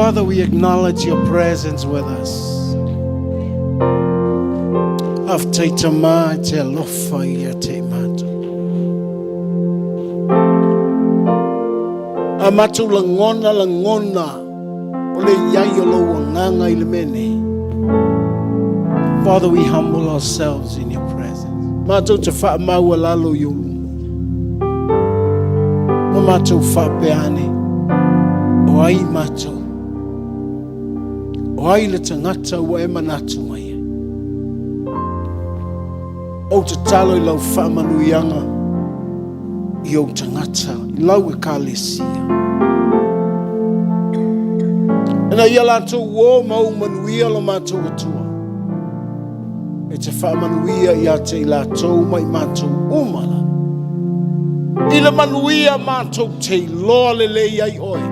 Father, we acknowledge your presence with us. Faafetai Tama e te alofa ia te matou. A matou lagona lagona o le iai o lou agaga i le mea nei. Father, we humble ourselves in your presence. Matou te faamaualalo i ou luma. Ma matou faapea ane, o ai matou? O ai le tagata ua e manatu mai ai? Ou tatalo i lau faamanuiaga i ou tagata, i lau ekalesia. Ina ia latou o ma ou manuia lo matou Atua. E te faamanuia ia te i latou ma i matou uma la. I le manuia matou te iloa lelei ai oe.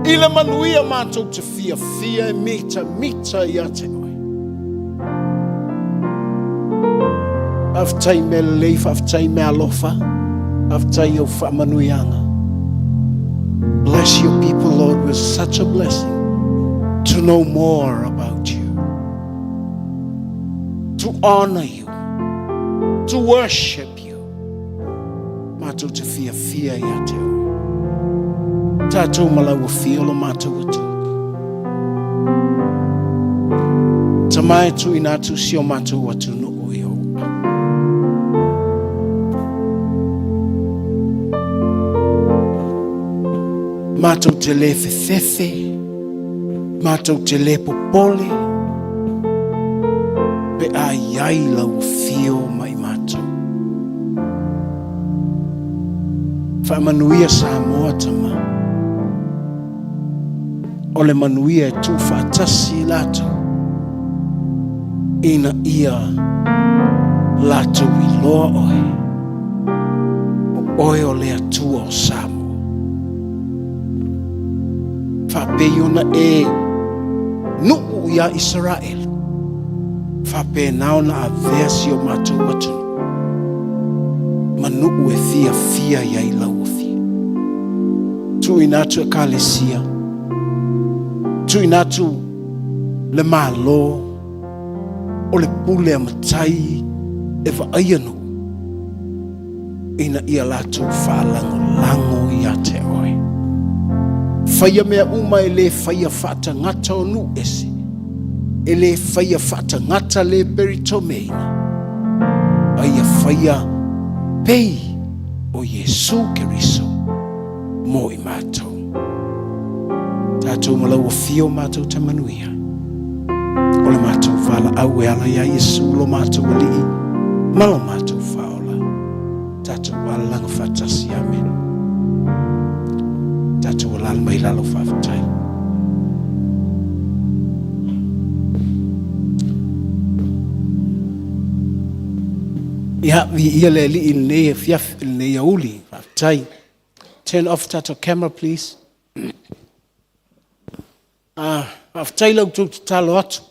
I le manuia matou te fiafia e mitamita ia te oe. Faafetai mea lelei, faafetai mea alofa, faafetai au faamanuiaga. Bless your people, Lord, with such a blessing to know more about you, to honor you, to worship you. Matou te fiafia ia te oe. Tatou ma lau afio lo matou Atua. Tama e tuuina atu si o matou atunuu i ou au. Matou te le fefefe, matou te le popole, pe a i ai lau afio ma i matou. Faamanuia Samoa Tama. O le manuia e tuufaatasi i latou, ina ia latou iloa oe, o oe o le Atua o Samoa. Faapei ona e nuu iā Isaraelu, faapena ona avea si o matou atunuu ma nuu e fiafia i ai lau afio. Tuuina atu Ekalesia, tuuina atu le Malo o le pule a matai e vaaia nuu ina ia latou faalagolago ia te oe. Faia mea uma e le faia faatagata o nuu ese, e le faia faatagata le peritomeina, a ia faia pei o Iesu Keriso mo i matou. Tatou ma lau afio matou te manuia. O le matou valaau e ala ia Iesu lo matou Alii ma lo matou Faaola. Tatou alalaga faatasi. Amene. Tatou alala mai lalo faafetai. Ia, viia le Alii i lenei afiafi, i lenei aoauli. Faafetai. Turn off tatou camera, please. Ah, faafetai la outou tatalo atu.